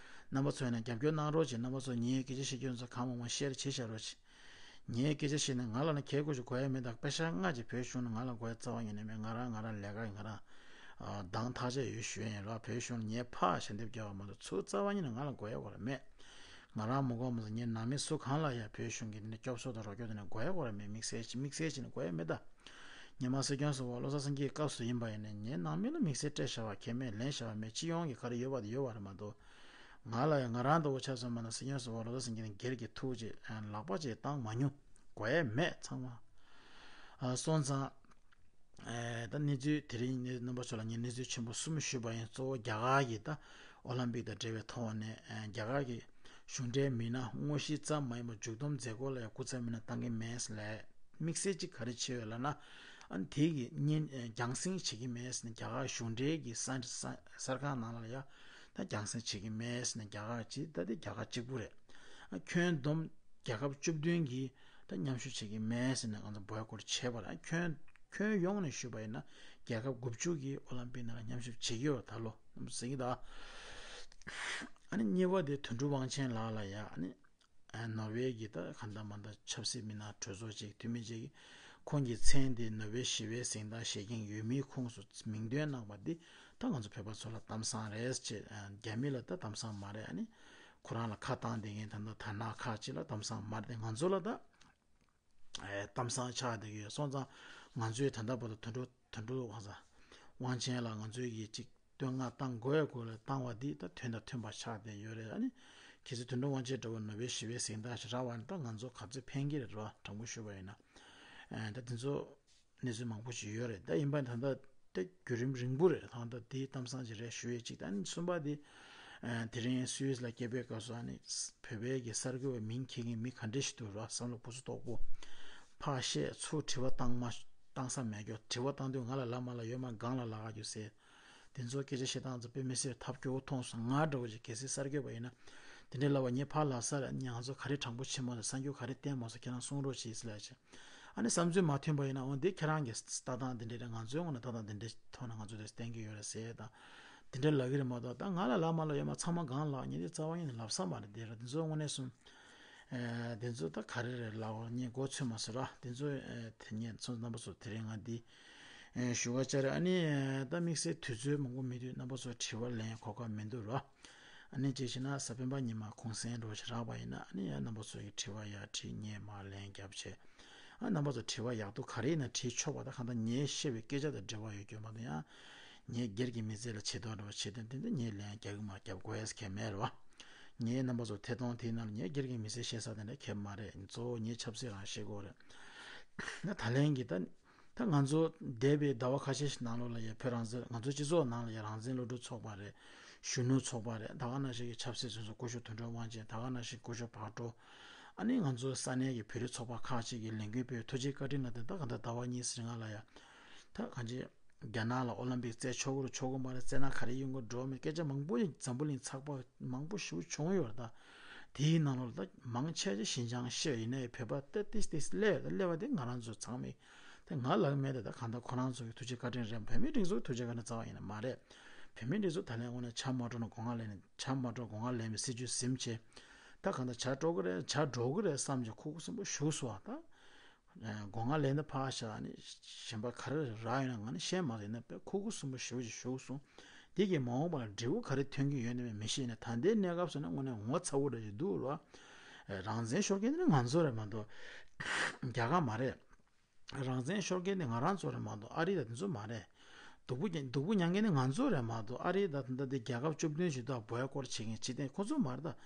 རྣམ་པ་ཚོ་ཡིན་ན་རྒྱབ་སྐྱོར་གནང་རོགས་བྱེད། རྣམ་པ་ཚོ་ངའི་སྐད་ཆ་བཤད་རྒྱུ་ཚོ་གང་མང་མང་ཤེར་བྱེད་བཞག་རོགས་བྱེད། ངའི་སྐད་ཆ་བཤད་ནས་ང་ལ་ན་གལ་དགོས་ཞིག་དགོས་ཡ་མེད། ད་པེ་ཤ་ལྔ་ཅིག་བོད་གཞུང་ནས་ང་ལ་དགོས་ཡ་རྩ་བ་ཉིད་ནས་མེད། ང་རང་ང་རང་ལས་ཀ་ང་རང་འདང་ཐག་ཆད་ཡོད་ཞུ་ཡ་ཡིན་རོགས། བོད་གཞུང་ནས་ངས་ཕར་ཞལ་འདེབས་རྒྱག་པ་མ་གཏོགས་ཚུར་རྩ་བ་ཉིད་ནས་ང་ལ་དགོས་ཡ་དགོས་ར་མེད། ང་རང་མ་དགོས་མ་ཟད་ངའི་ནང་མི་སུ་གང་ལ་ཡ་བོད་གཞུང་གི་ནས་སྐྱོབ་གསོ་དང་རོགས་སྐྱོར་དེ་ནས་དགོས་ཡ་དགོས་ར་མེད། དམིགས་བསལ་གྱི་དམིགས་བསལ་གྱི་ནས་དགོས་ཡ་མེད་ད། སྔོན་མ་སྲིད་སྐྱོང་ཟུར་པ་བློ་བཟང་སེང་གེའི་སྐབས་སུ་ཡིན་པ་ཡིན་ནའི་ངའི་ནང་མི་ལ་དམིགས་བསལ་སྤྲད་བཞག་པ་གང་ཡང་མེད། ལེན་བཞག་པ་མེད། སྤྱི་ཡོངས་ཀྱི་ག་རེ་ཡོད་པ་དེ་ཡོད་པ་རེད་མ་གཏོགས། ང་ལ་ཡང་ང་རང་ལྟ་བུ་ཆ་མཚོན་པ་ན་སྲིད་སྐྱོང་ཟུར་པ་བློ་བཟང་སེང་གེ་ནས་སྒེར་གྱི་ཐུགས་རྗེ་ལག་པ་ཅིག་བཏང་མ་མྱོང་། དགོས་ཡ་མེད་ཚང་མ། ཨ་སོང་ཙང་། ཨེ་ད་གནས་ཚུལ་དེ་རིང་ནི་རྣམ་པ་ཚོ་ལ་ངས་གནས་ཚུལ་ཆེན་པོ་གསུམ་ཞུས་པ་ཡིན། གཙོ་བོ་རྒྱ་གར་གྱི་ད་ཨོ་ལམ་པིག་དང་འབྲེལ་བའི་ཐོག་ནས་ཨེ་རྒྱ་གར་གྱི་གཞུང་འབྲེལ་མི་སྣ་དངོས་གཞི་ཙམ་མ་ཡིན་པར་མཇུག་བསྡོམས་མཛད་སྒོ་ལ་ཡང་སྐུ་ཚབ་མི་སྣ་བཏང་གི་མེད་ལས། དམིགས་བསལ་གཅིག་ག་རེ་བྱས་ཡོད་ལབ་ན། ཨ་ནི་དེ་གི་བརྙན་ཨེ་རྒྱང་སྲིང་བྱེད་ཀྱི་མེད་ཟེར་ནས། རྒྱ་གར་གཞུང་འབྲེལ་གྱི་ས་ས་གསར་ཁང་ནང་ལ་ཡ་ད་རྒྱང་སྲིང་བྱེད་ཀྱི་མེད་ཟེར་ནས། རྒྱ་གར་གྱི་ད་དེ་རྒྱ་གར་གཅིག་པུ་རེད། ཨ་ཁྱོན་བསྡོམས་རྒྱལ་ཁབ་བཅུ་བདུན་གྱིས་ད་མཉམ་ཞུགས་བྱེད་ཀྱི་མེད་ཟེར་ནས་ང་ཚོ་བོའི་སྐོར་བྱས་པ་རེད། ཨ་ཁྱོན་ཁྱོན་ཡོངས་ནས་ཞུས་པ་ཡིན་ན་རྒྱལ་ཁབ་དགུ་བཅུ་གིས་ཨོ་ལམ་པིག་ནང་ལ་མཉམ་ཞུགས་བྱེད་ཀྱི་ཡོད་རེད་ད་ལོ་ཟེར་གྱི་ད། ཨ་ནི་གཉིས་པ་དེ་དོན་གྲུབ་དབང་ཆེན་ལགས་ལ་ཡ་ཨ་ནི། ཨ་ནོར་ཝེ་གི་ད་གང་ལྟར་མ་ལྟར་ཆབ་སྲིད་མི་སྣ་གྲོས་ཚོགས་ཅིག་འཐུས་མི་ཅིག་ ཁོང་གི་མཚན་དེ་ནོ་བེལ་ཞི་བའི་གཟེངས་རྟགས་བཞེས་མཁན་ཡོད་མེད་ཁོངས་སུ་མིང་འདོན་གནང་བ་འདི་ད་ང་ཚོ་བོད་པ་ཚོ་ལ་གཏམ་བཟང་རེད་ཅེས། རྒྱ་མི་ལ་ད་གཏམ་བཟང་མ་རེད། ཨ་ནི་ཁོ་རང་ལ་ཁ་བཏང་བསྡད་མཁན་ད་ལྟ་དར་ནག་ཁག་ཅིག་ལ་གཏམ་བཟང་མ་རེད། ང་ཚོ་ལ་ད་གཏམ་བཟང་ཆགས་བསྡད་ཀྱི་ཡོད་སོང་ཙང་ང་ཚོས་ད་ལྟ་བར་དུ་དོན་གྲུབ་དོན་གྲུབ་དབང་ས་དབང་ཆེན་ལ་ང་ཚོས་ཀྱི་ཅིག་བསྟོད་བསྔགས་བཏང་དགོས་དགོས་ལ་བཏང་བ་འདི་ད་དོན་དང་མཐུན་པ་ཆགས་བསྡད་ཡོད་རེད། ཨ་ནི་གལ་སྲིད་དོན་གྲུབ་དབང་ཆེན་འདྲ་བོ་ནོ་བེལ་ཞི་བའི་གཟེངས་རྟགས་ཤིག་རག་པ་ནི་ད་ང་ཚོ་ག་ཚོད་ཕན་གྱི་རེད་རོ། དྲང་པོ་ཞུས་པ་ཡིན་ན། ད་དེ་ཚོ་གནས་ཚུལ་མང་པོ་ཞིག་ཡོད་རེད། ད་ཡིན་པ་ད་ལྟ་ད་བརྒྱུད་རིམ་རིང་པོ་རེད། ད་ལྟ་དེའི་གཏམ་བཟང་ཅིག་རེད་ཞུ་ཡས་ཅིག་ད་ནི་གསུམ་པ་དེ། དེ་རིང་སུད་སི་ལ་སྐྱེས་པའི་སྐབས་སུ་ཨ་ནི་བོད་པའི་གི་གསར་འགོད་པའི་མིང་འཁྱེར་མཁན་མི་ག་འདྲ་ཞིག་འདུག་ར། བསམ་བློ་བུ་ཚོ་དོག་པོ། ཕར་བཤད་ཚུར་དྲི་བ་བཏང་མ་བཏང་ས་མེད་རྒྱུ། དྲི་བ་བཏང་དུས་ང་ལ་ལབ་མ་ལབ་ཡོད་མ་སྒང་ལ་ལབ་ག་རྒྱུ་ཟེར། དེ་ཚོ་སྐད་ཆ་བཤད་སྟངས་ཚོ་དཔེ་མི་སྲིད་ཐབས་སྐྱོ་བོ་མཐོང་སོང་། ང་འདྲ་བོ་ཅིག་གལ་སྲིད་གསར་འགོད་པ་ཡིན་ན་དེ་འདྲའི་ལབ་པ་ངས་ཕར་ལབ་ས་རེད། ང་ཚོ་ག་རེ་དྲང་པོ་བྱེད་མ་ཐུབ། གསར་འགྱུར་ག་རེ་བསྟན་མ་སོང་། ཁྱེད་རང་གསུང་རོགས་བྱེད་ཟེར་ལབ་བྱས། ཨ་ནི་བསམ་ཚུལ་མ་མཐུན་པ་ཡིན་ན་འོ་འདི་ཁྱེད་རང་གི་ལྟ་སྟངས་འདི་འདྲ་རེད། ང་ཚོའི་ངོས་ནས་ལྟ་སྟངས་འདི་འདྲའི་ཐོག་ནས་ང་ཚོ་དེ་བསྟན་གྱི་ཡོད་རེད་ཟེར་དང་། འདི་འདྲ་ལབ་ཀྱི་རེད་མ་གཏོགས་ད་ང་ལ་ལབ་མ་ལབ་ཡོད་མ་ཚང་མ་སྒང་ལ་ལབ། ངས་འདི་རྩ་བ་ཉིད་ནས་ལབ་ས་མ་རེད། འདི་རེད། འདི་ཚོའི་ངོས་ནས་གསུང་། ཨེ། འདི་ཚོ་ད་ག་རེ་རེད་ལབ་པ་ངས་མགོ་ཚོད་མ་སོང་ར། འདི་ཚོ་ཨེ། དེ་ངས་ཚོ་རྣམ་པ་ཚོ་དེ་རིང་ང་འདི་ཨེ། ཞུ་བ་བཅར། ཨ་ནི་ཨེ། ད་དམིགས་བསལ་དུས་ཚོད་མང་པོ་མེད་དུས་རྣམ་པ་ཚོ་དྲི་བ་ལེན་གོ་སྐབས་མི་འདུག་ར། ཨ་ནི་གཅིག་བྱས་ན་གཟའ་སྤེན་པ་ཉི་མ་གུང་སེང་འདྲ་བོ་ཞིག་རག་པ་ཡིན་ན་ཨ་ནི་ཡང་རྣམ་པ་ཚོ་ཡི་དྲི་བ་ཡར་དྲིས། ངས་མར་ལན་རྒྱབ་བྱས། ཨ་རྣམ་པ་ཚོ་དྲི་བ་ཡག་སྡུག་ག་རེ་ཡིན་ན་དྲིས་ཆོག་པ། ད་གང་ལྟར་ངས་བཤད་པའི་སྐད་ཆ་དང་འབྲེལ་བ་ཡོད་རྒྱུ་མ་གཏོགས་ཡང་ངས་སྒེར་གྱི་མི་ཚེ་ལ་བྱེད་ཐབས་འདྲ་བོ་བྱེད་དོན་དེ་འདི་ངས་ལན་རྒྱག་གི་མ་རྒྱག་དགོས་ཡས་གལ་མེད་རེད་བ། ངས་རྣམ་པ་ཚོ་ཐད་གཏོང་དེའི་ནང་ལ་ངས་སྒེར་གྱི་མི་ཚེ་བཤད་ས་དེ་འདྲ་གལ་མ་རེད། གཙོ་བོ་ངས་ཆབ་སྲིད་རང་བཤད་དགོས་རེད། ད་ད་ལན་གྱི་ད། ད་ང་ཚོ་འདས་པའི་ཟླ་བ་ཁ་ཤས་ཤིག་ནང་ལོགས་ལ་ཡ་བོད་རང་བཙན་ང་ཚོའི་སྤྱི་ཚོགས་ནང་ལ་ཡ་རང་བཙན་སློབ་ཕྲུག་ཚོགས་པ་རེད། གཞོན་ནུ་ཚོགས་པ་རེད། ད་ག་ནང་བཞིན་གྱི་ཆབ་སྲིད་བཙོན་ཟུར་སྐུ་ཞབས་དོན་གྲུབ་དབང་ཆེན། ད་ག་ནང་བཞིན་སྐུ་ཞབས་བག་གྲོ། ཨ་ནི་ང་ཚོ་ས་གནས་ཀྱི་བོད་རིགས་ཚོགས་པ་ཁག་ཅིག་གིས་ལས་འགུལ་སྤེལ་ཐུགས་རྗེ་བཀའ་དྲིན་ལ་བརྟེན་ད་ག་ད་ལྟ་ཟླ་བ་གཉིས་རིང་ལ་ཡ་ད་གང་ཅི་རྒྱ་ནག་ལ་ཨོ་ལིམ་པིག་རྩེ་ཆོག་གི་རེད་ཆོག་གི་མ་རེད། རྩེ་ན་ག་རེ་ཡོང་གི་འགྲོ་མེད་སྐད་ཆ་མང་པོ་ཞིག་འཛམ་བུ་གླིང་ཚགས་པར་མང་པོ་ཞིག་བྱུང་ཡོད་རེད། ད་དེའི་ནང་ལོགས་ལ་ད་མང་ཆེ་ཆེ་ཞིན་ཅང་ཤོད་ཡིན་ནའི་བོད་པ་ཏེ་ཏིས་ཏིས་སླེབས་ཡོད། ད་སླེབས་པ་དེ་ང་རང་ཚོ་ཚང་མས་ད་ང་ལབ་མེད། ད་ད་གང་ལྟར་ཁོ་རང་ཚོ་གི་ཐུགས་རྗེ་བཀའ་དྲིན་རེད། བོད་མིའི་སྒྲིག་འཛུགས་ཐུགས་རྗེ་བཀའ་དྲིན་རྩ་བ་ཡིན་ན་མ་རེད། བོད་མིའི་སྒྲིག་འཛུགས་ད་ལན་དངོས་གནས་ཇ་མ་དཀྲོགས་ན་སྒོ་ང་ལེན། ཇ་མ་དཀྲོགས་སྒོ་ང་ལེན་པའི་སྲིད་ཇུས་ཟིན་བྱས། ད་གང་ལྟར་ཇ་དཀྲོག་གི་རེད་ཇ་འགྲོ་གི་རེད་བསམ་བྱས་ཁུག་ཁུག་སིམ་པོ་བཞུགས་སོང་བ། ད་སྒོ་ང་ལེན་ད་ཕར་བཞག་ནས་གཞན་པ་ག་རེ་རག་ཡོད་ན་ང་ནི་ཤེས་མ་རེད། ན་དཔེ་ཁུག་ཁུག་སིམ་པོ་ཞེ་པོ་ཅིག་བཞུགས་སོང་། དེ་གིས་མ་འོངས་པ་ལ་འབྲས་བུ་ག་རེ་ཐོན་གྱི་ཡོད་ན་མི་ཤེས་ན། ད་ལྟའི་གནས་སྐབས་སུ་ན་དངོས་གནས་ངོ་ཚ་བོ་འདྲ་ཞིག་འདུག་ལོ། རང་བཙན་ཤོར་མཁན་ནི་ང་ཚོ་རེད་མ་གཏོགས་རྒྱ་གར་མ་རེད། རང་བཙན་ཤོར་མཁན་ནི་ང་རང་ཚོ་རེད་མ་གཏོགས་ཨ་རི་དང་དེ་ཚོ་མ་རེད། སྡུག་པོ་སྡུག་པོ་མྱངས་མཁན་ནི་ང་ཚོ་རེད་མ་གཏོགས་ཨ་རི་དང་ད་ལྟ་འདི་རྒྱལ་ཁབ་བཅུ་བདུན་ཞིག་འདུག་བོད་སྐོར་བྱེད་མཁན་སྤྱི་བདེ་ཁོ་ཚོ་མ་རེད། ད་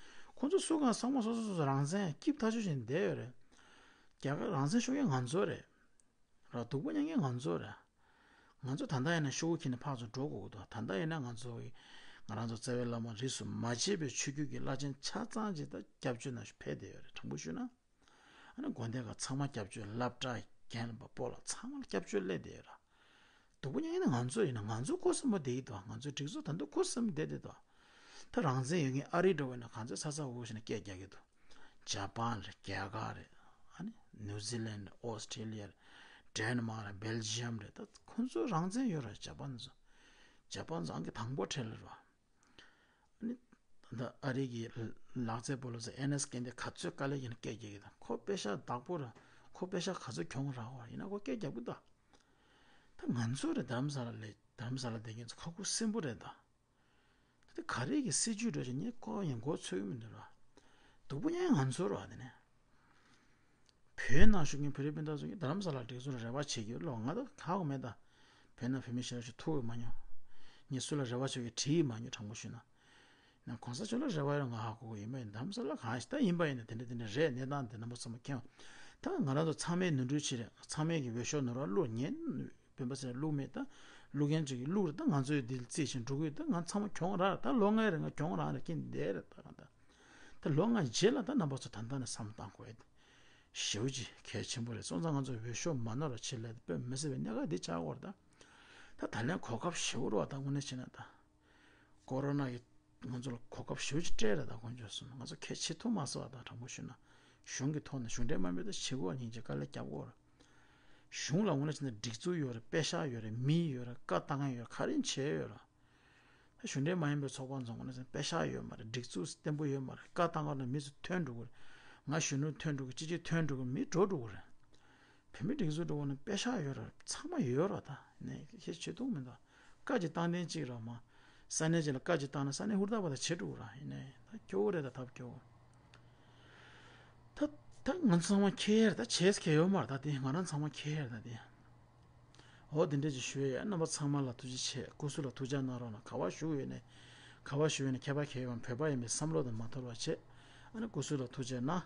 ཁོ་ཚོ་སུ་གང་ཚང་མ་སོ་སོ་སོ་སོ་རང་བཙན་སྐྱིབས་ཐག་ཆོད་བྱས་ནས་བསྡད་ཡོད་རེད། རྒྱ་གར་རང་བཙན་ཤོར་མཁན་ང་ཚོ་རེད། ར་སྡུག་པོ་མྱངས་མཁན་ང་ཚོ་རེད། ང་ཚོ་ད་ལྟ་ཡིན་ན་ཤོག་བུ་འཁྱེར་ནས་ཕར་ཚུར་འགྲོ་དགོས་ཀྱི་འདུག་ད་ལྟ་ཡིན་ན་ང་ཚོ་གི་ང་རང་ཚོ་རྩ་བའི་བླ་མ་རིས་སུ་མ་ཆད་པའི་ཆོས་བརྒྱུད་ཀྱི་བླ་ཆེན་ཆ་ཚང་ཅིག་ད་སྐྱབས་བཅོལ་ནང་ཕེབས་བསྡད་ཡོད་རེད། དྲང་པོ་ཞུས་ན། ཨ་ནི་དགོན་སྡེ་ཁག་ཚང་མ་སྐྱབས་བཅོལ། སློབ་གྲྭ་རྒན་པ་སྤོ་ལགས་ཚང་མ་ལ་སྐྱབས་བཅོལ་སླེབས་བསྡད་ཡོད་རེད། སྡུག་པོ་མྱངས་མཁན་ནི་ང་ཚོ་ཡིན་ན་ང་ཚོ་ཁུ་སིམ་པོ་བསྡད་ཀྱི་འདུག་ང་ཚོའི་སྒྲིག་འཛུགས་ད་དུང་ཁུ་སིམ་པོ་བསྡད་བསྡད་འདུག་ད་རང་བཙན་ཡོད་མཁན་ཨ་རི་འདྲ་བོ་ཡིན་ན་གང་ཚོད་ཚ་ཚ་འུར་འུར་བྱས་ནས་སྐད་རྒྱག་གི་འདུག་ཇ་པན་རེད། རྒྱ་གར་རེད། ཨ་ནི་ནིའུ་ཛི་ལན་རེད། ཨོ་སི་ཁྲེ་ལི་ཡ་རེད། ཌེན་མཱག་རེད། སྦེལ་ཇི་ཡམ་རེད། ད་ཁོ་ཚོ་རང་བཙན་ཡོད་རེད། ཇ་པན་ཚོ། ཇ་པན་ཚོ་ཨང་ཀི་དང་པོ་གྲས་ལ་རེད་བ། ཨ་ནི་ད་ཨ་རི་གི་ལག་རྩེད་སྤོ་ལོ་ཚོ་ཨེན་ཨེས་སྐད་འདི་ག་ཚོད་དཀའ་ལས་ཡིན་ན་སྐད་རྒྱག་གི་ད། ཁོ་པེ་ཤག་བདག་པོ་རེད། ཁོ་པེ་ཤག་ག་ཚོད་གྱོང་རག་པ་ཡིན་ན་ཁོ་སྐད་རྒྱག་གི་ད། ད་ང་ཚོ་རེད། དྷ་རམ་ས་ལ་ལས་དྷ་རམ་ས་ལ་བསྡད་མཁན་ཚོ་ཁ་ཁུ་སིམ་པོ་རེད་ད། ད་ག་རེ་གི་སྲིད་ཇུས་འགྲོ་ཞིག་ངས་ཁོ་ཡང་མགོ་ཚོད་ཀྱི་མི་འདུག་ར། སྡུག་པོ་ཉན་ང་ཚོ་ར་དེ་ནས། བོད་ནང་བཞུགས་མཁན་བོད་རིགས་སྤུན་ཟླ་ཚོ་གིས་དྷ་རམ་ས་ལ་སྒྲིག་འཛུགས་ལ་རེ་བ་བྱེད་ཀྱི་ཡོད་ལོ། ང་ད་ཧ་གོ་མེད་ད། བོད་ནང་བོད་མི་ཞེ་དྲག་ཅིག་ཐུག་ཡོད་མ་མྱོང་། ངས་སུ་ལ་རེ་བ་བྱེད་ཀྱི་དྲིས་ཡོད་མ་མྱོང་། དྲང་པོ་ཞུས་ན། ན་གོང་ས་མཆོག་ལ་རེ་བ་ཡོད་ང་ཧ་གོ་གི་ཡོད་མ་ཡིན། དྷ་རམ་ས་ལ་གང་ཞིག་ད་ཡིན་པ་ཡིན་ན་དེ་འདྲ་དེ་འདྲ་རེད། གནས་སྟངས་དེ་རྣམ་པ་ཚང་མ་མཁྱེན། ད་ང་རང་ཚོ་ཚང་མས་ནོར་འཁྲུལ་བྱེད་རེད། ཚང་མས་ཀྱི་འོས་ཤོག་ནོར་བ་བླུགས་ཉན། སྤེན་པ་ཚེ་རིང་བླུགས་མེད་ད། བླུགས་མཁན་ཚོ་གིས་བླུགས་རེད། ད་ང་ཚོས་འདི་རྩིས་བྱེད་འགྲོ་གི་ཡོད། ད་ང་ཚང་མ་གྱོང་རག་རེད། ད་ལོ་ལྔའི་རིང་ང་གྱོང་རག་རེད། ཀྱིན་བསྡད་རེད་ད་གང་ལྟར། ད་ལོ་ལྔ་རྗེས་ལ་ད་རྣམ་པ་ཚོ་ད་ལྟ་ནས་བསམ་བློ་བཏང་དགོས་ཡ་དེ་ཞེ་པོ་ཅིག་གལ་ཆེན་པོ་རེད། སོང་ཙང་ང་ཚོ་འོས་ཤོག་མ་ནོར་བ་བྱེད་ལས་དཔེ་མི་སྲིད་པའི་གནད་འགག་འདི་ཆགས་ཡོད་རེད་ད། ད་ད་ལན་གོ་སྐབས་ཞེ་པོ་རེད་བ། ད་དངོས་གནས་བྱས་ན་ད། ཀོ་རོ་ན་གིས་ང་ཚོ་ལ་གོ་སྐབས་ཞེ་པོ་ཅིག་སྤྲད་རེད་ད། དཀོན་མཆོག་གསུམ་ང་ཚོ་གལ་ཆེ་ཐུབ་མ་སོང་བ། ད་དྲང་པོ་ཞུས་ན། གཞུང་གི་ཐོག་ནས་གཞུང་འབྲེལ་མ་ཡིན་པའི་ད་བྱེད་དགོས་པ་སྙིང་རྗེ་དཀའ་ལས་རྒྱབ་དགོས་རེད། གཞུང་ལ་དངོས་གནས་བྱས་ན་སྒྲིག་འཛུགས་ཡོད་རེད། པེ་ཤག་ཡོད་རེད། མི་ཡོད་རེད། བཀའ་བཏང་མཁན་ཡོད་རེད། ག་རེ་བྱས་ཡོད་རེད། ད་གཞུང་འབྲེལ་མ་ཡིན་པའི་ཚོགས་པ་ཚོ་དངོས་གནས་བྱས་ན་པེ་ཤག་ཡོད་མ་རེད། སྒྲིག་འཛུགས་བརྟན་པོ་ཡོད་མ་རེད། བཀའ་བཏང་ག་ན་མི་ཚོ་ཐོན་འགྲོ་གི་རེད། ང་གཞོན་ནུ་ཐོན་འགྲོ་གི། སྤྱི་སྤྱོད་ཐོན་འགྲོ་གི། མི་འགྲོ་འགྲོ་གི་རེད། མི་སྒྲིག་འཛུགས་འགྲོ་བ་ནི་པེ་ཤག་ཡོད་ར་ཚང་མ་ཡོད་ར་ད་ནས་ཁྱེད་བྱེད་ཐུབ་མི་འདུག་བཀའ་ཅིག་བཏང་དན་གཅིག་ར་མ། ས་གནས་ཅིག་ལ་བཀའ་ཅིག་བཏང་ན་ས་གནས་ཧུར་ཐག་པ་ད་བྱེད་འགྲོ་ར་ཡིན་ནས་ད་སྐྱོ་བོ་རེད་ད་ཐབས་སྐྱོ་བོ། ད་ད་ང་ཚོ་ཚང་མ་ཁྱེར་ད་བྱས་ཁྱེར་ཡོད་མ་རེད་ད་དེ་ང་རང་ཚང་མ་ཁྱེར་ད་དེ། འོ་དེ་འདྲས་ཅིག་ཞུ་ཡས་ཡ་རྣམ་པ་ཚང་མ་ལ་ཐུགས་རྗེ་ཆེ། སྐུ་གཟུགས་ལ་ཐུགས་ཅག་གནང་རོགས་གནང་། ག་བ་བཞུགས་ཡོད་ནས་ག་བ་བཞུགས་ཡོད་ནས་ཁྱད་པར་གལ་ཡོད་པ་བོད་པ་ཡིན་པའི་བསམ་བློ་དང་མ་འཐོར་བ་བྱེད། ཨ་ནི་སྐུ་གཟུགས་ལ་ཐུགས་རྗེ་གནང་།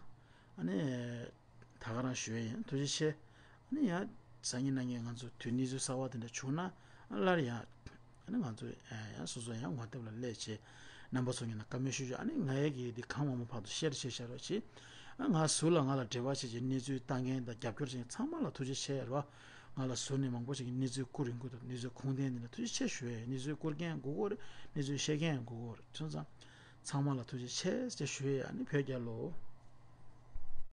ཨ་ནི་ད་ག་རང་ཞུ་ཡས་ཡིན། ཐུགས་རྗེ་ཆེ། ཨ་ནི་ཡང་སང་ཉིན་གནངས་ཉིན་ང་ཚོ་དུས་གནས་ཚུལ་གསར་བ་དེ་འདྲ་བྱུང་ན་ཨ་སླར་ཡང་ཨ་ནི་ང་ཚོ་ཡང་སོ་སོ་ཡང་ངོ་དེབ་ལ་སླེབས་བྱས་རྣམ་པ་ཚོ་ཉིད་ལ་བཀའ་མོལ་ཞུ་རྒྱུ། ཨ་ནི་ང་ཡས་ཀྱིས་འདི་གང་མང་མང་བར་དུ་ཤེར་བྱས་བཞག་རོགས་གྱིས། ཨ་ང་ཟུར་ལ་ང་ལ་འབྲེལ་བ་བྱེད་ཀྱི་གནས་ཚུལ་ལྟ་མཁན་དང་རྒྱབ་སྐྱོར་བྱེད་མཁན་ཚང་མ་ལ་ཐུགས་རྗེ་ཆེ་རོགས། ང་ལ་ཟུར་ནས་མང་པོ་ཞིག་གིས་གནས་ཚུལ་བསྐུར་ཡོང་གི་འདུག་གནས་ཚུལ་ཁུངས་ལྡན་འདི་ལ་ཐུགས་རྗེ་ཆེ་ཞུ་ཡས། གནས་ཚུལ་བསྐུར་མཁན་དགོས་ཀྱི་རེད། གནས་ཚུལ་བཤད་མཁན་དགོས་ཀྱི་རེད། སོང་ཙང་ཚང་མ་ལ་ཐུགས་རྗེ་ཆེ་ཞེས་ཞུ་ཡས། ཨ་ནི་བོད་རྒྱལ་ལོ།